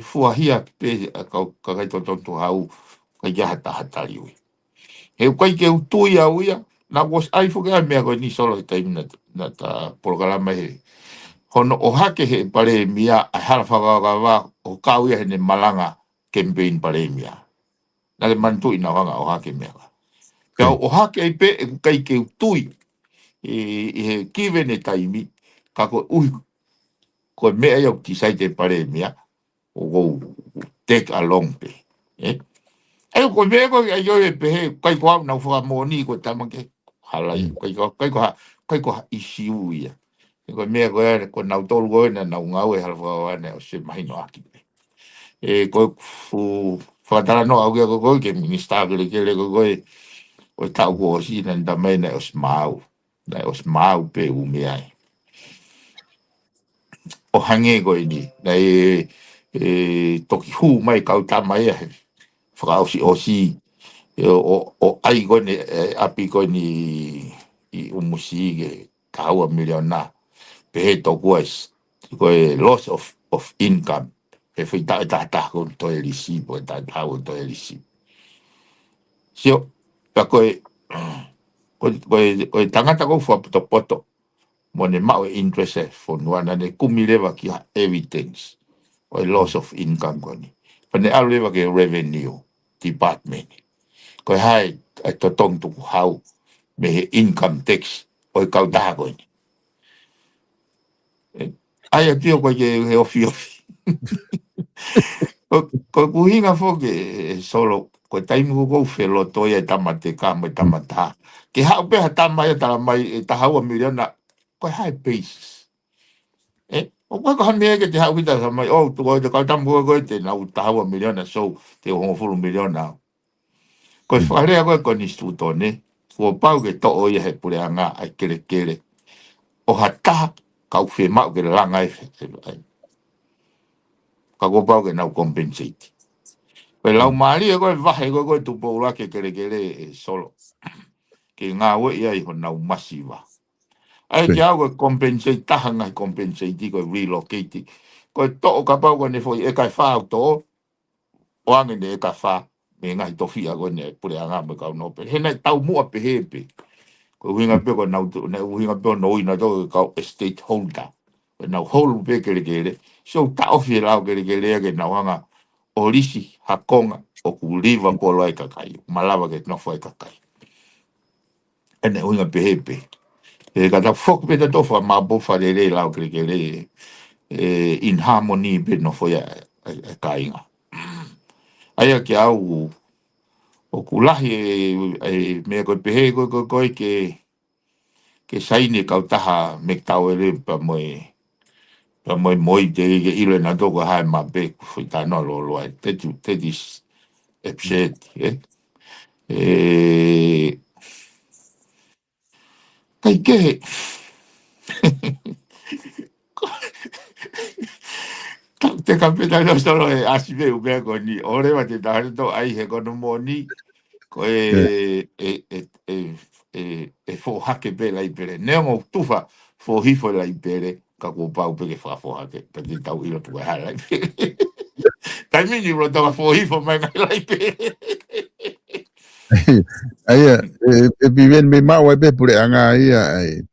fuahia pē ʻa e kau, kakai totonu tuʻu hau, ʻikai ke ʻi ai ha taha tali ui. He ʻoku ʻikai ke u tui au ia, naʻa ku ʻosi ʻai foki ʻa e meʻa ko eni Solo he taimi naʻa, naʻa ta polokalama he. Hono ʻohake ʻe he palēmia ʻa e hala fakavakavā ʻo kau ia heʻene malanga campaign palēmia. Naʻa ke manatuʻi naʻa ku hanga ʻo ʻohake meʻa ka. Pea u ʻohake ai pē ʻeku ʻikai ke u tui ʻi, ʻi he given e taimi, ka koeʻuhi ko e meʻa ia ʻoku decide ʻe he palēmia, ʻoku ou take along pē. Eh? ʻE, ko e meʻa ko ē ʻai ʻo e pehē, ʻikai ko au naʻa ku fakamoʻoni ko e tama ke halai, mm, ʻikai ko, ʻikai ko ha, ʻikai ko ha ʻisiū ia. He ko e meʻa ko ē, ko nautolu ko ē naʻa nau ngāue hala fakavakavā naʻe ʻosi mahinoʻaki pē. ʻE, ko e fuʻu fakatalanoa au kia ko ē ki he minisitā kelekele ko ē, ʻo e taʻu kuo ʻosi naʻe tamai naʻe ʻosi maau. Naʻe ʻosi maau pē ʻū meʻa ia. ʻO hangē ko eni, naʻe, ʻe, toki hū mai kau tama ia he fakaʻosiʻosi, ʻe, ʻo, ʻo, ʻo ʻai ko eni, ʻe, ʻapi ko eni ʻi ʻUmusi ke taha ua miliona. Pehē tokua ko e loss of, of income. He foʻi taʻu ʻe taha taha ko e toe lisi, pe ko e taʻu ʻe taha ua toe lisi. Sio, pea ko e, ko e, ko e, ko e tangata ʻoku fakapotopoto mo ʻene maʻu e interest e fonua naʻa ne kumi leva ki ha evidence ʻo e loss of income ko eni. Pea ne ʻalu leva ki he revenue department. Ko e hā e totongi tukuhau mei he income tax ʻo e kautaha ko eni. ʻE, ʻai atu ia ko e ke he ofiofi. Ko, ko e ʻuhinga foki ē Solo, ko e taimi ko ē ʻoku feloto ai e tama teka mo e tama taha. Ke haʻu pē ha tama ia tala mai ʻe taha ua miliona, ko e hā e basis. ʻE, ʻoku ʻikai ko ha meʻa ke te haʻu kita tala mai, ʻo, tuku ʻa e kau tama ko ē ko ē te nau taha ua miliona, so, te u hongofulu miliona. Ko e fakalea ko ē konisitūtone, kuo pau ke toʻo ia he puleʻanga ʻa e kelekele ʻo ha taha ka ʻoku fiemaʻu ke langa e fe-, e, e. Ka kuo pau ke nau compensate. Ko e laumālie ko e vahe ko ē ko e Tupou ʻUluaki e kelekele ē Solo. Ke ngāueʻi ai honau masiva. ʻAi ke au ko e compensate taha ngaahi compensate ko e relocate. Ko e toʻo kapau ko ʻene foʻi ʻeka ʻe fā ʻoku toʻo, ʻoange ʻene ʻeka ʻe fā mei he ngaahi tofiʻa ko eni ʻa e puleʻanga mo e kau nōpele. He naʻe taumuʻa pehē pē. Ko e ʻuhinga pē ko ʻenau tu-, naʻe ʻuhinga pē ʻo nau ina tō e kau estate holder. Ko ʻenau holu pē kelekele. So taʻofi e lao kelekele ia ke nau hanga ʻo lisi ha konga ʻoku liva kolo ai e kakai. Malava ke nofo ai e kakai. ʻEne ʻuhinga pehē pē. ʻE, ka tau foki pē tautolu fakamāpopo fakalelei lao kelekele, ʻe, in harmony pē nofo ia e, e, e kāinga. ʻA ia ke au, ʻoku lahi e, e, meʻa ko e pehē ko e, ko e, ko e ke, ke saini e kautaha McDowell pea mo e, pea mo e moi te ke ʻilo ʻe nautolu ko e hā e mape ko e foʻi talanoa lōloa ē. That, that is absurd, ē? ʻE, kai kehe. Te ka pē tautolu Solo ʻe ʻasi pē ʻū meʻa ko eni. ʻOleva te tau hane tō ai he ko hono moʻoni. Ko e, ʻe, ʻe, ʻe, ʻe, ʻe foʻi hake pē laipele. Neongo tufa foʻi hifo laipele. Ka kuo pau pē ke fakafoʻi hake. Pea te tau ʻilo tuku e hā laipele. Taimi ni ulo tau foʻi hifo mai ngaahi laipele. ʻA ia, ʻe, ʻe Piveni mei maʻu ai pē puleʻanga ia, ʻai.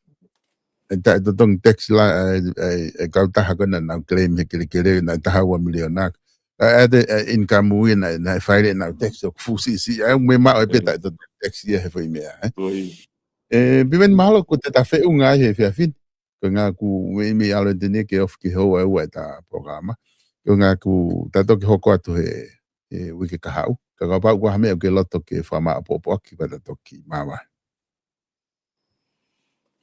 ʻE taʻetotongi tax la, ʻai, ʻai, ʻe kautaha ko ē naʻa nau claim he kelekele, naʻe taha ua miliona. ʻA, ʻa e, ʻa e income ui naʻe, naʻe file ʻenau tax ʻoku fuʻu siʻisiʻi, ʻa ia mei maʻu ai pē taʻetotongi tax ia he foʻi meʻa, ē. ʻE, Piveni mahalo ko te ta feʻunga ai he efiafi ni. Ko e ʻuhinga ʻoku meimei ʻalu ʻeni ke ofi ki he houa ʻe ua ʻeta polokalama. Ko e ʻuhinga ʻoku ta toki hoko atu he, he uike kahaʻu. Ka kapau ʻoku ʻi ai ha meʻa ʻoku ke loto ke fakamāʻopoʻopo ʻaki pea ta toki māvae.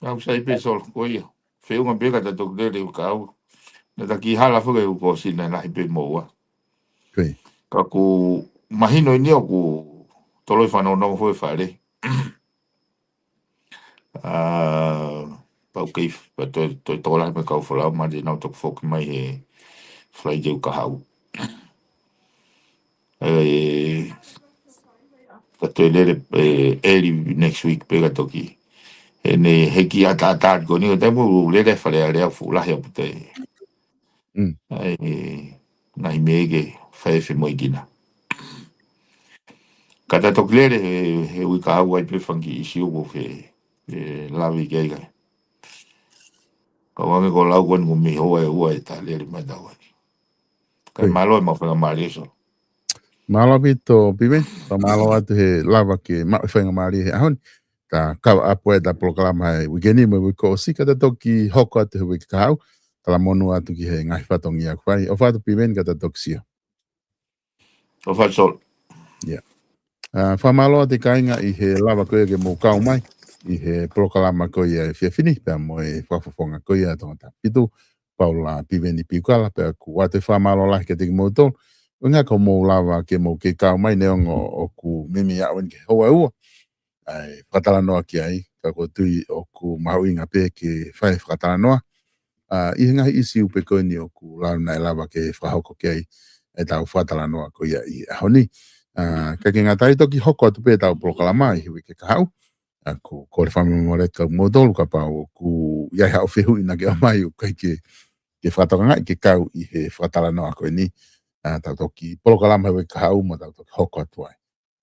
Au sai pē Solo ko ia. Feʻunga pē ka ta toki lele uike kahaʻu. Naʻa ta kiʻi hala foki he uike ʻosi naʻe lahi pē moʻua. Ka ʻoku mahino ʻeni ʻoku toloi fanongonongo foki e fale. ʻA, pau kei, pea toe, toe tokolahi mo e kau folau, mahalo te nau toki foki mai he Friday uike kahaʻu. ʻE, ka toe lele, ʻe, early next week pē ka toki. ʻEne heki ʻataʻatā ko eni, ka te mou lele Fale Alea fuʻu lahi ʻaupito ē. ʻAi, ngaahi meʻa ke fai e femoʻuekina. Ka ta toki lele he, he uike kahaʻu ʻai pē fanga kiʻi ʻisiū ʻoku fie, ʻe, lave ki ai ka. Ka ʻoange ko e lau ko eni ko e mei houa ʻe ua ʻeta lele mai tau ai. Kae mālō e maʻu faingamālie Solo. Mālō ʻaupito Piveni, pea mālō atu he lava ke maʻu e faingamālie he ʻaho ni. Ta kava ʻapu ʻeta polokalama he uike ni mo e uike ʻosi ka ta toki hoko atu he uike kahaʻu. Talamonū atu ki he ngaahi fatongia ʻoku fai. ʻOfa atu Piveni ka ta toki sio. ʻOfa atu Solo. ʻA, fakamālō atu kāinga ʻi he lava ko ia ke mou kau mai ʻi he polokalama ko ia he efiafi ni, pea mo e fakafofonga ko ia ʻa Tongatapu Fitu, Paula Piveni Piukala, pea ʻoku ʻoatu e fakamālō lahi kiate kimoutolu. ʻUhinga ko hoʻomou lava ke mou kei kau mai neongo ʻoku meimei aʻu ʻeni ki he houa ʻe ua. ʻa e fakatalanoa ki ai, ka ʻoku ou tui ʻoku mahuʻinga pē ke fai fakatalanoa ʻa, ʻi he ngaahi ʻīsiu pē ko eni ʻoku lava naʻe lava ke fakahoko ki ai ʻetau fakatalanoa ko ia ʻi he ʻaho ni. ʻA, ka ke ngata ai toki hoko atu pē ʻetau polokalama ʻi he uike kahaʻu. ʻA, ko, ko e fakamolemole atu kia moutolu kapau ʻoku ʻi ai haʻo fehuʻi naʻa ke ʻomai ʻoku ʻikai ke, ke fakatokangaʻi ke kau ʻi he fakatalanoa ko eni. ʻA, tau toki polokalama he uike kahaʻu mo tau toki hoko atu ai.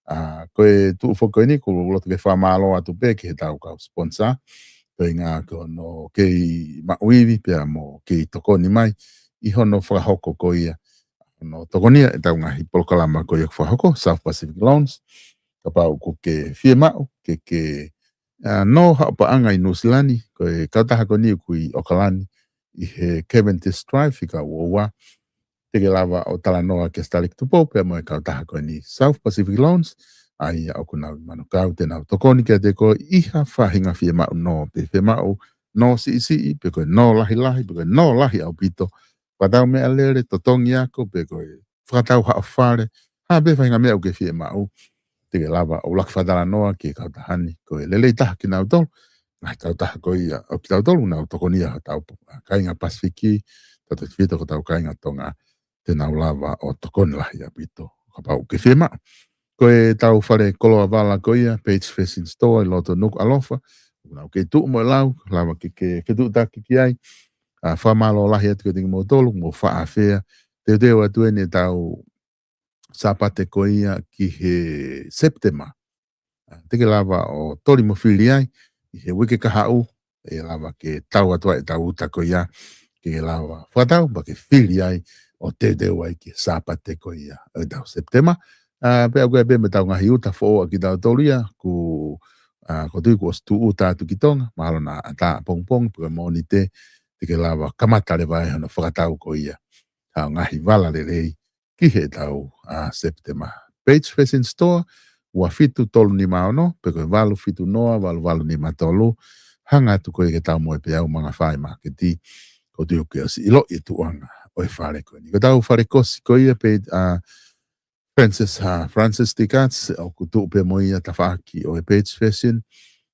ʻA, ko e tuʻu foki ko eni, ʻoku ou loto ke fakamālō atu pē ki heʻetau kau sponsor. Ko e ʻuhinga ko hono kei maʻu ivi pea mo kei tokoni mai ʻi hono fakahoko ko ia. Hono tokonia ʻetau ngaahi polokalama ko ia ʻoku fakahoko, South Pacific Loans. Kapau ʻoku ke fiemaʻu, ke ke, ʻa, nō haʻo paʻanga ʻi Nuʻusila ni, ko e kautaha ko eni ʻoku ʻi ʻOkalani, ʻi he Cavendish Drive, fika ua ua. Te ke lava ʻo talanoa kia Stalek Tupou pea mo e kautaha ko eni South Pacific Loans, ʻa ia ʻoku nau ʻi Manukau, te nau tokoni kiate koe ʻi ha faʻahinga fiemaʻu nō, pe fiemaʻu nō siʻisiʻi, pe ko e nō lahilahi, pe ko e nō lahi ʻaupito, fakatau meʻalele, totongi ako, pe ko e fakatau haʻo fale, ha pē faʻahinga meʻa ʻoku ke fiemaʻu, te ke lava ʻo ʻuluaki fakatalanoa ki he kautaha ni, ko e lelei taha kinautolu, ngaahi kautaha ko ia ʻo kitautolu, nau tokonia hotau kāinga Pasifiki, tautautefito ko hotau kāinga Tonga, te nau lava ʻo tokoni lahi ʻaupito, kapau ʻoku ke fiemaʻu. Ko ʻetau fale koloa vala ko ia, Page Fashion Store ʻi loto Nukuʻalofa, ʻoku nau kei tuʻu mo e lau, lava ke, ke, ke tuʻutaki ki ai, ʻa, fakamālō lahi atu kiate kimoutolu, mo faʻa fea, teuteu atu eni ʻetau Sāpate ko ia ki he Sepitema. ʻA, te ke lava ʻo toli mo fili ai, ʻi he uike kahaʻu, ʻe lava ke tau atu ai ʻetau uta ko ia, ke lava fakatau, pea ke fili ai, ʻo teuteu ai ki he Sāpate ko ia, ʻetau Sepitema. ʻA, pea ko e pē mo ʻetau ngaahi uta foʻou ʻa kitautolu ia, ʻoku, ʻa, ʻoku ou tui kuo ʻosi tuʻu uta atu ki Tonga, mahalo naʻa ʻatā ʻapongipongi, pe ko e Mōnite, te ke lava kamata leva ai hono fakatau ko ia. ʻA, ngaahi vala lelei, ki heʻetau, ʻa, Sepitema. Page Fashion Store, ua fitu tolu nima ono, pe ko e valu fitu noa, valu valu nima tolu, hanga atu ko ia ki heʻetau Moepeau Mangafā ʻi Māketi, ʻoku ou tui ʻoku ke ʻosi ʻiloʻi e tuʻuʻanga ʻo e fale ko eni. Ko ʻetau fale kosi ko ia pē, ʻa, Francis, ʻa, Francis Dicatz, ʻoku tuʻu pē mo ia tafaʻaki ʻo e Page Fashion,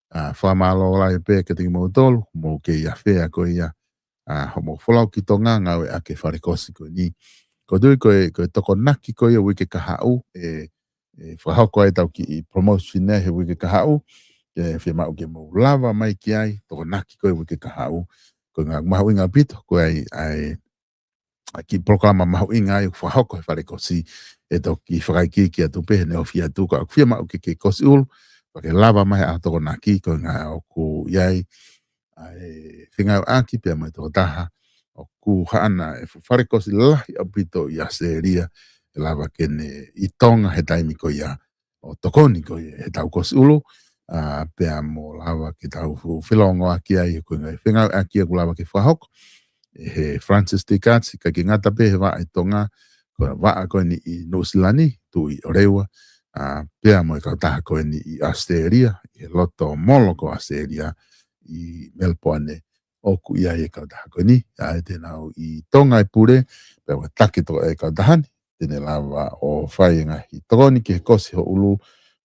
ʻa, fakamālō lahi pē kiate kimoutolu, mou kei ʻi fea ko ia, ʻa, hoʻomou folau ki Tonga ngāueʻaki e fale kosi ko eni. ʻOku ou tui ko e, ko e Tokonaki ko ia uike kahaʻu, ʻe, ʻe fakahoko ai ʻetau kiʻi promotion ʻi he uike kahaʻu, ʻe fiemaʻu ke mou lava mai ki ai, Tokonaki ko ia uike kahaʻu, ko e ʻuhinga mahuʻinga ʻaupito, ko e ʻai, ʻai, ʻa e kiʻi polokalama mahuʻinga ia ʻoku fakahoko he fale kosi, ʻe toki fakaikiiki atu pē heʻene ofi atu ka ʻoku fiemaʻu ke ke kosi ʻulu, pea ke lava mai ʻa Tokonaki ko e ʻuhinga ʻoku ʻi ai ʻa e fengāueʻaki pea mo e tokotaha ʻoku haʻana e fuʻu fale kosi lahi ʻaupito ʻi ʻAositelēlia, ʻe lava ke ne ʻi Tonga he taimi ko ia ʻo tokoni ko ia heʻetau kosi ʻulu, ʻa, pea mo lava ke tau fu-, felōngoaki ai ko e ngaahi fengāueʻaki ʻoku lava ke fakahoko ʻe he Francis Dicatz, ʻikai ke ngata pē he vaʻa ʻi Tonga, ko e vaʻa ko eni ʻi Nuʻusila ni, tuʻu ʻi ʻOreua, ʻa, pea mo e kautaha ko eni ʻi ʻAositelēlia, ʻi he loto molo ko ʻAositelēlia, ʻi Melipoane, ʻoku ʻi ai e kautaha ko eni, ʻa, ʻe te nau ʻi Tonga e pule, pea ʻoku taki toʻo e kautaha ni, te ne lava ʻo fai e ngaahi tokoni ki he kosi ho ʻulu,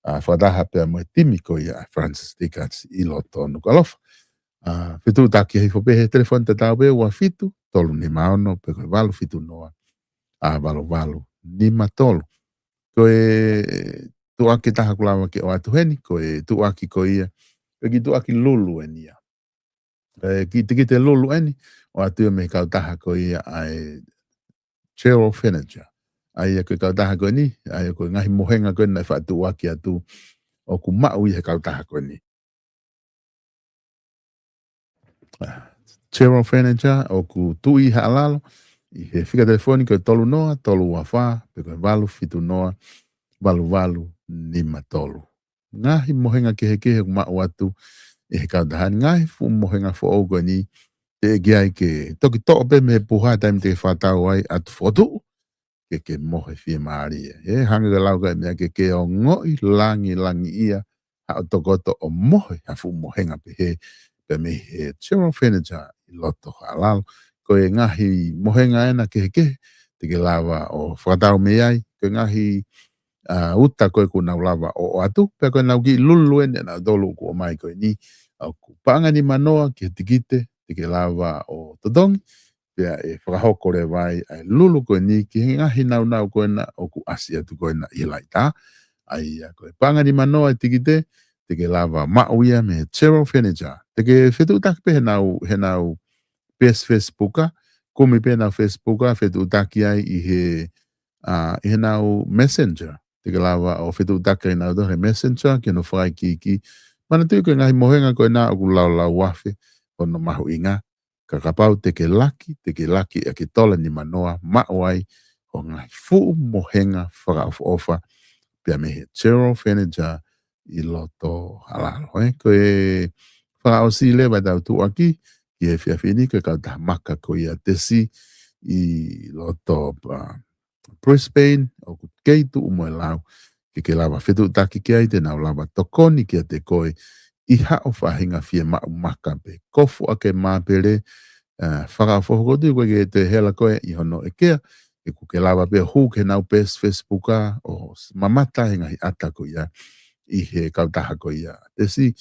ʻa, fakataha pea mo e timi ko ia ʻa Francis Dicatz ʻi loto Nukuʻalofa. ʻA, fetuʻutaki hifo pē he telefoni tatau pē ua fitu, tolu nima ono, pe ko e valu fitu noa, ʻa, valu valu nima tolu. Ko e tuʻuaki taha ʻoku lava ke ʻoatu heni, ko e tuʻuaki ko ia, ko e kiʻi tuʻuaki lulu eni ia. ʻE, kiʻi tikite lulu eni, ʻoatu ia mei he kautaha ko ia ʻa e General Furniture. ʻA ia ko e kautaha ko eni, ʻa ia ko e ngaahi mohenga ko eni naʻe faʻa tuʻuaki atu ʻoku maʻu ia he kautaha ko eni. ʻA, General Furniture ʻoku tuʻu ʻi Haʻalalo, ʻi he fika telefoni ko e tolu noa, tolu ua fā, pe ko e valu fitu noa, valu valu nima tolu. Ngaahi mohenga kehekehe ʻoku maʻu atu ʻe he kautaha ni, ngaahi fuʻu mohenga foʻou ko eni, teʻeki ai ke toki toʻo pē mei he puha taimi te ke fakatau ai ʻoatu fokotuʻu, ke ke mohe fiemālie. ʻE hangē ko e lau ko ē meʻa ke ke ongoʻi langilangiʻia haʻo tokoto ʻo mohe ha fuʻu mohenga pehē, pea mei he General Furniture ʻi loto Haʻalalo. Ko e ngaahi mohenga ena kehekehe, te ke lava ʻo fakatau mei ai, ko e ngaahi ʻa, uta ko ē kuo nau lava ʻo ʻoatu, pea ko ʻenau kiʻi lulu eni ʻanautolu ʻoku ʻomai ko eni, ʻoku paʻanga nimanoa ki he tikite, te ke lava ʻo totongi, pea ʻe fakahoko leva ai ʻa e lulu ko eni ki he ngaahi nāunau ko ena ʻoku ʻasi atu ko ena ʻi he laʻitā. ʻA ia ko e paʻanga nimanoa e tikite, te ke lava maʻu ia mei he Chero Furniture. Te ke fetuʻutaki pē heʻenau, heʻenau peesi Facebook, kumi pē ʻenau Facebook, fetuʻutaki ai ʻi he, ʻa, ʻi heʻenau Messenger. Te ke lava ʻo fetuʻutaki ai ʻanautolu he Messenger, ki hono fakaikiiki. Manatuʻi ko e ngaahi mohenga ko ena ʻoku laulau afe hono mahuʻinga. Ka kapau te ke laki, te ke laki ʻaki e tola nimanoa, maʻu ai hoʻo ngaahi fuʻu mohenga fakaʻofoʻofa, pea mei he Chero Furniture ʻi loto Haʻalalo, ē. Ko e fakaʻosi leva ʻetau tuʻuaki ki he efiafi ni, ko e kautaha maka ko ia Tesi ʻi loto, ʻa, Brisbane, ʻoku kei tuʻu mo e lau, ke ke lava fetuʻutaki ki ai, te nau lava tokoni kiate koe ʻi haʻo faʻahinga fiemaʻu maka pe kofu ʻaki e māpele, ʻa, fakaʻofoʻofa. ʻOku ou tui ko e ke toe hela koe ʻi hono ʻekea, ʻoku ke lava pē ʻo hū ki heʻenau peesi Facebook ʻo s-, mamata he ngaahi ʻata ko ia ʻi he kautaha ko ia Tesi,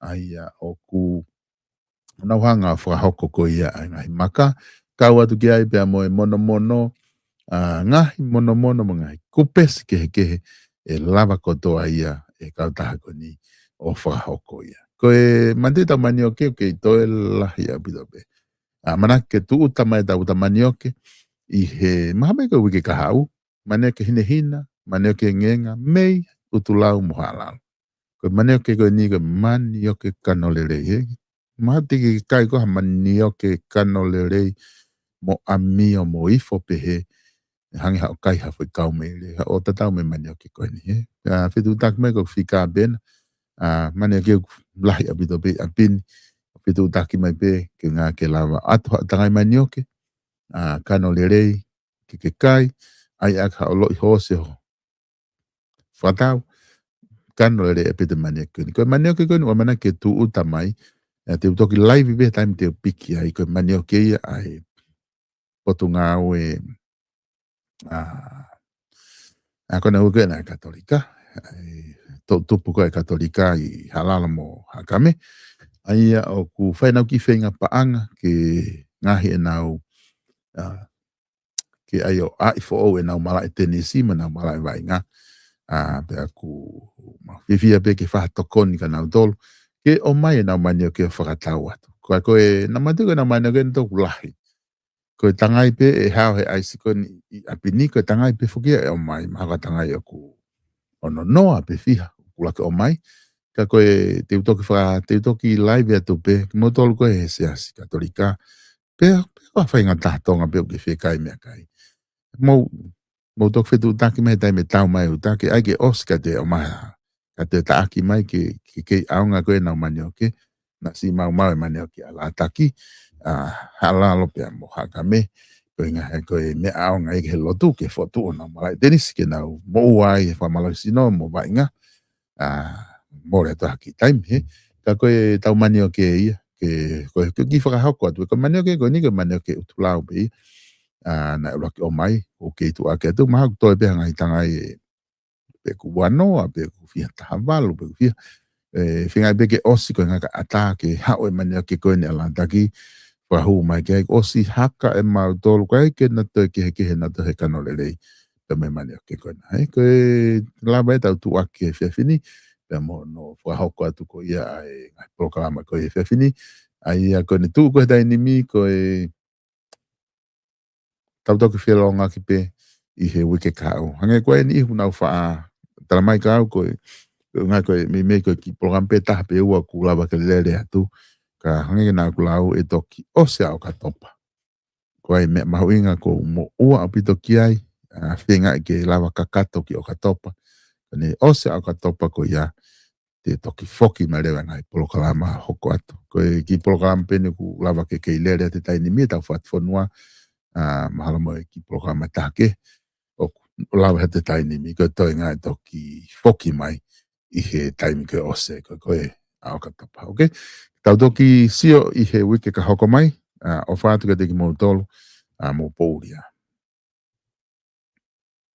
ʻa ia ʻoku nau hanga ʻo fakahoko ko ia ʻa e ngaahi maka, kau atu ki ai pea mo e monomono, ʻa, ngaahi monomono mo e ngaahi kūpeesi kehekehe ʻe lava kotoa ia ʻe he kautaha ko eni ʻo fakahoko ia. Ko e manatuʻi ʻetau manioke ʻoku kei toe lahi ʻaupito pē. ʻA, ʻamanaki ke tūʻuta mai ʻetau ʻuta manioke ʻi he mahalo ko e uike kahaʻu, manioke hinehina, manioke engeenga, mei ʻUtulau mo Haʻalalo. Ko e manioke ko eni ko e manioke kano lelei, ē. Mahalo te ke kai koe ha manioke kano lelei mo ʻamio mo ifo pehē, hangē haʻo kai ha foʻi kaumeʻi lelei, haʻo tatau mo e manioke ko eni, ē. ʻA, fetuʻutaki mai ko e fika pē ena, ʻa, manioke ʻoku lahi ʻaupito pē ʻi ʻapi ni, fetuʻutaki mai pē ke ngā ke lava ʻatu haʻo tangai manioke, ʻa, kano lelei, ke ke kai, ʻai ʻaki haʻo loʻi hoosi ho fakatau, kano lelei ʻaupito e manioke ko eni. Ko e manioke ko eni ʻoku ʻamanaki ke tūʻuta mai, ʻa, te u toki laivi pē he taimi te u piki ai, ko e manioke ia ʻa e Potungāue, ʻa, ʻa ko ena uike ena e Katolika, ʻa e toʻutupu ko ē e Katolika ʻi Haʻalalo mo Haʻakame, ʻa ia ʻoku fai ʻenau kiʻi feinga paʻanga ke ngaohi ʻenau, ʻa, ke ʻai ʻo ʻai foʻou ʻenau malaʻe tenisi mo ʻenau malaʻe vaʻinga. ʻA, pea ʻoku mau fiefia pē ke fai ha tokoni kia nautolu ke ʻomai ʻenau manioke ʻo fakatau atu. Ko e, ko e, naʻa mau tui ko ʻenau manioke ʻoku lahi. Ko e tangai pē ʻe hao he ʻaisi ko eni ʻi ʻapi ni, ko e tangai pē foki ia ʻe ʻomai, mahalo ko e tangai ʻoku ono noa pe fiha ʻoku lava ke ʻomai. Ka ko e te u toki fa-, te u toki laivi atu pē, kimoutolu ko ē he Siasi Katolika, pea, pea ko ha faingataʻa Tonga pē ʻoku ke fie kai meʻakai. Mou, mou toki fetuʻutaki mai he taimi ʻe tau mai ʻuta ke ʻai ke ʻosi ka te ʻomai ha, ka te taʻaki mai ke, ke kei ʻaonga ko ē ʻenau manioke, naʻa siʻi maumau e manioke ʻa Lātaki, ʻa, Haʻalalo pea mo Haʻakame, ko e ʻuhinga he ko e meʻa ʻaonga ia ki he lotu ke fotu ʻenau malaʻe tenisi ke nau moʻua ai he fakamālohisino mo vaʻinga, ʻa, mole atu ha kiʻi taimi, hē. Ka ko ʻetau manioke ia, ke, ko e, ko e kiʻi fakahoko atu, ko e manioke ko eni ko e manioke ʻUtulau pē ia, ʻa, naʻe ʻuluaki ʻomai, ʻoku kei tuʻuaki atu, mahalo ʻoku toe pē ha ngaahi tangai ʻe, pe ʻoku ua noa, pe ʻoku fiha taha valu, pe ʻoku fiha, ʻe, feinga pē ke ʻosi ko e ngaahi ʻata ke haʻu e manioke ko eni ʻa Lātaki, fakahū mai ke ʻai ʻosi haka ʻe mautolu, ko e ke na toe kehekehe na toe he kano lelei, pea mo e manioke ko ena. Hē, ko e lava ʻetau tuʻuaki he efiafi ni, pea mo hono fakahoko atu ko ia ʻa e ngaahi polokalama ko ia he efiafi ni, ʻa ia ko eni tuʻu ko ē he taimi ni, ko e tau toki felōngoaki pē ʻi he uike kahaʻu. Hangē ko eni ʻoku nau faʻa tala mai kia au ko e, ko e ʻuhinga ko e meimei ko e kiʻi polokalama pē taha pe ua ʻoku lava ke lele atu. Ka hangē ko ena ʻoku lau ʻe toki ʻosi ʻa ʻOkatopa. Ko e meʻa mahuʻinga ʻoku ou moʻua ʻaupito ki ai, ʻa, feinga ke lava kakato ki ʻOkatopa. Ko eni ʻosi ʻa ʻOkatopa ko ia, te toki foki mai leva e ngaahi polokalama hoko atu. Ko e kiʻi polokalama pē eni ʻoku lava ke kei lele atu he taimi ni ʻetau fatufonua, ʻa, mahalo mo e kiʻi polokalama taha kehe ʻoku lava he taimi ni, ko e toenga ʻe toki foki mai ʻi he taimi ko ē ʻosi, ko e, ko e ʻa ʻOkatopa. ʻOkei? Tau toki sio ʻi he uike ka hoko mai, ʻa, ʻofa atu kiate kimoutolu, ʻa, mou pōʻuli ā.